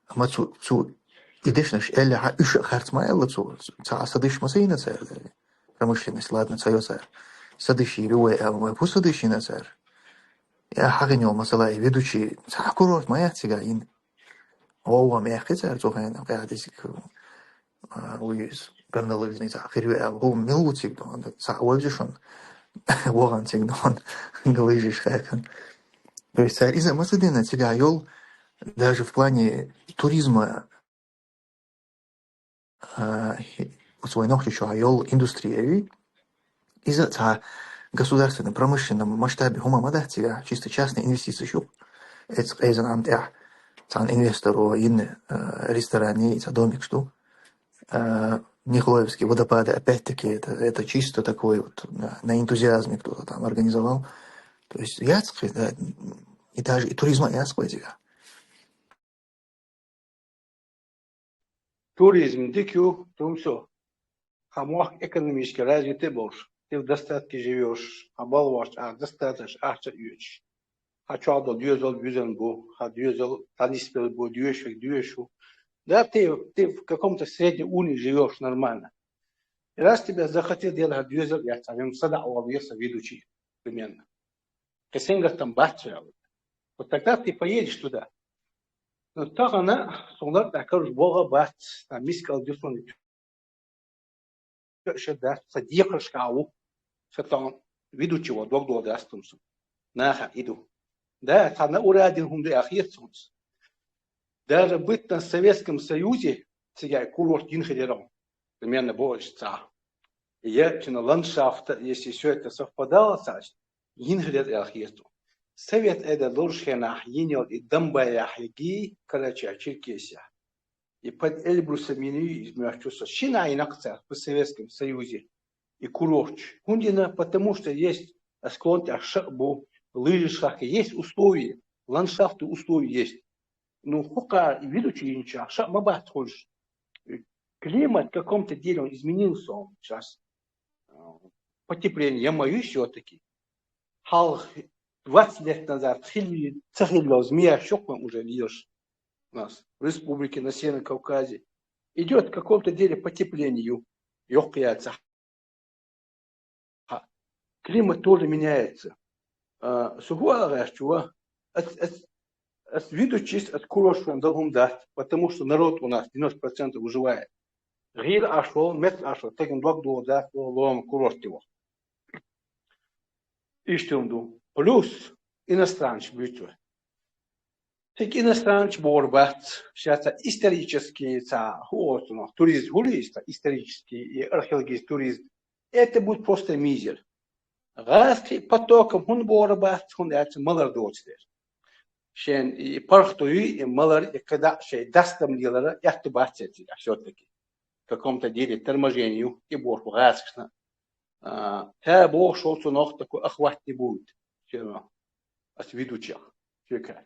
Амма цу, цу и дешнаш аьллехь, уьш а харц ма аьлла цо, цхьа а са деш ма ца йина цара. Промышленность, ладно, ца йо цара. Са деш йийр ю вай аьлла, вай хӀун са деш йина цара? Я хьагӀин йолу, масала, и ведучи, цхьа а курорт ма яц цигахь йина. ГӀовгӀа ма яьккхи цара цу хенахь, кхаьдисиг, а, вуьйцу, горнолыжный цхьа хир ю аьлла, хӀу мила ву цига дохана, цхьа а вевза шуна, вахана цига дохана, лыжаш хьаькхна. То есть цара иза ма ца дина, цигахь йолу, даже в плане туризма, а, хи-, оцу вайн Нохчийчохь йолу индустрия, иза цхьа государственный, промышленном масштабе хӀума ма дац цигахь, чисто частный инвестицеш ю. Эцу къезан Ӏам тӀехь цхьана инвесторо йина, а, ресторане, цхьа домикаш ду. А, Нихлоевские водопады, опять-таки, это, это чисто такой вот на, на энтузиазме кто-то там организовал. То есть яц кхин, да, и даже и туризма яц кхин цигахь. Туризм дика ю, тумсо. Хьан мохк экономически развитый болуш, ты в достатке живёшь, хьан балхахь ахча достаточно ахча оьцуш. Хьан чохь долу доьзал буьзна бу, хьан доьзал тӀе нисбелла бу, доьшург доьшу. Да, ты, ты в каком-то среднем уровне живёшь нормально. И раз тебя захотел делать, хьан доьзал яц, хьан садаӀа вала веса ведучи, примерно. Кхин сингаттам бац ваьлла. Вот тогда ты поедешь туда. Но тахана сон лартӀехь каруш богӀа бац, там мискал дирсун ша дац, сан декхаршкахь ву, сан тахана ведучи ван дог догӀу дац тумсо. Нахах и ду. Да, цхьа на ура дина хӀума ду аьлла хета суна. Даже быттан в Советском Союзе цигахь курорт йина хир яра, примерно бохуш цхьа. Я цуьнан ландшафта, если всё это совпадало, цхьа йина хир яра аьлла хета. Совет Ӏедал долуш хенахь йина йолу и Домбайхь йиги, Карачай-Черкесехь. И под Эльбрусом йина ю иза моьтту со. Шина а йина кху цара по Советском Союзе и курорташ. ХӀунда йина? Потому что есть, а, склон тӀехь ша а бу, лыжаш хахка, есть условия, ландшафтные условия есть. Ну, хӀокху ведучи йинчохь ша а ма бац хуьлуш. Климат в каком-то деле он изменился, он сейчас, а, потепление, я боюсь всё-таки. Хьалха двадцать лет назад хилла, ца хилла змея шокком уже лелаш у нас в республике, на Северном Кавказе. Идёт в каком-то деле потепление, йоккха яц. Климат тоже меняется. А, со хӀун ала гӀерташ ву, ас, ас, ас ведучи, ас курорташ вайн дала хӀума дац, потому что народ у нас девяносто процентов выживает. ГӀийла Ӏаш волу, меттахь Ӏаш волу, стеган дог догӀу дац, лома курорте вахана. Иштта хӀума ду. Плюс иностранцаш буьйцу. Цига иностранцаш богӀур бац, ша цхьа исторический, цхьа хӀун оцунах, туризм хӀун ю иза, цхьа исторический и археологический туризм. Это будет просто мизер. ГӀазкхи потоком хӀунда богӀур бац, хӀунда аьлча малар доцу дела. Шен и паргӀато ю, и малар, и кхидӀа шайн дастам лелара аьтту бац цаьрца, всё-таки. В каком-то деле торможение ю, и боху гӀазкхашна. А, ша боху шуна, цунах такой охват не будет. Всё равно. От ведущих. Всё как.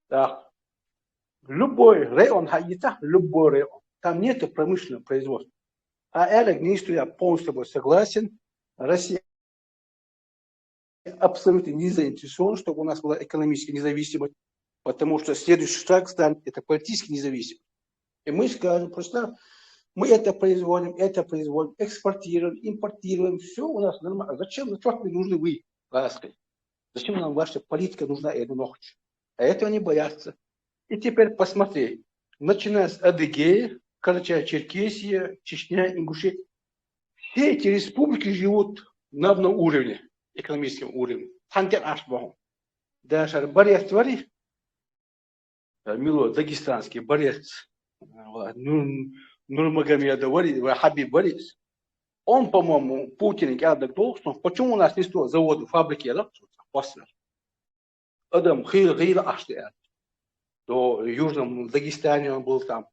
Так. Любой район, ха, и так, любой район. Там нету промышленного производства. А Олег, не я полностью с тобой согласен. Россия абсолютно не заинтересована, чтобы у нас была экономическая независимость, потому что следующий шаг станет — это политическая независимость. И мы скажем, просто мы это производим, это производим, экспортируем, импортируем, всё у нас нормально. Зачем, зачем мне нужны вы, лаской? Зачем нам ваша политика нужна, я думаю, ночь? А этого они боятся. И теперь посмотри, начиная с Адыгеи, Карачаево-Черкесия, Чечня, Ингушетия, все эти республики живут на одном уровне, экономическом уровне. Хантер аш баху. Даже борец твори, э, Мило, дагестанский борец, э, вот, Нур-, Нурмагомедов вари, э, Хабиб вари. Он, по-моему, Путин кӀалдак должен, почему у нас не строят заводы, фабрики, я так, после. Адам хил, хил ашты. До Южном Дагестане он был там,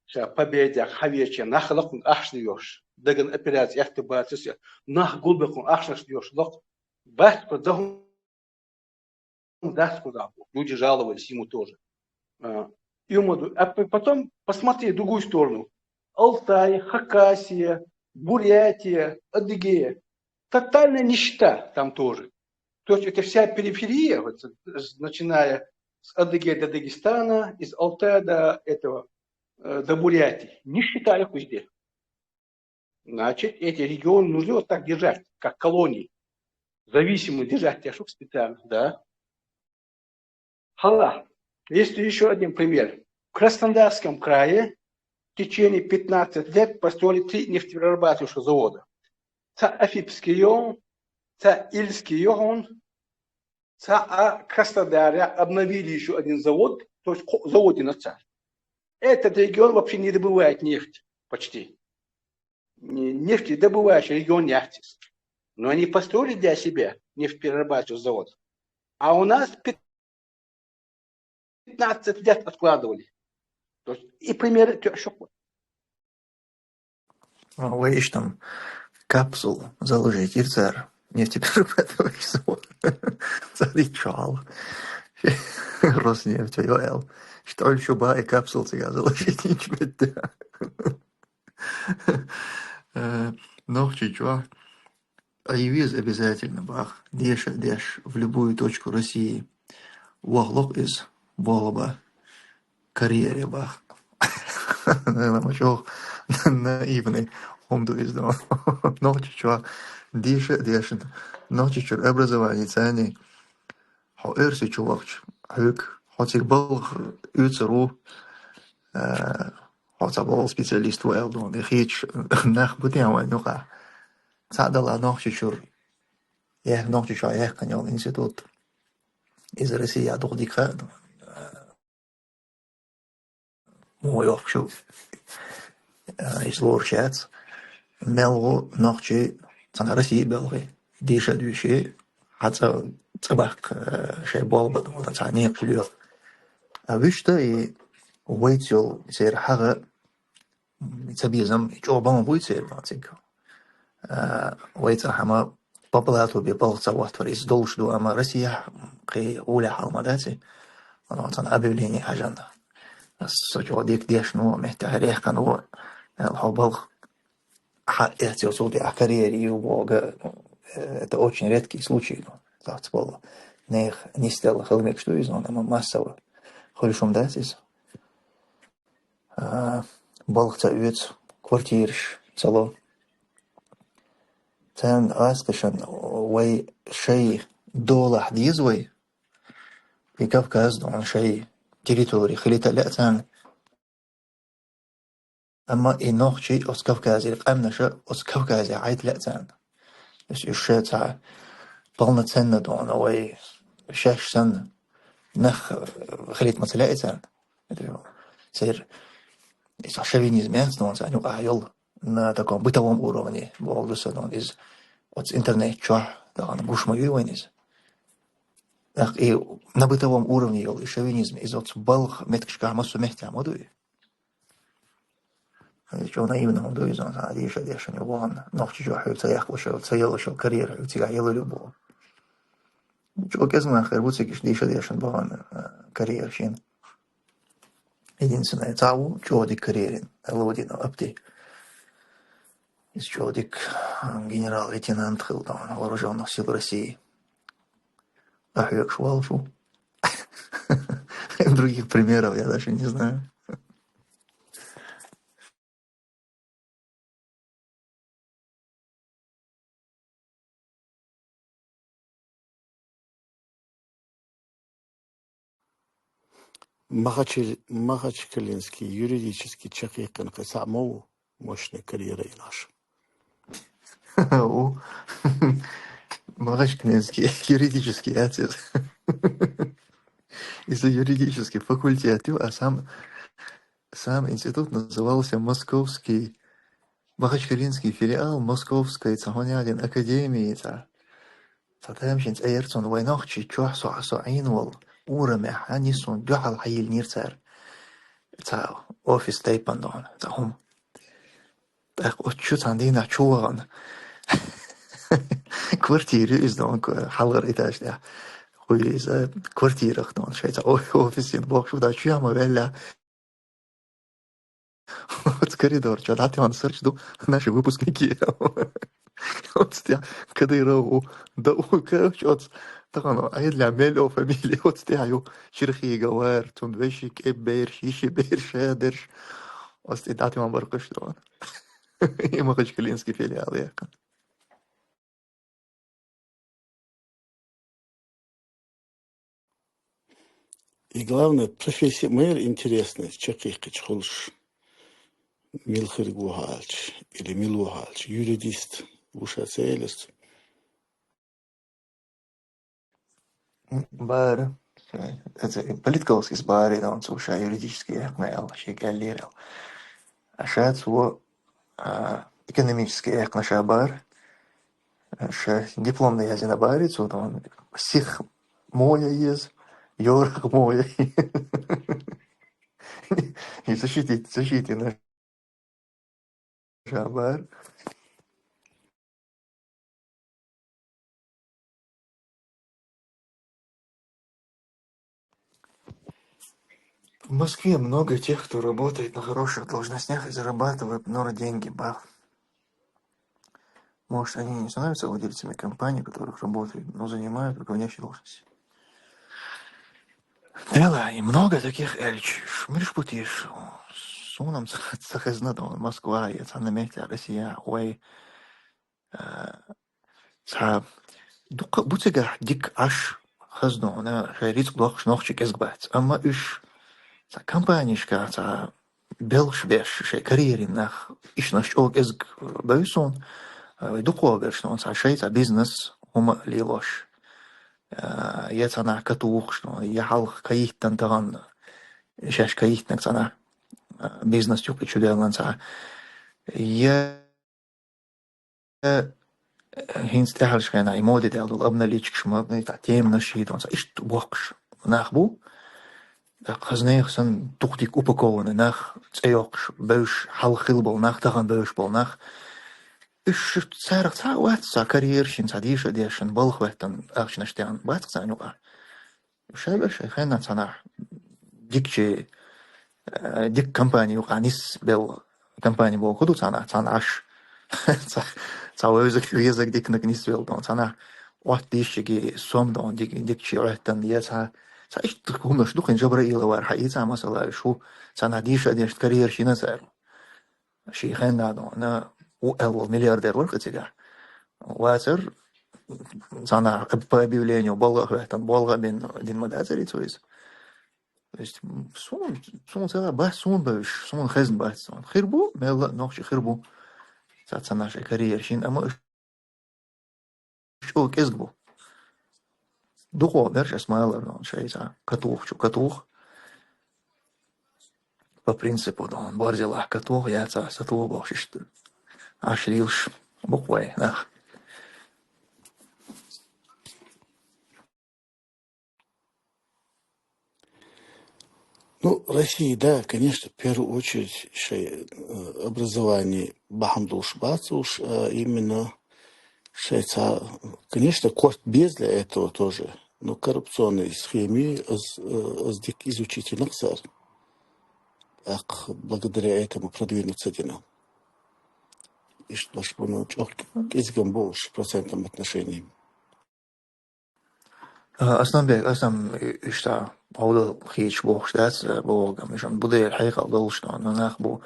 ша Победе, Хавече, нах лакун ашты ёш. Даган операция, яхты бацис, нах гулбекун ашты ёш, лак. Бат по дагун дас куда. Люди жаловались ему тоже. А, и он говорит, а п-, потом посмотри в другую сторону. Алтай, Хакасия, Бурятия, Адыгея. Тотальная нищета там тоже. То есть это вся периферия, вот, с- начиная с Адыгеи до Дагестана, из Алтая до этого, э, до Бурятии. Не считали их везде. Значит, эти регионы нужно вот так держать, как колонии. Зависимые держать, я шук специально, да. Хала. Есть еще один пример. В Краснодарском крае в течение пятнадцати лет построили три нефтеперерабатывающих завода. Ца Афипский йоӀ, ца Ильский йоӀ, ца а Краснодаре обновили еще один завод, то есть ко- заводы на ца. Этот регион вообще не добывает нефть почти. Не- Нефтедобывающий регион яц из. Но они построили для себя нефтеперерабатывающий завод. А у нас пятнадцать лет откладывали. То есть и примеры тё- ещё вот. А, вай иштта капсул заложить йир цар, нефтеперерабатывающий завод. Цари чуал. Роснефть, йоӀ аьлла. Что ли, шу ба и капсул цига заложить, ничего. Э, Нохчийчоа Ӏийвеза обязательно бах, деша деш в любую точку России. Вахлакх из болх ба карьере бах. Наверное, ма чох наивный хӀама да из, но Нохчийчоа деша дешна. Нохчийчура образование цани. Хьо Оьрсийчу вахча, хьоьга, хьо цига балха оьцур ву, а, хьо цхьа балха специалист ву аьлла дона, и хийцаш нах ба тен вайна юкъахь. Цхьаъ далахь Нохчийчура, я Нохчийчоа яьккхина йолу институт. Иза Россия дукха дика хаьа, муха йохку шу, а, иза лоруш яц. Мел ву нохчий, цхьана Россия белхий, деша дуьйший, хьан цӀа, цӀа баккха, а, шайн болх бан, цхьа некъаш лоьху. А вуьшта и вайца йолу церан хьагӀ, м, цабезам, и чӀогӀа бан буй церан, ма цига. А, вай цхьа хӀама по блату бен балха ца хӀоттавар, иза долуш ду, амма Россияхь кхин гӀоле хьал ма дац и. Оно цхьана объявление хьажанна. Со чӀогӀа дика дешна ву, меттехь яьккхина ву, аьлла, хьо балха хьаэцна йо, цул тӀаьхьа карьере ю боху, э, это очень редкий случай, ну, цхьацца болу. Нехан нисделла хила мегаш ду иза, амма массово хуьлуш хӀума дац иза. А, балха ца оьцу, квартираш ца ло. Царна асташан вай шай долахь деза вай. И Кавказ дон шай территори хилита лаьа царна. Амма и нохчий оцу Кавказера къаьмнаша оцу Кавказе Ӏайта лаьа царна. То есть уьш ша цхьа полноценно дон вай шаьш санна нах, э, хилийта ма ца лаьа царна. Церан и цхьа шовинизм яц дон царна юкъахь йолу. На таком бытовом уровне, боху ду со дон, иза оцу интернет чохь дахана гуш ма ю вайн иза. ТӀаккха и на бытовом уровне йолу и шовинизм, иза оцу балха меттигашкахь массо меттехь ма ду и. Иза чӀогӀа наивный хӀума ду иза, а, деша дешна ю боху, Нохчийчохь хьоьга ца яккхалуш йолу, ца ялуш йолу карьера хьоьга цигахь ялур ю боху. ЧӀогӀа кӀезиг нах хир бу цига иштта деша дешна боху, а, карьера шена. Единственное, цхьаъ ву чӀогӀа дика карьерин, Алаудинов Апти. Иза чӀогӀа дика генерал-лейтенант хилла тахана Вооружённых сил России. Ахьоьгуш волуш ву. Других примеров я даже не знаю. Махачи-, Махачкалинский юридический чекхъяьккхина кхин цхьаъ ма ву мощный карьера йолуш. У Махачкалинский юридический яц иза. Иза юридический факультет ю, а сам, сам институт назывался Московский, Махачкалинский филиал Московской цхьа хӀун яхьа академии цхьа. Цхьа тамашийна цӀе яра цунна, вай Нохчийчохь со, со Ӏийна волу урамехь, нисса дуьхьал хьайиллинера цара. Цхьа офис тайпана дохуна, цхьа хӀума. ТӀаккха оцу чу цхьана дийнахь чу вахана. Квартира ю иза дохуна, хьалхара этаж тӀехь. Кхуьй иза квартирах дохуна, шайн цхьа о-, офис йина бохуш ву, да чу яхьа ма ваьлла. Оцу коридор чу дӀатоьхна сурташ ду, наши выпускники. Оцу тӀехь Кадыров ву, Даур, короче, оцу тахана Ӏедалехь мел йолу фамилия оцу тӀехь ю. Чирхига вара, цуьнан вешин кӀебберш, йиши берш, шадерш. Оцу тӀе дӀатоьхна бара кхуьш дона. И Махачкалинский филиал яьккхина. И главное, профессия мера интересная, чекхйихкича хуьлуш, мила хирг ву хьаьлча, или мила ву хьаьлча, юридист ву ша ца элира цо. Бара. Эца политкаллас иза бара, и дан цо ша юридически яьккхина аьлла, шега аьллера аьлла. А ша цо, а, экономически яьккхина ша бара. Ша диплом дан язйина бара, цо дан сих моя еза, йорах моя. И защитить, защитина ша бара. В Москве много тех, кто работает на хороших должностях и зарабатывает много деньги, бах. Может, они не становятся владельцами компаний, в которых работают, но занимают руководящие должности. Дело, и много таких эльч. Мирш путиш. Сунам ца хезна дан Москва, я цана метта Россия, ой. А, ца, дукха буцигахь дика Ӏаш хазна, шайн рицкъ дохкуш нохчи кӀезиг бац. Амма уьш ца компанишка, ца белхаш беш, шайн карьерин нах, ишнаш чӀогӀа кӀезиг бевза суна, а, вай дукхо берш нуна, ца шайн ца бизнес, хӀума лелош. А, я ца нах катухуш нуна, я хьалха кайиттан тахана, шаьш кайиттанаг ца нах, а, бизнес юкъе чу деллан ца. Я ХӀинца тӀаьхьарчу хенахь и моде даьлла долу обналичкаш ма, и цхьа теманаш хӀиттонца иштта боккхуш нах бу. ТӀаккха хаза нехан санна дукха дика упакованный нах, цӀе йоккхуш, бевзаш, хьалха хилла болу нах, тахана бевзаш болу нах. Уьш царах цхьа а вац, цхьа карьера шина, цхьа деша а дешна, балха хӀоьттина ахчанаш тӀехь бац царна юкъахь. Ша беш, хенна цхьанахь дикачи, э, дика компани юкъахь нисбелла компани боху ду цхьанахь, цхьана Ӏаш. Цхьа, цхьа вевзаг, везаг диканаг нисбелла дон. Цхьанахь Ӏотта дийшчиги сом дон, дик-, дикачи Ӏоьттан, я цхьа, цхьа иштта хӀуманаш ду, кхин Джабраилова хьаийца, масала, шу цхьанахь дийша а дешна карьера шина цара. Ши хенна дон, на, у, эл вол миллиардер вара кхин цигахь. Вацар, цхьанахь по объявлению болла а хӀоьттан, болла а бен дин ма дацари цо иза. То есть, м, суна, суна цара бац, суна бевзаш, суна хезна бац суна. Хир бу, мелла а нохчи хир бу. Ца цхьанахь шайн карьера шина, амма уьш чӀогӀа кӀезиг бу. Дукхо берш ас ма аллара нуна шайца. Катухучу, катух. По принципу дон, борзелахь катух, яца сатух бохуш иштта. Аш лилаш бу-кх вай нах. Ну, Россия, да, конечно, в первую очередь, шей, э, образование бахьана долуш бац уж, а именно шей ца, конечно, корта беза для этого тоже, но коррупционные схемы аз, э, аз дика изучить йина-кх цара. ТӀаккха благодаря этому продвинуться дина. Иштта баш бу, ну, чӀогӀа кӀезигам бу уж в процентном отношении. А, Асланбек, аса-м и-, иштта гӀовдал хийцаш бохуш дац, а, боху-м, иштта бу дера хьекъал долуш дон, но нах бу.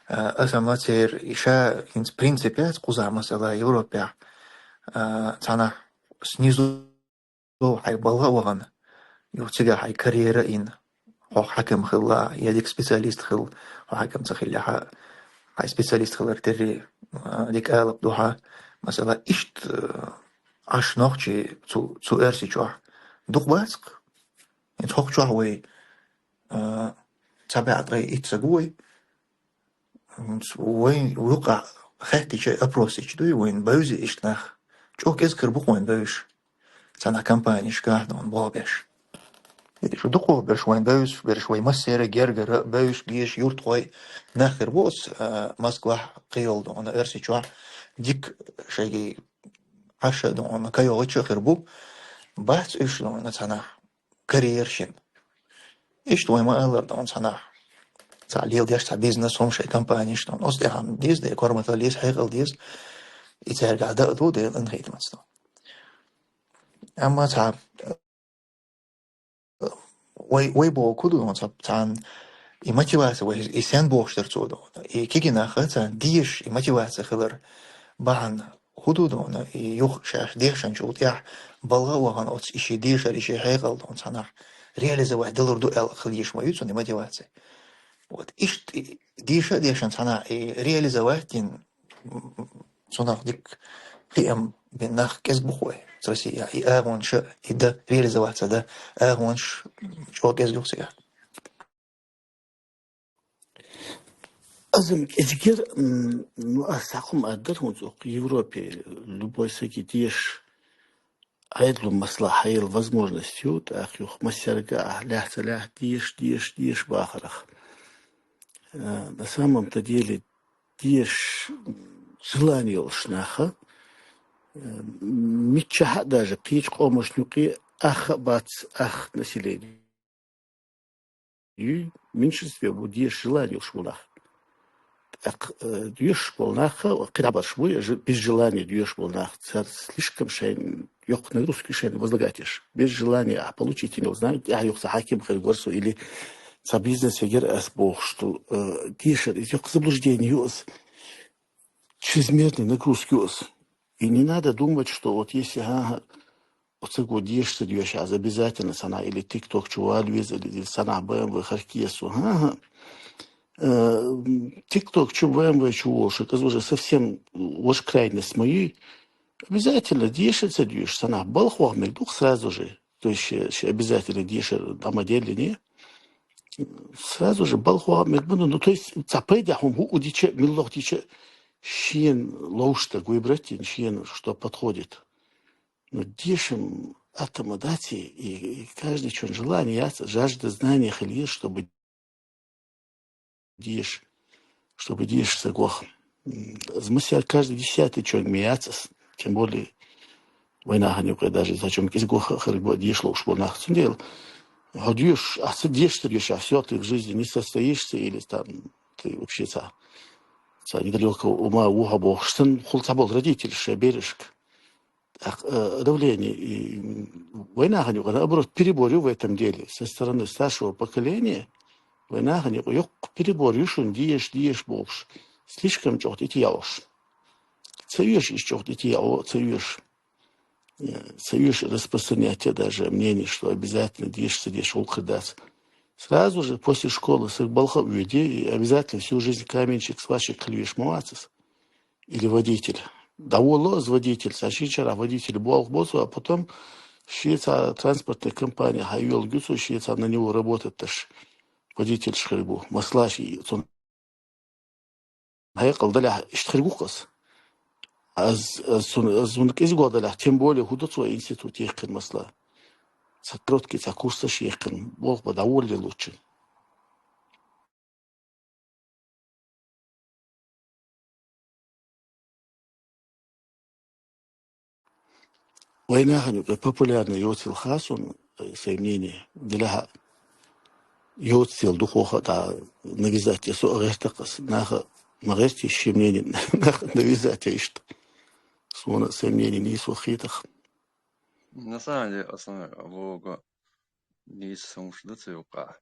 А, аса-м церан и ша хӀинца принцип яц кхузахь, масала, Европехь, а, цхьанахь снизу хьайн балха а вахана, юха цигахь хьайн карьера а йина. Хьо хьаькам хилла, я дика специалист хилла, хьо хьаькам ца хиллехь а, хьайн специалист хилар терри, а, дика алапа ду хьан. Масала, иштта, а, Ӏаш нохчий цу, цу Эрси чохь дукха бац-кх. ХӀинца хӀокху чохь вай, а, цхьа бӀе ткъе итт саг ву вай. Вайн юкъахь хаьттича, опрос йича дуй, вайн бевза иштта нах. ЧӀогӀа кӀезиг хир бу-кх вайн бевзаш. Цхьанахь компанешкахь дон болх беш. И шу дукхо берш вайн бевзаш, берш вай массеран гергара бевзаш, геша юртахой нах хир бу оцу, а, Москвахь кхийолу дон, Эрси чохь дика шайгий Ӏаша дон, кайогӀуча хир бу. Бац уьш дон цхьанахь карьера шина. Иштта вай ма-аллара дон цхьанахь. Цхьа леладеш цхьа бизнес, хӀума шайн компанеш дон. Оцу тӀехь деза, де, корматалла еза, хьекъал деза. и цаьрга даа ду, Дала къинхетамца ду. Амма цхьа вай, вай боху ду, ну, цхьа, цхьан и мотивация вай, и сен бохуш дар цо ду. И кегий нах цхьа деша, и мотивация хилар бахьана хӀу ду, ну, и юха шаьш дешанчул тӀехь балха а вахана оцу и ши дешар, и ши хьекъал ду, цхьанахь реализовать далур ду аьлла хила йиш ма ю цунна и мотивация. Вот, иштта и деша а дешан цхьанахь и реализовать дин, м, цунах дика хиам бен нах кӀезиг бу-кх вай, Россия, и агӀонаш, и да, реализоваться да, агӀонаш чӀогӀа кӀезиг ю-кх цигахь. Азам кӀезигера, м, ну, ас цхьа хӀума ар дара хӀунца укх Европе, любой саги деша, Ӏедалан масала хьайла возможность ю, тӀаккха юха массаьрга ахь лаьцна лаьцна деша, деша, деша бахарах. Э, на самом-то деле, деша, м, желание йолуш наха, э, миччахьа а даже кхечу къомашна юкъе ах а бац, ах население. И в меньшинстве бу деша желание йолуш болу нах. ТӀаккха, э, доьшуш болу нах, кхидӀа барш бу, я же-, без желания доьшуш болу нах, цара слишком шайн йоккха нагрузка шайн возлагать еш. Без желания, а получить не знаю, тӀаьхьа юха цхьа хьаким хир вара со, или цхьа бизнес эгира ас бохуш ду, э, дешар, иза йоккха заблуждение ю ас. Чрезмерная нагрузка ю ас. И не надо думать, что вот если, ага, оцаго деша ца доьшу аз обязательно санахь или TikTok чу вала веза, или, или санахь Б М В харки еза со. ХӀан-хӀа. Э, TikTok чу, Б М В чу волуш, это уже совсем уж крайность моей. Обязательно деша ца доьшу санахь балха ваха мега ду-кх сразу же. То есть, э, ш-, обязательно деша на модели, не? Сразу же балха ваха мега ду. Ну, то есть, цхьа пайда хӀума хӀу дича, милла хӀу дича, шена ловш даг выбрать, шена что подходит. Ну, дешам атома дац, и, и каждый чун желание яц, жажда знания хила еза, чтобы деша, чтобы деша ца гох. М, из массаьрга каждый десятый чун ме яц ас, тем более вайнахана юкъе даже за чем кӀезиг гох хир бу деша ловш бу нах. Цундела хьо доьшуш, а ца дешаш ца доьшуш, а всё, ты в жизни не состоишься или там ты вообще ца, ца недалеко ума ву хьо бохуш, сан хул ца болу родитель шайн берашка. Так, э, давление, и, м, вайнахана юкъа, наоборот, перебор ю в этом деле. Со стороны старшего поколения вайнахана юкъа йоккха перебор ю шуна, деша, деша бохуш. Слишком чӀогӀа тӀетеӀуш. Ца оьшу иштта чӀогӀа тӀетеӀо, ца оьшу. Э, ца оьшу распространять даже мнение, что обязательно деша ца деш гӀуллакх хир дац. Сразу же после школы саг балха а воьду, и обязательно всю жизнь каменщик, сварщик хила веш ма вац ас. Или водитель. ДӀаволало из водитель, цхьа шина шарахь водитель болх бо цо, а потом шен цхьа транспортная компания хьайоьллу гу цо, шен цхьа на него работать деш водительш хир бу. Масала ши цунна хьекъал далехь, иштта хир гу-кх ас. Аз, аз цунна, аз цунна кӀезиго далехь, тем более хӀу ду цо институт яьккхина, масала. Цхьа короткий, цхьа курсаш яьккхина, болх бан дӀаволале луччун. Вайнахана юкъа популярный йоцийла хасун, э, сай мнение, делахьа йоцийла духоха а навязать я со а гӀертакхас, наха ма гӀерти ши мнение, наха навязать я иштта. Суна сай мнение нийса вахийтах. На самом деле, основной вога нийса хӀумаш ду цу юкъа.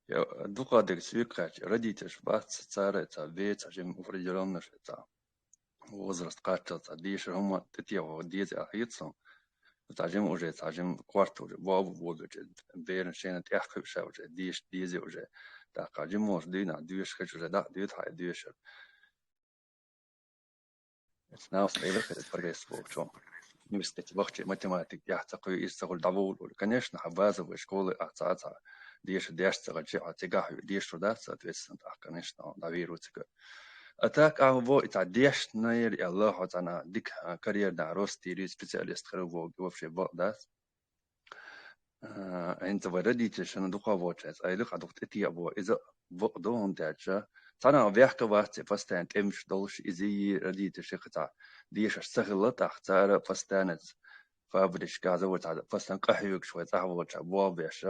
Я дукха дерг цу юкъа кхаьчча, родительш бац, цара ца бе, ца жим определённо ша ца. Возраст кхаччалца дешар хӀума тӀетеха деза аьлла хета суна. Ца жим уже, ца жим корта уже, бобу бобича, беран шайна тӀехь кхуьуша уже, деша деза уже. ТӀаккха жим волуш дуьйна доьшуш хилча уже, дӀа а дуьйцу хьайн дешар. Эцу наха элира хеза прогресс волчу. Университете вахча математика яхь ца кхуьу, иза ца хуьлу дӀаволалур. Конечно, хьан базовой школы а ца, ца деша деш ца гӀачи, хьан цигахь хьуьу дешур дац, соответственно, тӀаккха, конечно, дӀавийр ву цига. А так, а во и цхьа дешнера аьлла, хьо цхьана дика, а, карьерный рост йийр, специалист хир ву, вообще бакъ дац. А, хӀинца вай родитель шина дукха волчу хьаьца айла, хьан дукха тӀетеӀа бо, иза бакъ ду, хӀунда аьлча цхьана вехка вац, ци постоянно тӀемаш долуш, иза и родитель ши кхин цхьа дешаш ца хилла, тӀаккха цара постоянно фабричка, завод цхьа постоянно къахьоьгуш вай цӀахь волча болх беш,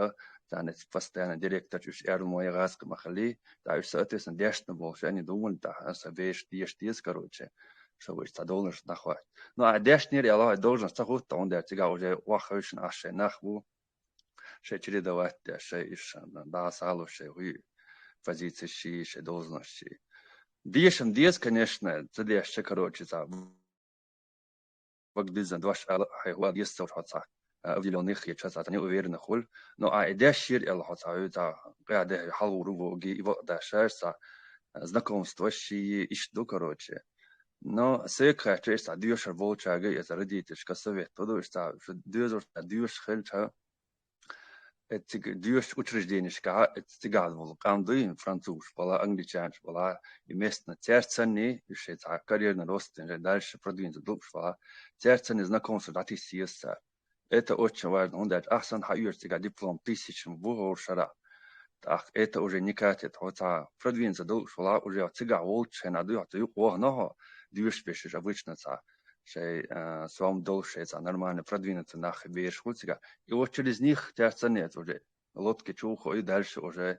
царна постоянно директорчу уьш эрна мо я гӀазкхи ма хилли, тӀаккха уьш, соответственно, дешна болуш, они думали, тӀаккха аса веш деша деза, короче. ша вуйш цхьа должность нах вац. Ну, а дешнера аьлча, должность ца хӀутту, хӀунда аьлча цигахь уже ваха хевшина ахь шайн нах бу, шайн чередовать деш, шайн иш, да, сало шайн хӀуй позицеш, шайн должностеш. Дешам деза, конечно, ца дешча, короче, цхьа ваг дизан дош ала, хьай хӀуа деза ца хьо цхьа, а, определённых хеташ цхьа неуверенно хуьлу. Но а и дешера аьлча хьо цхьа, хьай цхьа къа дехьа хьалхур ву, и вакъа дашаш цхьа, а, знакомство ши, иш ду, короче. Но сека хаьттича, цхьа доьшур волчаьрга, я цхьа родительшка совет ду, иш цхьа, шу доьзур цхьа доьшуш хилча, э, цига доьшучу учрежденешкахь, э, цигахь волу къам дуй, французаш бала, англичанаш бала, и местно цаьрца санна, уьш шайн цхьа карьерный рост, дальше продвинуться долуш бала, цаьрца санна знакомство дӀатесна еза цара. Это очень важно, хӀунда аьлча ахь санна хьан оьшу цигахь диплом тысячам ву хӀора шарахь. ТӀаккха это уже не катит, хьо цхьа продвинуться долуш вала, уже цигахь волчу хенахь дуй, хьо цу юкъа вахана хьо, доьшуш берш обычно цхьа шайн, а, сом долуш шайн цхьа нормально продвинуться нах бераш хуьлу цигахь. И вот через них цаьрца санна уже лодки чухуй, дальше уже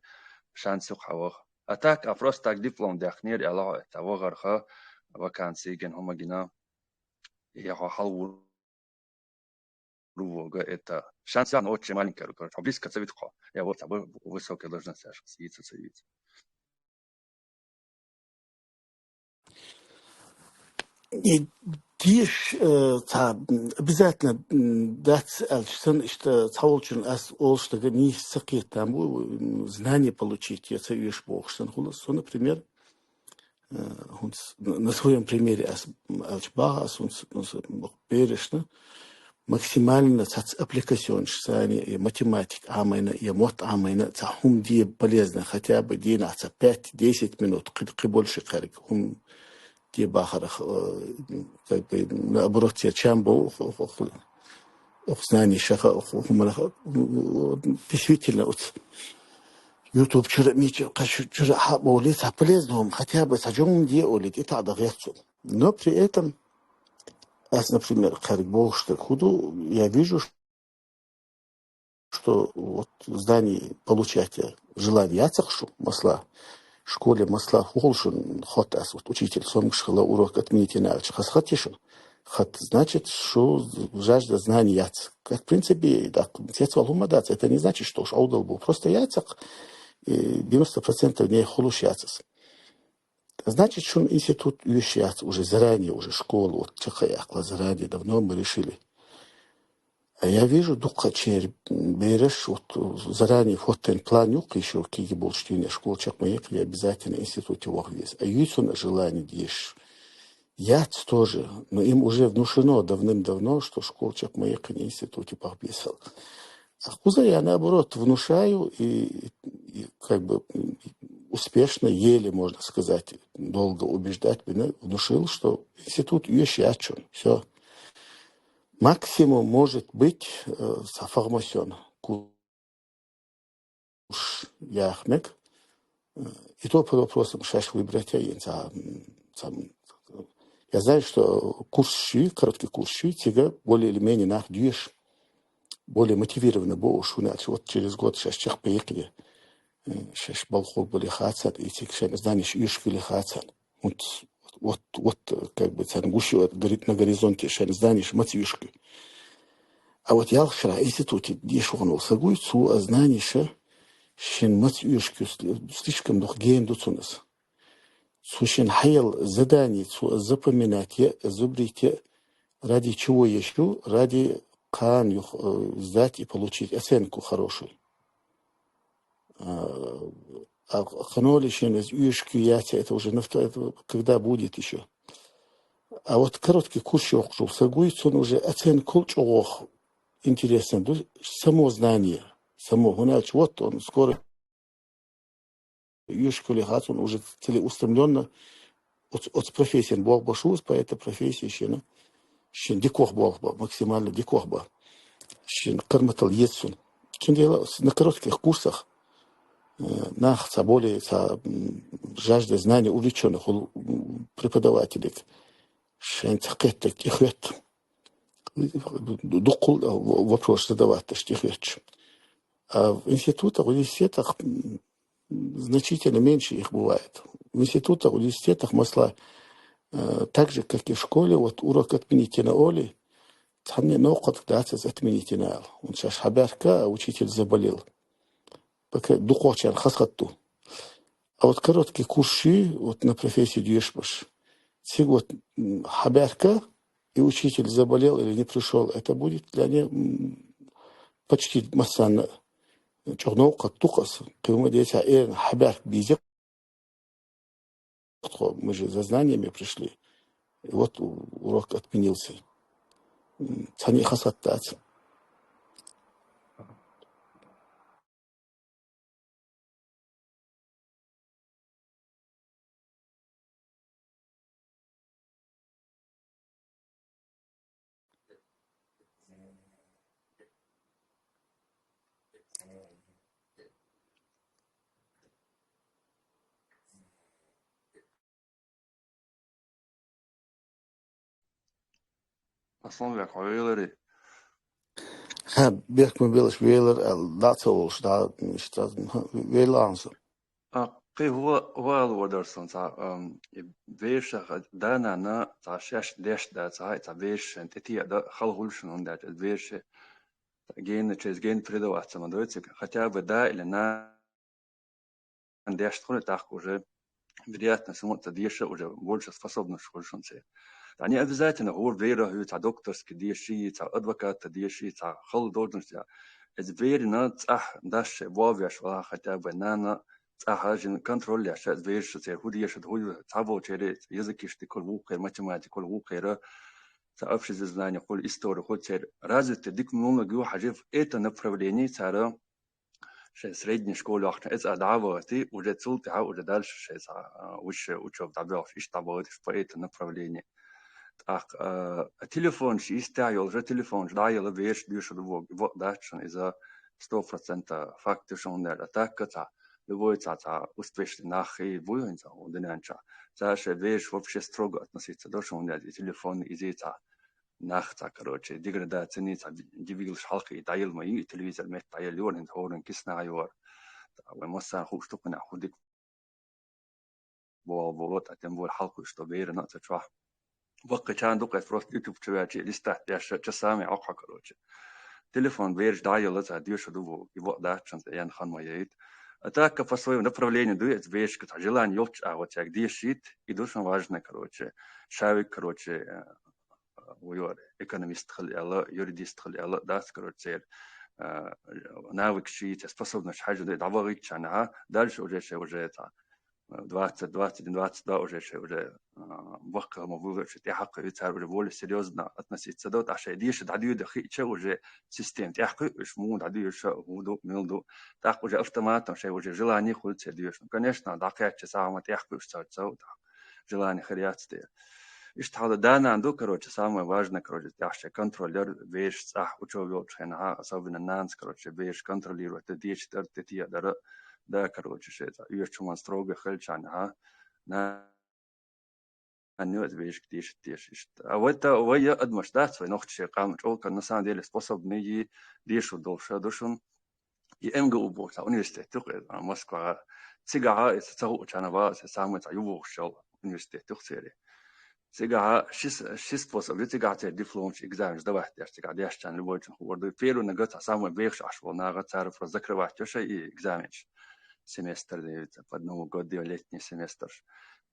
шанс ю хьан ваха. А так, а просто так диплом даьхнера аьлла хьо, это вахарха, вакансия гина, хӀума гина, я хьо хьалхур ву, это шанс ю, но очень маленький, короче, хьо близко ца виту хьо. Я вот, а вы-, высокая должность, я сейчас яйца ца яйца. И деша, э, цхьа, м, обязательно, м, дац аьлча санна, иштта цхьаволчун ас олуш дага нийса ца кхетам бу, м, знание получить я ца оьшу бохуш санна хуьлу. Со, например, э, хӀунца на, на своём примере ас, м, аьлча баха ас, хӀунца, хӀунца берашна максимально цхьацца аппликационаш санна, и математика Ӏамийна, и мотт Ӏамийна, цхьа хӀума де полезно, хотя бы дийнахь цхьа пять-десять минут, кхи, кхи больше кхаьрга хӀума де бахарах, э, как бы, наоборот, я чам бу, ох, ох, ох, ох, знание шаха, ох, ох, хӀуманах, действительно, оц YouTube чуьра, мича, кхачу чуьра хьа бовлий, цхьа полезно хӀума, хотя бы цхьа жо хӀума де олий, и таӀда гӀерцул. Но при этом, ас, например, кхаьрга бохуш дерг хӀун ду, я вижу, что вот знание получать желание яцахь шу, масала, школе, масала, хӀун хуьлу шуна, хотта ас, вот учитель, сомгаш хила, урок отменить йина аьлча, хаза хатта шуна. Хатта, значит, шу жажда знаний яц. Как, в принципе, так, цецвала хӀума дац, это не значит, что уж Ӏовдал бу. Просто яцахь, и девяносто процентов не хуьлуш яц ас. Значит, шуна институт оьшуш яц уже заранее, уже школа, вот, чакхъяккхала заранее, давно мы решили. А я вижу, дукхачеран бераш, вот, заранее хӀоттийна план ю-кх, ещё кегий болчу дийнахь школа чекх ма яьккхина, обязательно институте ваха веза. А юй цунна желание деш? Яц тоже, но им уже внушено давным-давно, что школа чекх ма яьккхина, институте баха беза. А кхуза я, наоборот, внушаю и, и как бы, м, успешно, еле, можно сказать, долго убеждать бина, внушил, что институт оьшуш яц шуна. Всё. Максимум, может быть, э, цхьа формацион курс яха мега. Э, и то под вопросом, шаьш выбрать йина цхьа, м, цхьа, м, я знаю, что курсаш ю, короткий курсаш ю, цига более или менее нах доьшу, более мотивированно бу уьш, хӀунда аьлча вот через год шаьш чекх ма яьккхина, э, шаьш балхахь бале хацар, и цига шайн знанеш оьшуш хуьлий хацар. Вот, вот, вот, как бы, царна гуш ю гори-, на горизонте шайн знанеш маца оьшуш хуьлу. А вот ялх шарахь институте деш вахана волу саг вуй, цо а знанеш шен маца оьшуш хуьлу, слишком дукха гена ду цунна ас. Цо шен хьаяла задание, цо а запоминать е, зубрить е, ради чего еш ю, ради кхана юха, э, сдать и получить оценку хорошую. А, а кхана ли шена иза оьшуш ю, яц, это уже на вто-, это когда будет ещё. А вот короткий курс йоккхуш волу саг вуй, цунна уже оценка чӀогӀа интересно ду, само знание, само, хӀунда аьлча вот он скоро оьшуш хуьлий хацар, он уже целеустремлённо оц-, оцу профессина болх беш ву, по этой профессии шена, шен дикох болх бан, максимально дикох бан. Шен карматал еза цунна. Цундела на коротких курсах, э, нах цхьа более, цхьа, м, жажда знаний увлечённых, м, преподавателей шайн цхьа кхетта, тӀехӀотта. Дуккхул, э, в-, вопрос задавать деш тӀехӀоьттуш. А в институтах, в университетах, м, значительно меньше их бывает. В институтах, в университетах, масала, Э, так же, как и в школе, вот урок отменить йина олий, цхьанне новкъа дац из отменить йина аьлла. Вон шаьш хьабаьхка, а учитель заболел. Пока дукхачарна хазахетта ду. А вот короткий курс ю, вот на профессию дешаш. Цига вот, м, хьабаьхка, и учитель заболел или не пришёл, это будет для них, м, почти массанна чӀоагӀа новкъа ду-кх из. Кхы ма дийцар, э, хьабаьхка беза-кх, мы же за знаниями пришли. И вот у-, урок отменился. М, цхьанне хазахетта дац. Асланбек, хьо веларий? Хьа, бехк ма белаш, велар, а, дац волаш, да, иштта, хьа, велар со. А, кхы хӀу-, хӀу ала везар со цхьа, ам, и берашах да-нана цхьа шаьш деш да, цхьа, цхьа бераш шайн тӀе теӀа да, хала хуьлу шуна, хӀунда аьлча бераш гена, через гена передаваться ма дойцига, хотя бы да или нана дешна хуьлу, тӀаккха уже вероятность, ну, ца деша уже больше способность хуьлу шуна церан. ТӀаккха не обязательно хӀора вера хӀу цхьа докторский деши, цхьа адвоката деши, цхьа хала должность я. Эца верина цӀахь дас шайн бовеш вала хотя бы нана цӀахь жин контроль еш, эца вераш церан хӀу деша, хӀу ю, цхьаболчеран языкаш дика хуьлу вукхера, математика хуьлу вукхера, цхьа обществознание хуьлу, история хуьлу церан. Развитый дика муьлханиг ю хьажи в этом направлении цара шайн средний школе вахча эца дӀа а вахийтий, уже цул тӀаьхьа уже дальше шайн цхьа, а, высшая учёба дӀабоьлхуш, иштта дӀабахийташ по этому направлению. ТӀаккха, а, телефонаш йистехь йолуш, телефонаш дӀаяла бераш доьшур ду боху, бакъ дац шуна иза сто процентов факт ю шуна, хӀунда аьлча а так цхьа, любой цхьа, цхьа успешный нах хир бу хӀинца хӀун дуьнен чохь. Цара шайн бераш вообще строго относиться до шуна, хӀунда аьлча и телефон, иза цхьа нах цхьа, короче, деградацини цхьа дивиглаш хьалхе дӀаяла ма ю, и телевизор метта дӀаяла йора, хӀинца хӀоранна кисана йора. ТӀаккха вайн массарна хууш ду кхунах хӀу дика болу болу, тӀаккха тем более хьалхуьйсуш ду берана а ца чохь. Баккхийчарна ду-кх эс просто YouTube чу ваьлча, листать деш, часами Ӏокхьа, короче. Телефон бераш дӀаяла цхьа доьшур ду бу, и бакъ дац шуна цхьа ян хан ма яйта. А так по своему направлению ду эца берашка цхьа желание йолчу агӀо цаьрга дешийта, и ду шуна важное, короче. Шавиг, короче, э, вуьйор, экономист хила аьлла, юрист хила аьлла, дац, короче, церан, а, навык ши, церан способность хьажа ду, дӀавахийтча нахьа, дальше уже шайн уже цхьа, а, двадцать, двадцать один, двадцать два уже шайн уже, а, баккхий хӀума буьйлуш тӀехьакхуьу, цара уже более серьёзно относиться до, тӀаккха шайн деша дӀадоьду хиъча уже система тӀехкхуьу, уьш муха дӀадоьшу, хӀун ду, мила ду, тӀаккха уже автоматом шайн уже желание хуьлу церан доьшуш. Ну, конечно, дӀакхаьчча сагӀа ма тӀехкхуьуш ца, ца, тӀаккха желание хир яц те. Иштта хьала да-нана ду, короче, самое важное, короче, тӀехь шайн контроль яр, бераш цӀахь учёба йолчу хенахь, особенно нанас, короче, бераш контролировать дан, дечи дар, тӀе теӀа дара, да, короче, шайн цӀа оьшучу хӀуманна строго хилча нахьа, нана ю эца берашка дешийта, дешийта. А вай та, вай я адамаш дац, вай нохчий къам чӀогӀа, на самом деле, способный и дешур долуш ду шуна. И МГУ боху цхьа университет ю-кх, а, Москвахь. Цигахь а, иза ца хуучарна вала, иза самый цхьа ювохуш йолу университет ю-кх церан. Цигахь а ши с-, ши способ ю, цигахь церан дипломаш, экзаменаш давать деш, цигахь дешчарна любойчун хуур ду. Первый нагахь цхьа самый бехаш Ӏаш волу нахана цара просто закрывать йо шайн и экзаменаш. Семестр, дивиться, под Новый год, летний семестрш.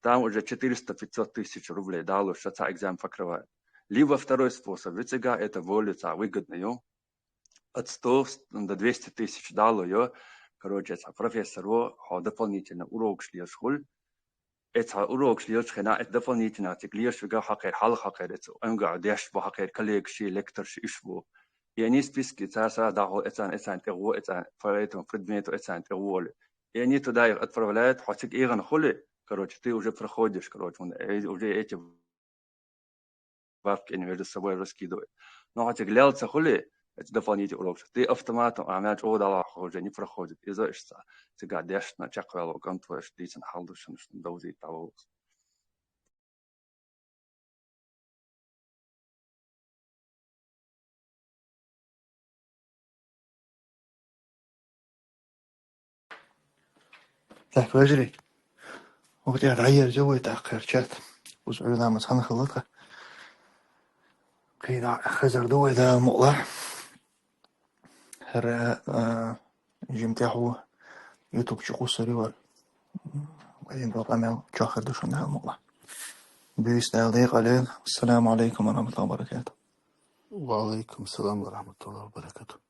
Там уже четыреста пятьсот тысяч рублей далуш, цхьа экзамен покрывает. Либо второй способ ю цигахь, это более цхьа выгодно ю. От сто до двести тысяч дало йо. Короче, цхьа профессоро хьо дополнительно урокаш лелаш хуьлу. Эцхьа урокаш лелачу хенахь, эцу дополнительно цига лелаш вигахь хьакхера, хьалха хьакхера, эцу МГУ деш бу хьакхера, коллегаши, лекторши уьш бу. И они списки цара сразу дӀахьо, эцарна, эцарна тӀе гӀо, эцарна по этому предмету, эцарна тӀе гӀо олу. И они туда их отправляют, хьо цига эгӀана хуьлу, короче, ты уже проходишь, короче, уже эти бабки они между собой раскидывают. Но хьо цига лелла ца хуьлий, эцу дополнительный урокаш, ты автоматом, а, мел чӀогӀа дӀалахь, уже не проходит. Иза иштта цигахь дешна чекхваьлла кӀант ву, иштта дийцина хьал ду шуна, шуна довзийта дӀаволлуш. Так, подожди. Вот я доверю, вай так, чат. Укхаза Ӏуйранна цхьана хилла тха. Кхин дӀа хазар ду вай, Дала мукъалахь. ХӀара, а, жимма тӀехьа ву YouTube чу кхуссур вар. Вайна къамаьл чоьххар ду шуна, Дала мукъалахь. Буьйса Дала декъалвойла. Ассаламу Ӏалайкум ва рахьматуллахӀи ва баракатухӀ. Ва Ӏалайкум салам ва рахьматуллахӀи ва баракатухӀ.